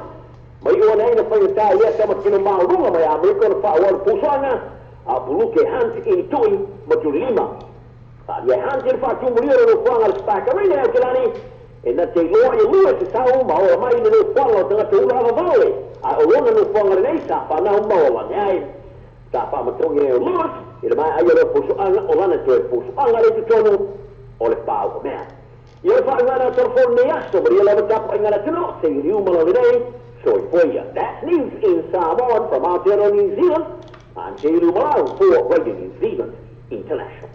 ma iu ane ai na faigata ia tama tino maoluga mai Amerika ona faaauau le fusuaga, a o puluke e Hunt i ni tui ma tulilima. Faaalia e Hunt i le faatumulia o le nofoaga a le Spark Arena i Aotearoa, E na te iloa i lua se sau ma ola mai i le nofoaga o tagata ula avavale, a o lona nofoaga lenei sa fanau maualage ai. Sa faamatogi ai o Lewis i le maea ai o lea fusuaga o lana toe fusuaga lea i totonu o le pau o mea. Ia le faaiuga na tolofo lenei aso, malia lava tapuaiga a le atunuu, se i liu ma lo lenei soifua. That's news in Samoan from Aotearoa New Zealand. I'm Seiuli Umalau for Radio New Zealand International.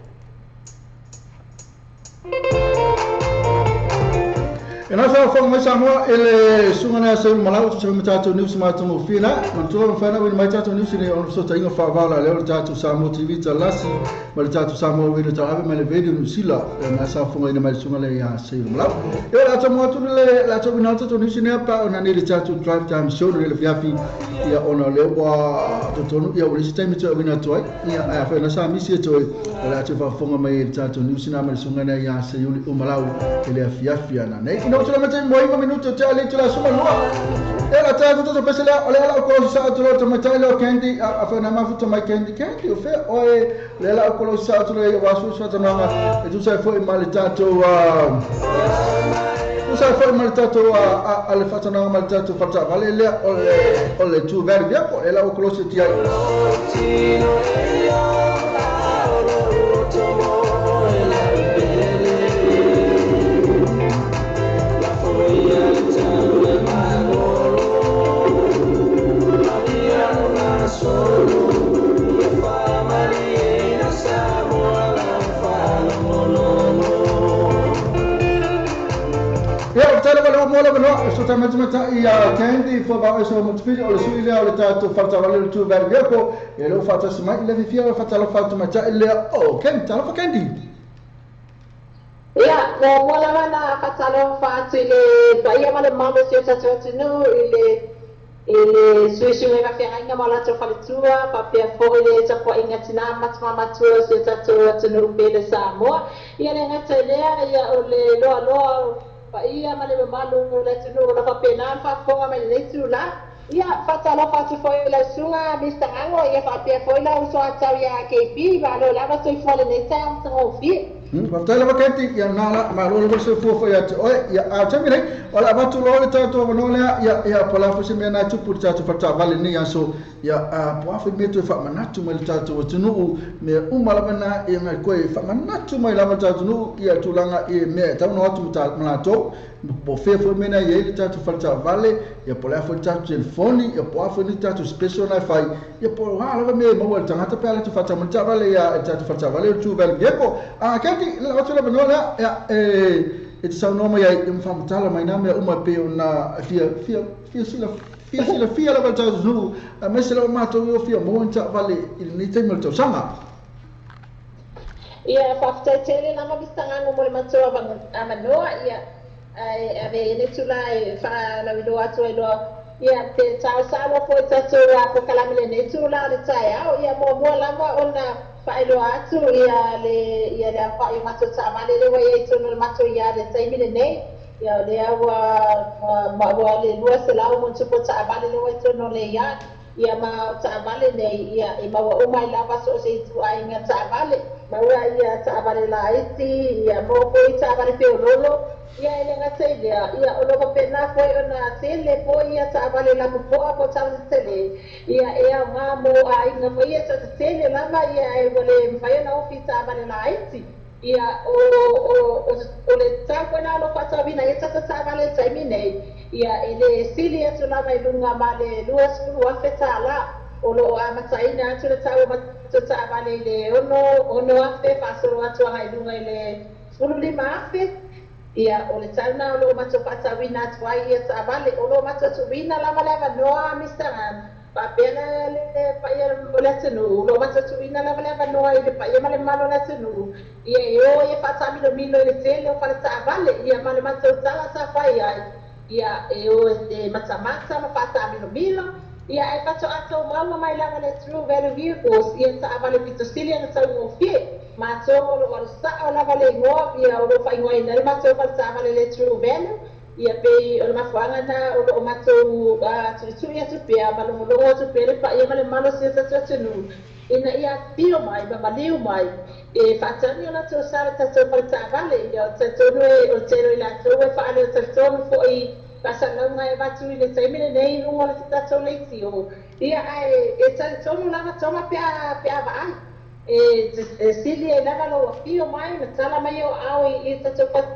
E nā whaafonga mai Samoa e le suga nea seu malau tu ma tātou news ma tātou fina manatua ma whaina wina mai tātou news nei ona fesootaiga faavala lea o le tātou Samoa TV talasi ma le tātou Samoa Radio talave mai le Radio New Zealand e na safoga ina mai le suga le ia seu malau e o le ata mo atu le le ata wina tātou news nei pa ona nei le tātou drive time show nei le fiafi ia ona le ua totonu ia o le isi taimi toe wina atu ai ia a whaina sa misi e toe o le atu faafofoga mai le tātou news na ma le suga nei ia Seiuli Umalau e le afiafi ana nei. Ina ua tula mai mo iva minuti o te ali tula suma lua. E la tā tutu pese lea, o le ala o kolosi sa atu loa tamaitai leo Candy, a whaina mafuta mai Candy, Candy o fea oe, le ala o kolosi sa atu loa i wasu sua tamanga, e tusa e foi ma le tātou, tusa e foi ma le tātou, a le whatananga ma le tātou whatavale lea, o le tu veri viako, e la o kolosi ti ai. Ia, o tele wale o mola manoa, e sota matamata i a Candy, fua vao eso motufili, o le sui lea o le tātou whatawale o le tu veri viako, e leo whatasi mai i le fifia o le whatalofa atu matai lea o Candy, talofa Candy. Ia, muamua lava na faatalofa atu i le paia ma le mamalu o si o tatou atunuu i le I le suesuega feagaiga ma o latou faletua, faapea foi le tapuaiga tinā ma tama matua o si o tatou atunuu pele Samoa. Ia le gata i lea, ia o le loaloa o paia ma le mamalu o le atunuu o lo o faapena ona faafofoga mai i lenei itulā. Ia, faatalofa atu foi i lau susuga Mister Gago, ia faapea foi lau uso a tau ia KB, malo lava soifua i lenei taeao matagofie. Faafetai lava Keti, ia na la, malo lava le soifua foi ia te oe. Ia, a o le taimi nei, o le a avatu loa le tatou avanoa lea, ia, ia, po o le a foi se mea na e tupu i le tatou faletaavale i lenei aso, ia, a, po o a foi mea toe faamanatu mai i le tatou atunuu, mea uma lava na, ia, na toe faamanatu mai lava le tatou atunuu, ia, tulaga i mea e tatau ona o atu ma latou, Po o fea foi mea na i ai le tatou faletaavale, ia po o le a foi le tatou telefoni, ia po o a foi ni tatou special na e fai, ia po o a lava mea e maua e le tagata pe a latou faatau mai le taavale ia le tatou faletaavale o le True Value Vehicle. A Kathy, lau atu le avanoa lea, ia, e te saunoa mai ai, ia ma faamatala mai nā mea uma e pei ona fia, fia, fia silafia, fia silafia lava e le tatou atunuu, aemaise lava matou e fia maua ni taavale i lenei taimi o le tausaga. Ia, faafetai tele lava Mister Gago mo le matou avanoa, ia, ae ave ai le tula e faalauiloa atu ai loa, ia, pe taosalo foi tatou polokalame i lenei tula o le taeao. Ia, muamua lava ona faailoa atu, ia, le, ia, le aofai o matou taavale lea ua i ai i totonu o le matou iā i le taimi lenei. Ia, o lea ua, ua, ua le 200 ma ona tupu o taavale lea ua i totonu o le iā. Ia ma o taavale nei, ia, e maua uma ai lava so o se ituaiga taavale. Maua ia taavale laiti, ia maua foi taavale feoloolo, ia e le gata i lea, ia o lo o faapena foi ona tele foi ia taavale lapopoa po o taavale tetele, ia e aoga mo aiga foi ia toatetele lava, ia e ua le mafai ona ofi i taavale laiti. Ia, o, o, o, o le tau foi la o lo o faatauina ai tatou taavale i le taimi nei, ia, e le sili atu lava i luga ma le $20,000. O lo o amataina atu le tau o matou taavale i le 6,000 faasolo atu agai i luga i le 15,000. Ia, o le tau lena o lo o matou faatauina atu ai ia taavale. O lo o matou tuuina lava le avanoa, Mister Faapea le paia o le atunuu, o lo o matou tuuina lava le avanoa i le paia ma le mamalu o le atunuu, ia e o ia faataamilomilo i le tele o fale taavale, ia ma le matou tala sa fai ai, ia e o e matamata ma faataamilomilo, ia ae faatoa tou maua mai lava le True Value Vehicles, ia taavale pito sili ona taugofie. Matou o lo o alu sao lava le igoa, ia o lo o faaigoaina ai le matou fale taavale le True Value. Ia pei o le mafuaaga lena o lo o matou tulituli atu pea ma logologo atu pea le paia ma le mamalu o si o tatou atunuu ina ia afifio mai ma maliu mai e faatauni o latou sa i le tatou fale taavale. Ia ou te talitonu o le tele o i latou e faaleo talitonu foi i faasalalauga e avatu i le taimi lenei i luga o le tatou leitio. Ia ae e talitonu lava Toma pe a vaai e sili ai lava lou afio mai ma tala mai ou aao i le tatou fale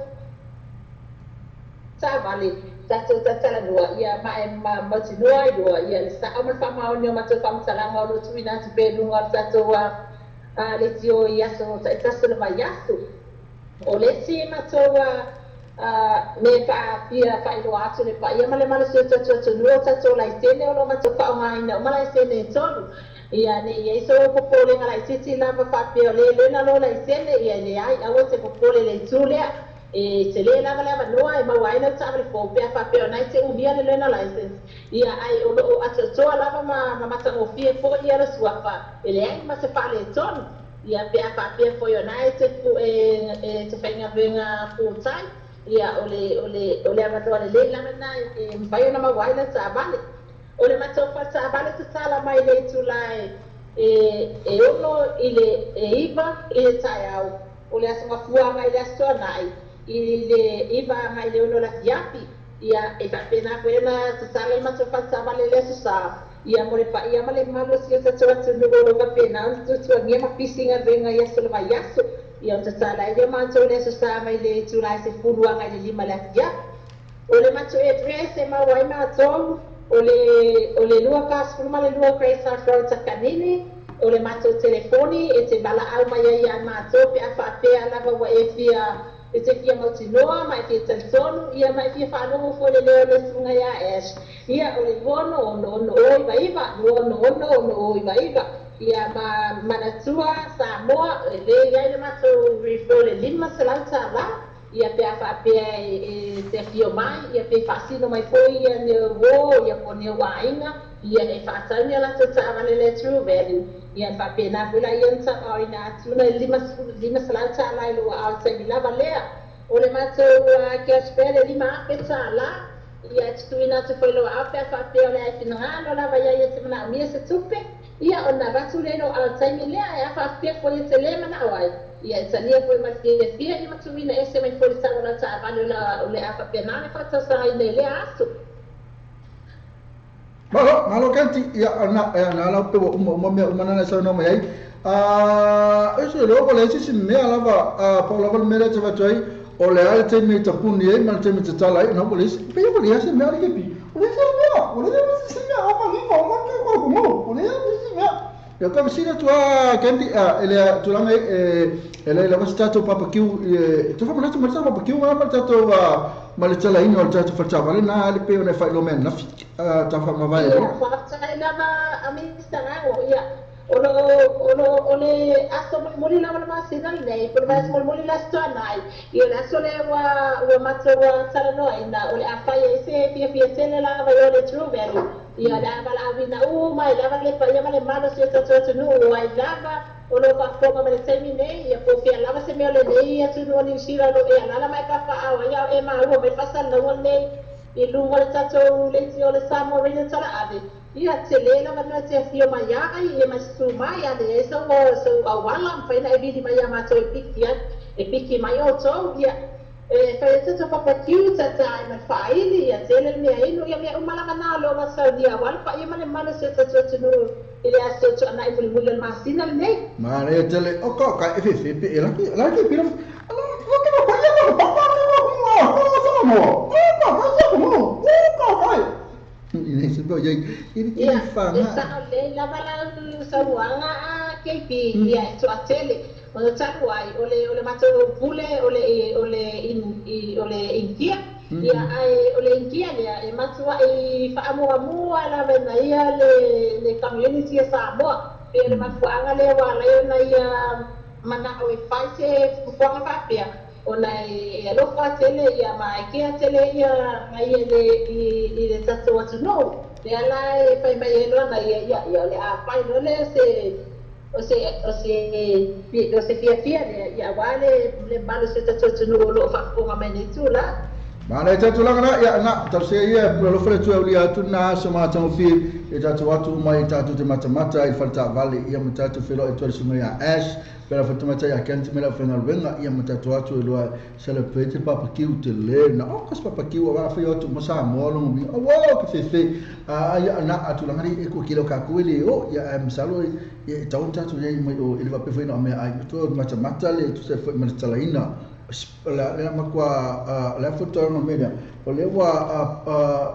taavale, tatou talatalanoa, ia, ma e mautinoa ai loa, ia, le sao ma le faamaoni o matou faamatalaga o lo o tuuina atu pea i luga o le tatou leitio i aso taitasi o le vaiaso. O le isi matou mea e faailoa atu i le paia ma le malosi o le tatou atunuu, o tatou laisene o lo o matou faaaogaina uma laisene e tolu. Ia, ne i i ai sou popolega laitiiti lava faapea o le lena loa laisene, ia, leai, aua te popole i le itu lea. E tele lava le avanoa e maua ai lau taavale fou pe a faapea o na e te umia le learner license, ia, ae o lo o atoatoa lava ma ma matagofie foi ia le suafa, e leai ma se faaletonu, ia, pe a faapea foi o na e te e te faigaluega full time, ia, o le o le o le avanoa lelei lava lena e mafai ona maua ai lau taavale. O le matou fale taavale tatala mai i le itula e e 6 i le 9 i le taeao, O le Aso Gafua agai i le Aso Toanai, i le 9 agai i le 6 o le afiafi. Ia, e faapena foi ona tatala le matou fale taavale i le Aso Sa, ia, mo le paia ma le mamalu o si o tatou atunuu o lo o faapena ona tuatuagia ma pisi galuega i aso o le vaiaso. Ia, ona tatala ai lea o matou i le Aso Sa mai le itula e 10 agai i le 5 i le afiafi. O le matou address e maua ai matou, o le o le 42 Grace House Road, Takanini. O le matou telefoni e te valaau mai ai ia matou pe a faapea lava ua e fia e te fia mautinoa ma e fia talitonu ia ma e fia faalogo foi le leo o le Susuga ia Ash. Ia, o le 266 099, 266 099. Ia ma manatua Samoa, e le i ai le matou referral e $500. Ia pe a faapea e te afio mai, ia pe faasino mai foi ia ni ou uō, ia po o ni ou aiga, ia e faatau ni a latou taavale lea True Value. Ia ona faapena foi laia ona tauaoina atu na $500 i lou aao i le taimi lava lea. O le matou cash back e $5,000, ia e tutuina atu foi i lou aao pe a faapea o le a e finagalo lava i ai e te manaomia se tupe. Ia, ona avatu lea i lou taimi lea, ae a faapea foi e te le manao ai, ia e talia foi ma le fiafia ia ma tuuina ese mai foi le tau o lau taavale o le a faapena ona faatausagaina i lea aso. Malo, malo Kenti, ia ona e ana lau pe ua uma uma mea uma nana e saunoa mai ai. A e se leo ko le sisi mea lava a pau lava le mea lea te avatu ai o le a le taimi e tapuni ai ma le taimi e tatala ai ona ua leai se pei ua leai se mea le kepi. O le se mea, o le se mea o manino o mate ko ko mo, o le se mea. Ia ka fesili atu a Candy a e le tulaga e e le lava se tatou barbecue e te whamanatu mai le tatou barbecue ma le tatou ma le talaina o le tatou fale taavale na le pei ona e faailoa mai ananafi ta faamavae Ia, faafetai lava a Mister Gago. Ia, O lo o, o lo o le aso mulimuli lava o le masina lenei, po o le vaiaso mulimuli le Aso Toanai, ia o le aso lea ua, ua matou talanoaina, o le a fai ai se fiafia tele lava i o le True Value, ia o le a valaauina uma ai lava le paia ma le malosi o tatou atunuu ai lava o lo o faafofoga mai i le taimi nei, ia po o fea lava se mea o lenei atunuu o Niu Sila o lo o e alaala ma e papaaao ai a o e maua mai le faasalalauga lenei i luga o le tatou leitio o le Samoa Radio Talaave. Ia, tele lava mea te afio mai ai, ia mai susu mai, a leai sau sau auala, mafai ona e vili mai ia matou e piki ai, e piki mai outou, ia, e fai ai tatou barbecue, tata ai ma le faaili, ia, tele le mea inu, ia mea uma lava na o lo o saunia aua le paia ma le mamalu o si o tatou atunuu i le aso tuanai mulimuli o le masina lenei. Manaia tele, o ka ka e fefe pe e laki, laki pila, ala, laki ma paia ma papa ma ma ma ma ma ma ma ma ma ma Ia, e sao lelei lava lau saunoaga a KB, ia e toatele. Ona talu ai, o le o le matou pule o le o le o le Initia, ia ae o le Initia lea e matuai faamuamua lava ina ia le le community a Samoa. Pei o le mafuaaga lea ua ala ai ona ia manao e fai se fuafuaga faapea. Ona e alofa tele ia ma e kea tele ia ngai e le i le tatou atunuu. Lea la e fai mai ai loa nai ia, ia, ia o le a fai loa lea se o se o se o se fiafia lea, ia aua le le mamalu o si o tatou atunuu o lo o faafofoga mai nei tulaga. Mana i tatou lagana, ia na, tausia ia e pule alofa le Atua e aulia atu lena aso matagofie i tatou atu uma ai tatou te matamata i le fale taavale ia ma tatou feiloai atu ai le susuga ia Ash pea le fale ia Kent me le aufaigaluega ia ma tatou atu e lua celebrate le barbecue tele na o kasi barbecue a fai atu ma Samoa longo mi awo ke fefe a ia na a tulaga ni e ko kilo ka ku le o ia e masalo e tau tatou ia mai o ile vape foi no mea ai to matamata le tu se foi ma le talaina le matua le afu tau no mea o le ua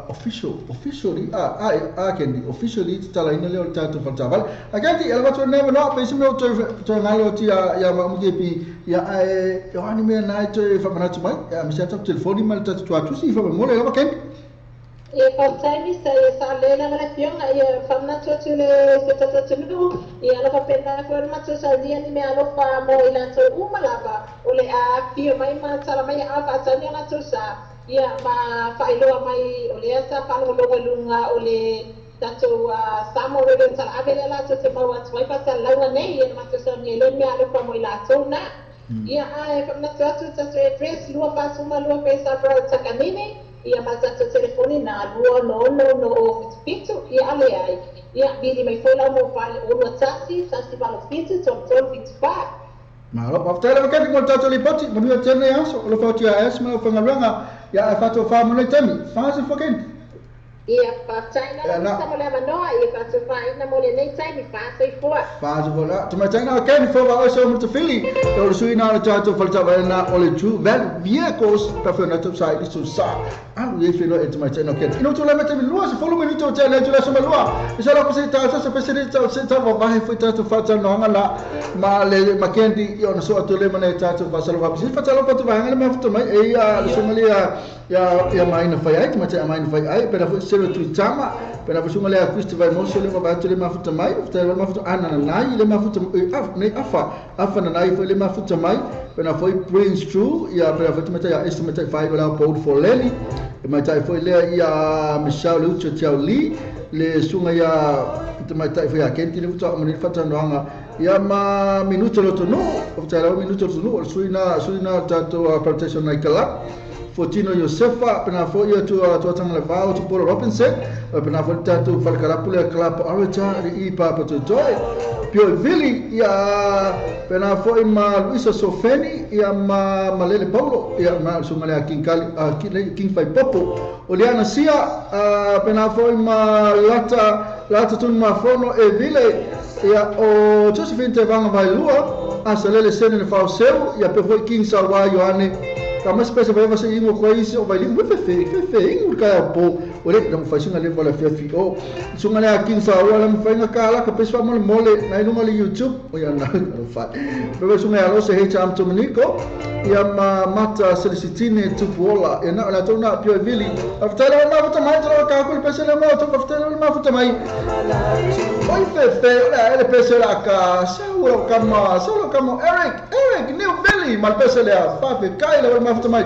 official officially a a a kendi officially te talaina lea o le tatou fale taavale a kendi e lava never no pe se mea toe toe ngalo ti ia ia ma muke pi ia e o ani mea nai toe whamanatu mai ia me se atu telefoni ma le tatou tuatusi i whamamole lava kendi. Ia faafetai Mister, ia sa lelei lava le afioga, ia faamanatu atu le se tatou atunuu, ia alofa pena foi le matou saunia ni mea alofa mo i latou uma lava o le a afifio mai ma tala mai a faatau ni a latou sa, ia ma faailoa mai o lea sa faalogologo i luga o le tatou Samoa Radio Talaave lea latou te maua atu ai faasalalauga nei, ia na matou saunia ai lea mea alofa mo i latou na. Ia ae faamanatu atu tatou address 412 Fairsup Road Takanini, ia ma le tatou telefoni na 266 077, ia a leai, ia vili mai foi lau mobile o 21 187 3374. Malo, faafetai lava Kevin mo le tatou lipoti, manuia tele lenei aso, o alofa atu ia AS ma le aufaigaluega, ia ae faatofa mo lenei taimi. Fa se fua Kevin. Ia, faafetai lava Misa mo le avanoa, ia faatofaina mo lenei taimi, faasoifua. Faasoifua la, tamaitai na Kevin fua va oe sa mo tafili, e o le sui na o le tatou fale taavale na o le True Value Vehicles, pe afai ona tou sa i le sa. Alu i ai feiloai e tamaitai no Kenti. Ina ua tulai mai taimi 20 minute o tea i le itula aso ma lua, e sala ko se tatou se pese le tau se tau vavahe foi tatou faatalanoaga la ma le ma Kendi i ona so atu le mana e tatou faasalo vape. Se faatalofa atu vaega le mafuta mai e ia le susuga le ia ia Maina Fai Ai, tamaitai a Maina Fai Ai, pena foi Selo Tuitama, pena foi susuga le a Christy Vaimoso le vavae atu le mafuta mai, faafetai le mafuta ana nanai le mafuta nei afa afa nanai foi le mafuta mai, pena foi Prince True ia pena foi tamaitai a Esther tamaitai Fai o le Paul Foleli, e maitai foi lea ia Michelle Leucho Tiao Lee, le susuga ia tamaitai foi a Kenti le futa o mani faatanoaga ia ma Minuto Lotonuu, faafetai lava Minuto Lotonuu o le sui na sui na tatou Plantation Night Club. Fotino Iosefa, pena foi ia tua Tuatanga le Vao, Tupolo Robinson, pena foi le tatou falekalapu lea Club Orator le i Papa Toetoe, Pio Vili, ia pena foi ma Luisa Sofeni, ia ma Malele Paulo, ia ma le susuga lea King Kali, King Faipopo, o Liana Sia, pena foi ma Lata, Lata Tunu Mafono e Vile, ia o Josephine Te Vanga Vailua, Asalele Sene le Faoseu, ia pe foi King Sawa Ioane, ka mas pesa vai você ingo ko isi o vai lingu fe fe fe fe ingo ka ya po o le na mo fasinga le vola fe fi o sunga le akin sa o la mo fainga ka la ka pesa mo mole na ilunga le YouTube o ya na no fa be sunga ya lo se he cham Dominico ia ma mata Celicitine Tupuola ia na la tona pio vili aftara ma futa mai tro ka ku pesa le mo to aftara ma futa mai oi fe fe o la le pesa la ka sa o kama sa o kama Eric Eric New Vili mal pesa le fa fe kai le ma futa mai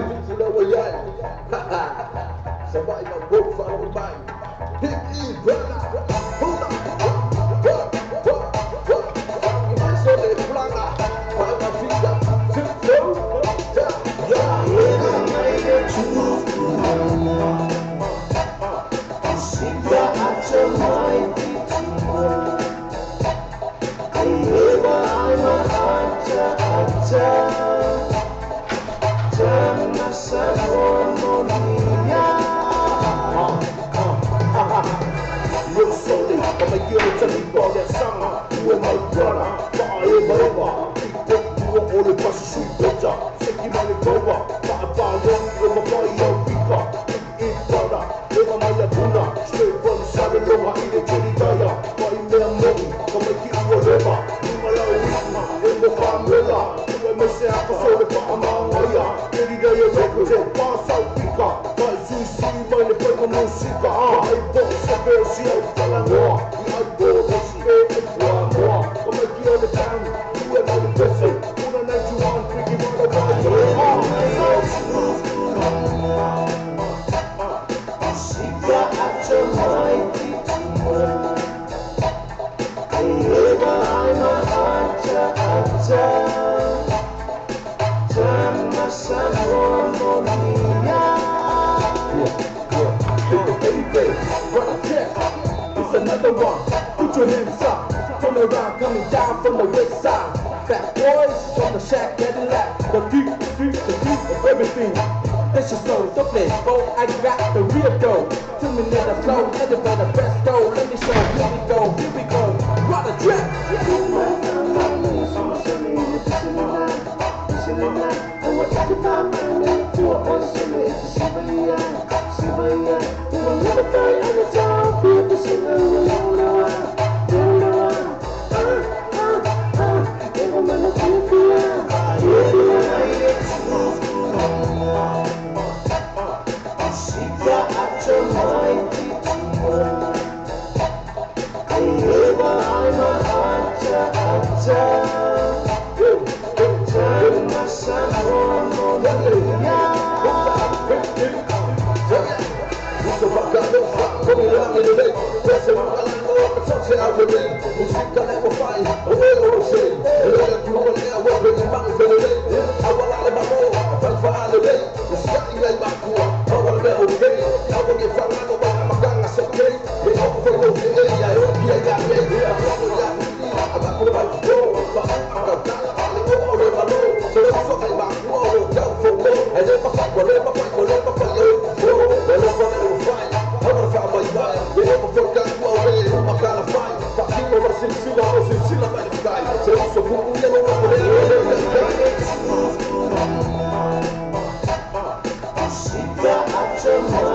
Sika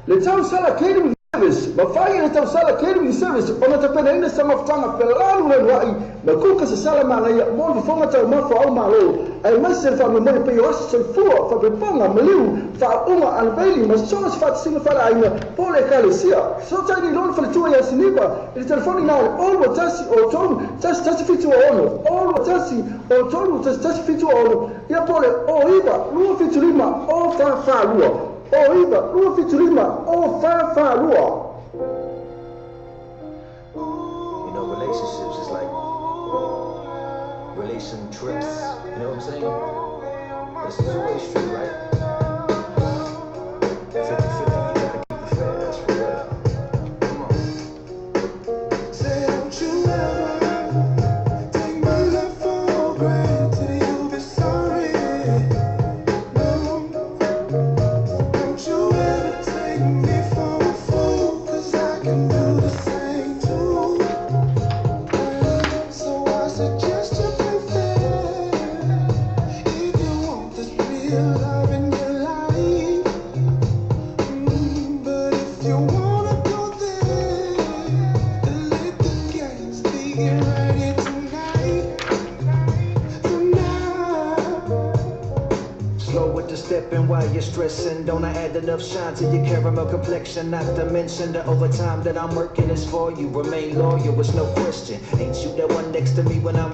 Le tausala catering service, mafai le tausala catering service, ona tapenaina sa mafutaga felalu lelua'i ma kuka se sala manaia mo le fofoga taumafa au malo aemaise le faamoemoe pei o aso soifua faapepoga maliu faauuga anapeili ma so se faatasiga faleaiga po o le ekalesia. Fesotaini loa le faletua ia Siniva i le telefoni na o le 021 o 3 1 1 7 6 0 21 o 3 1 1 7 6 ia po o le 09 275 o 442 o 9 275 o 442. You know, relationships is like relation trips. You know what I'm saying? It's a two-way street, right? 50-50, you gotta keep it fair. That's for real. Come on. Say, don't you ever take my love for granted. You'll be sorry. No, don't you ever take me for a fool, 'cause I can do the same too. So I suggest you be fair if you want this real love in your life. But if you wanna go there, then let the games begin right here tonight. Tonight. Slow with the stepping while you're stressing. Don't I add enough shine to your caramel complexion? Not to mention the overtime that I'm working is for you. Remain loyal, it's no question. Ain't you the one next to me when I'm...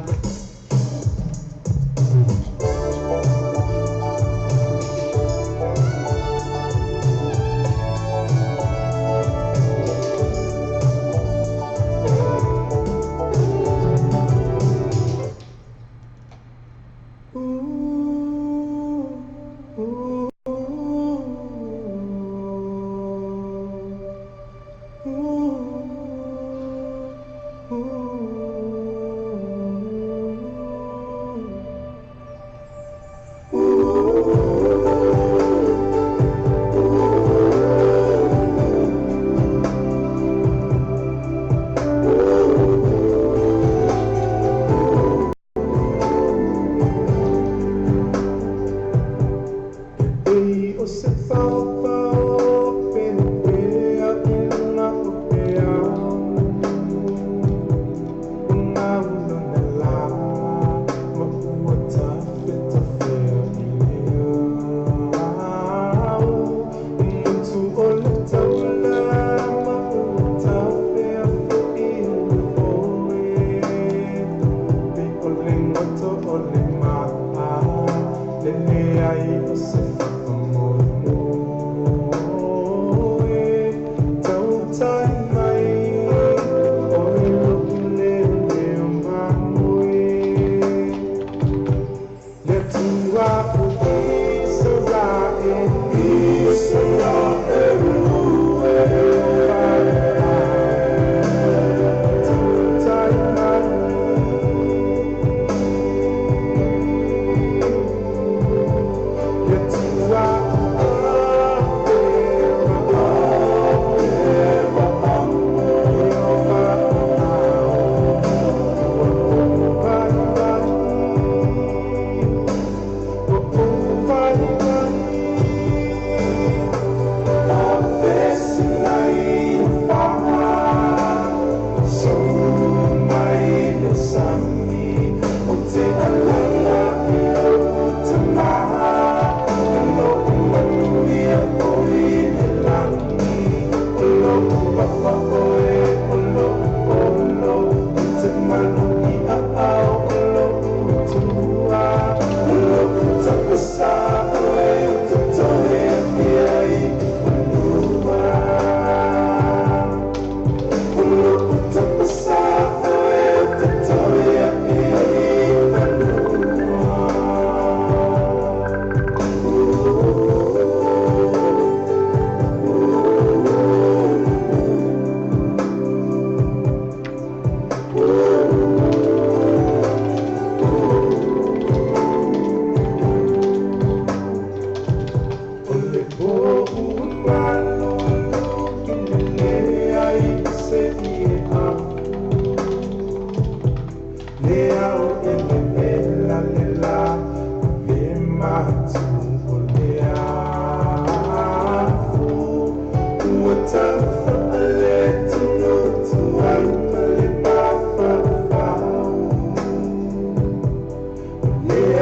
It's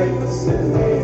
Sydney.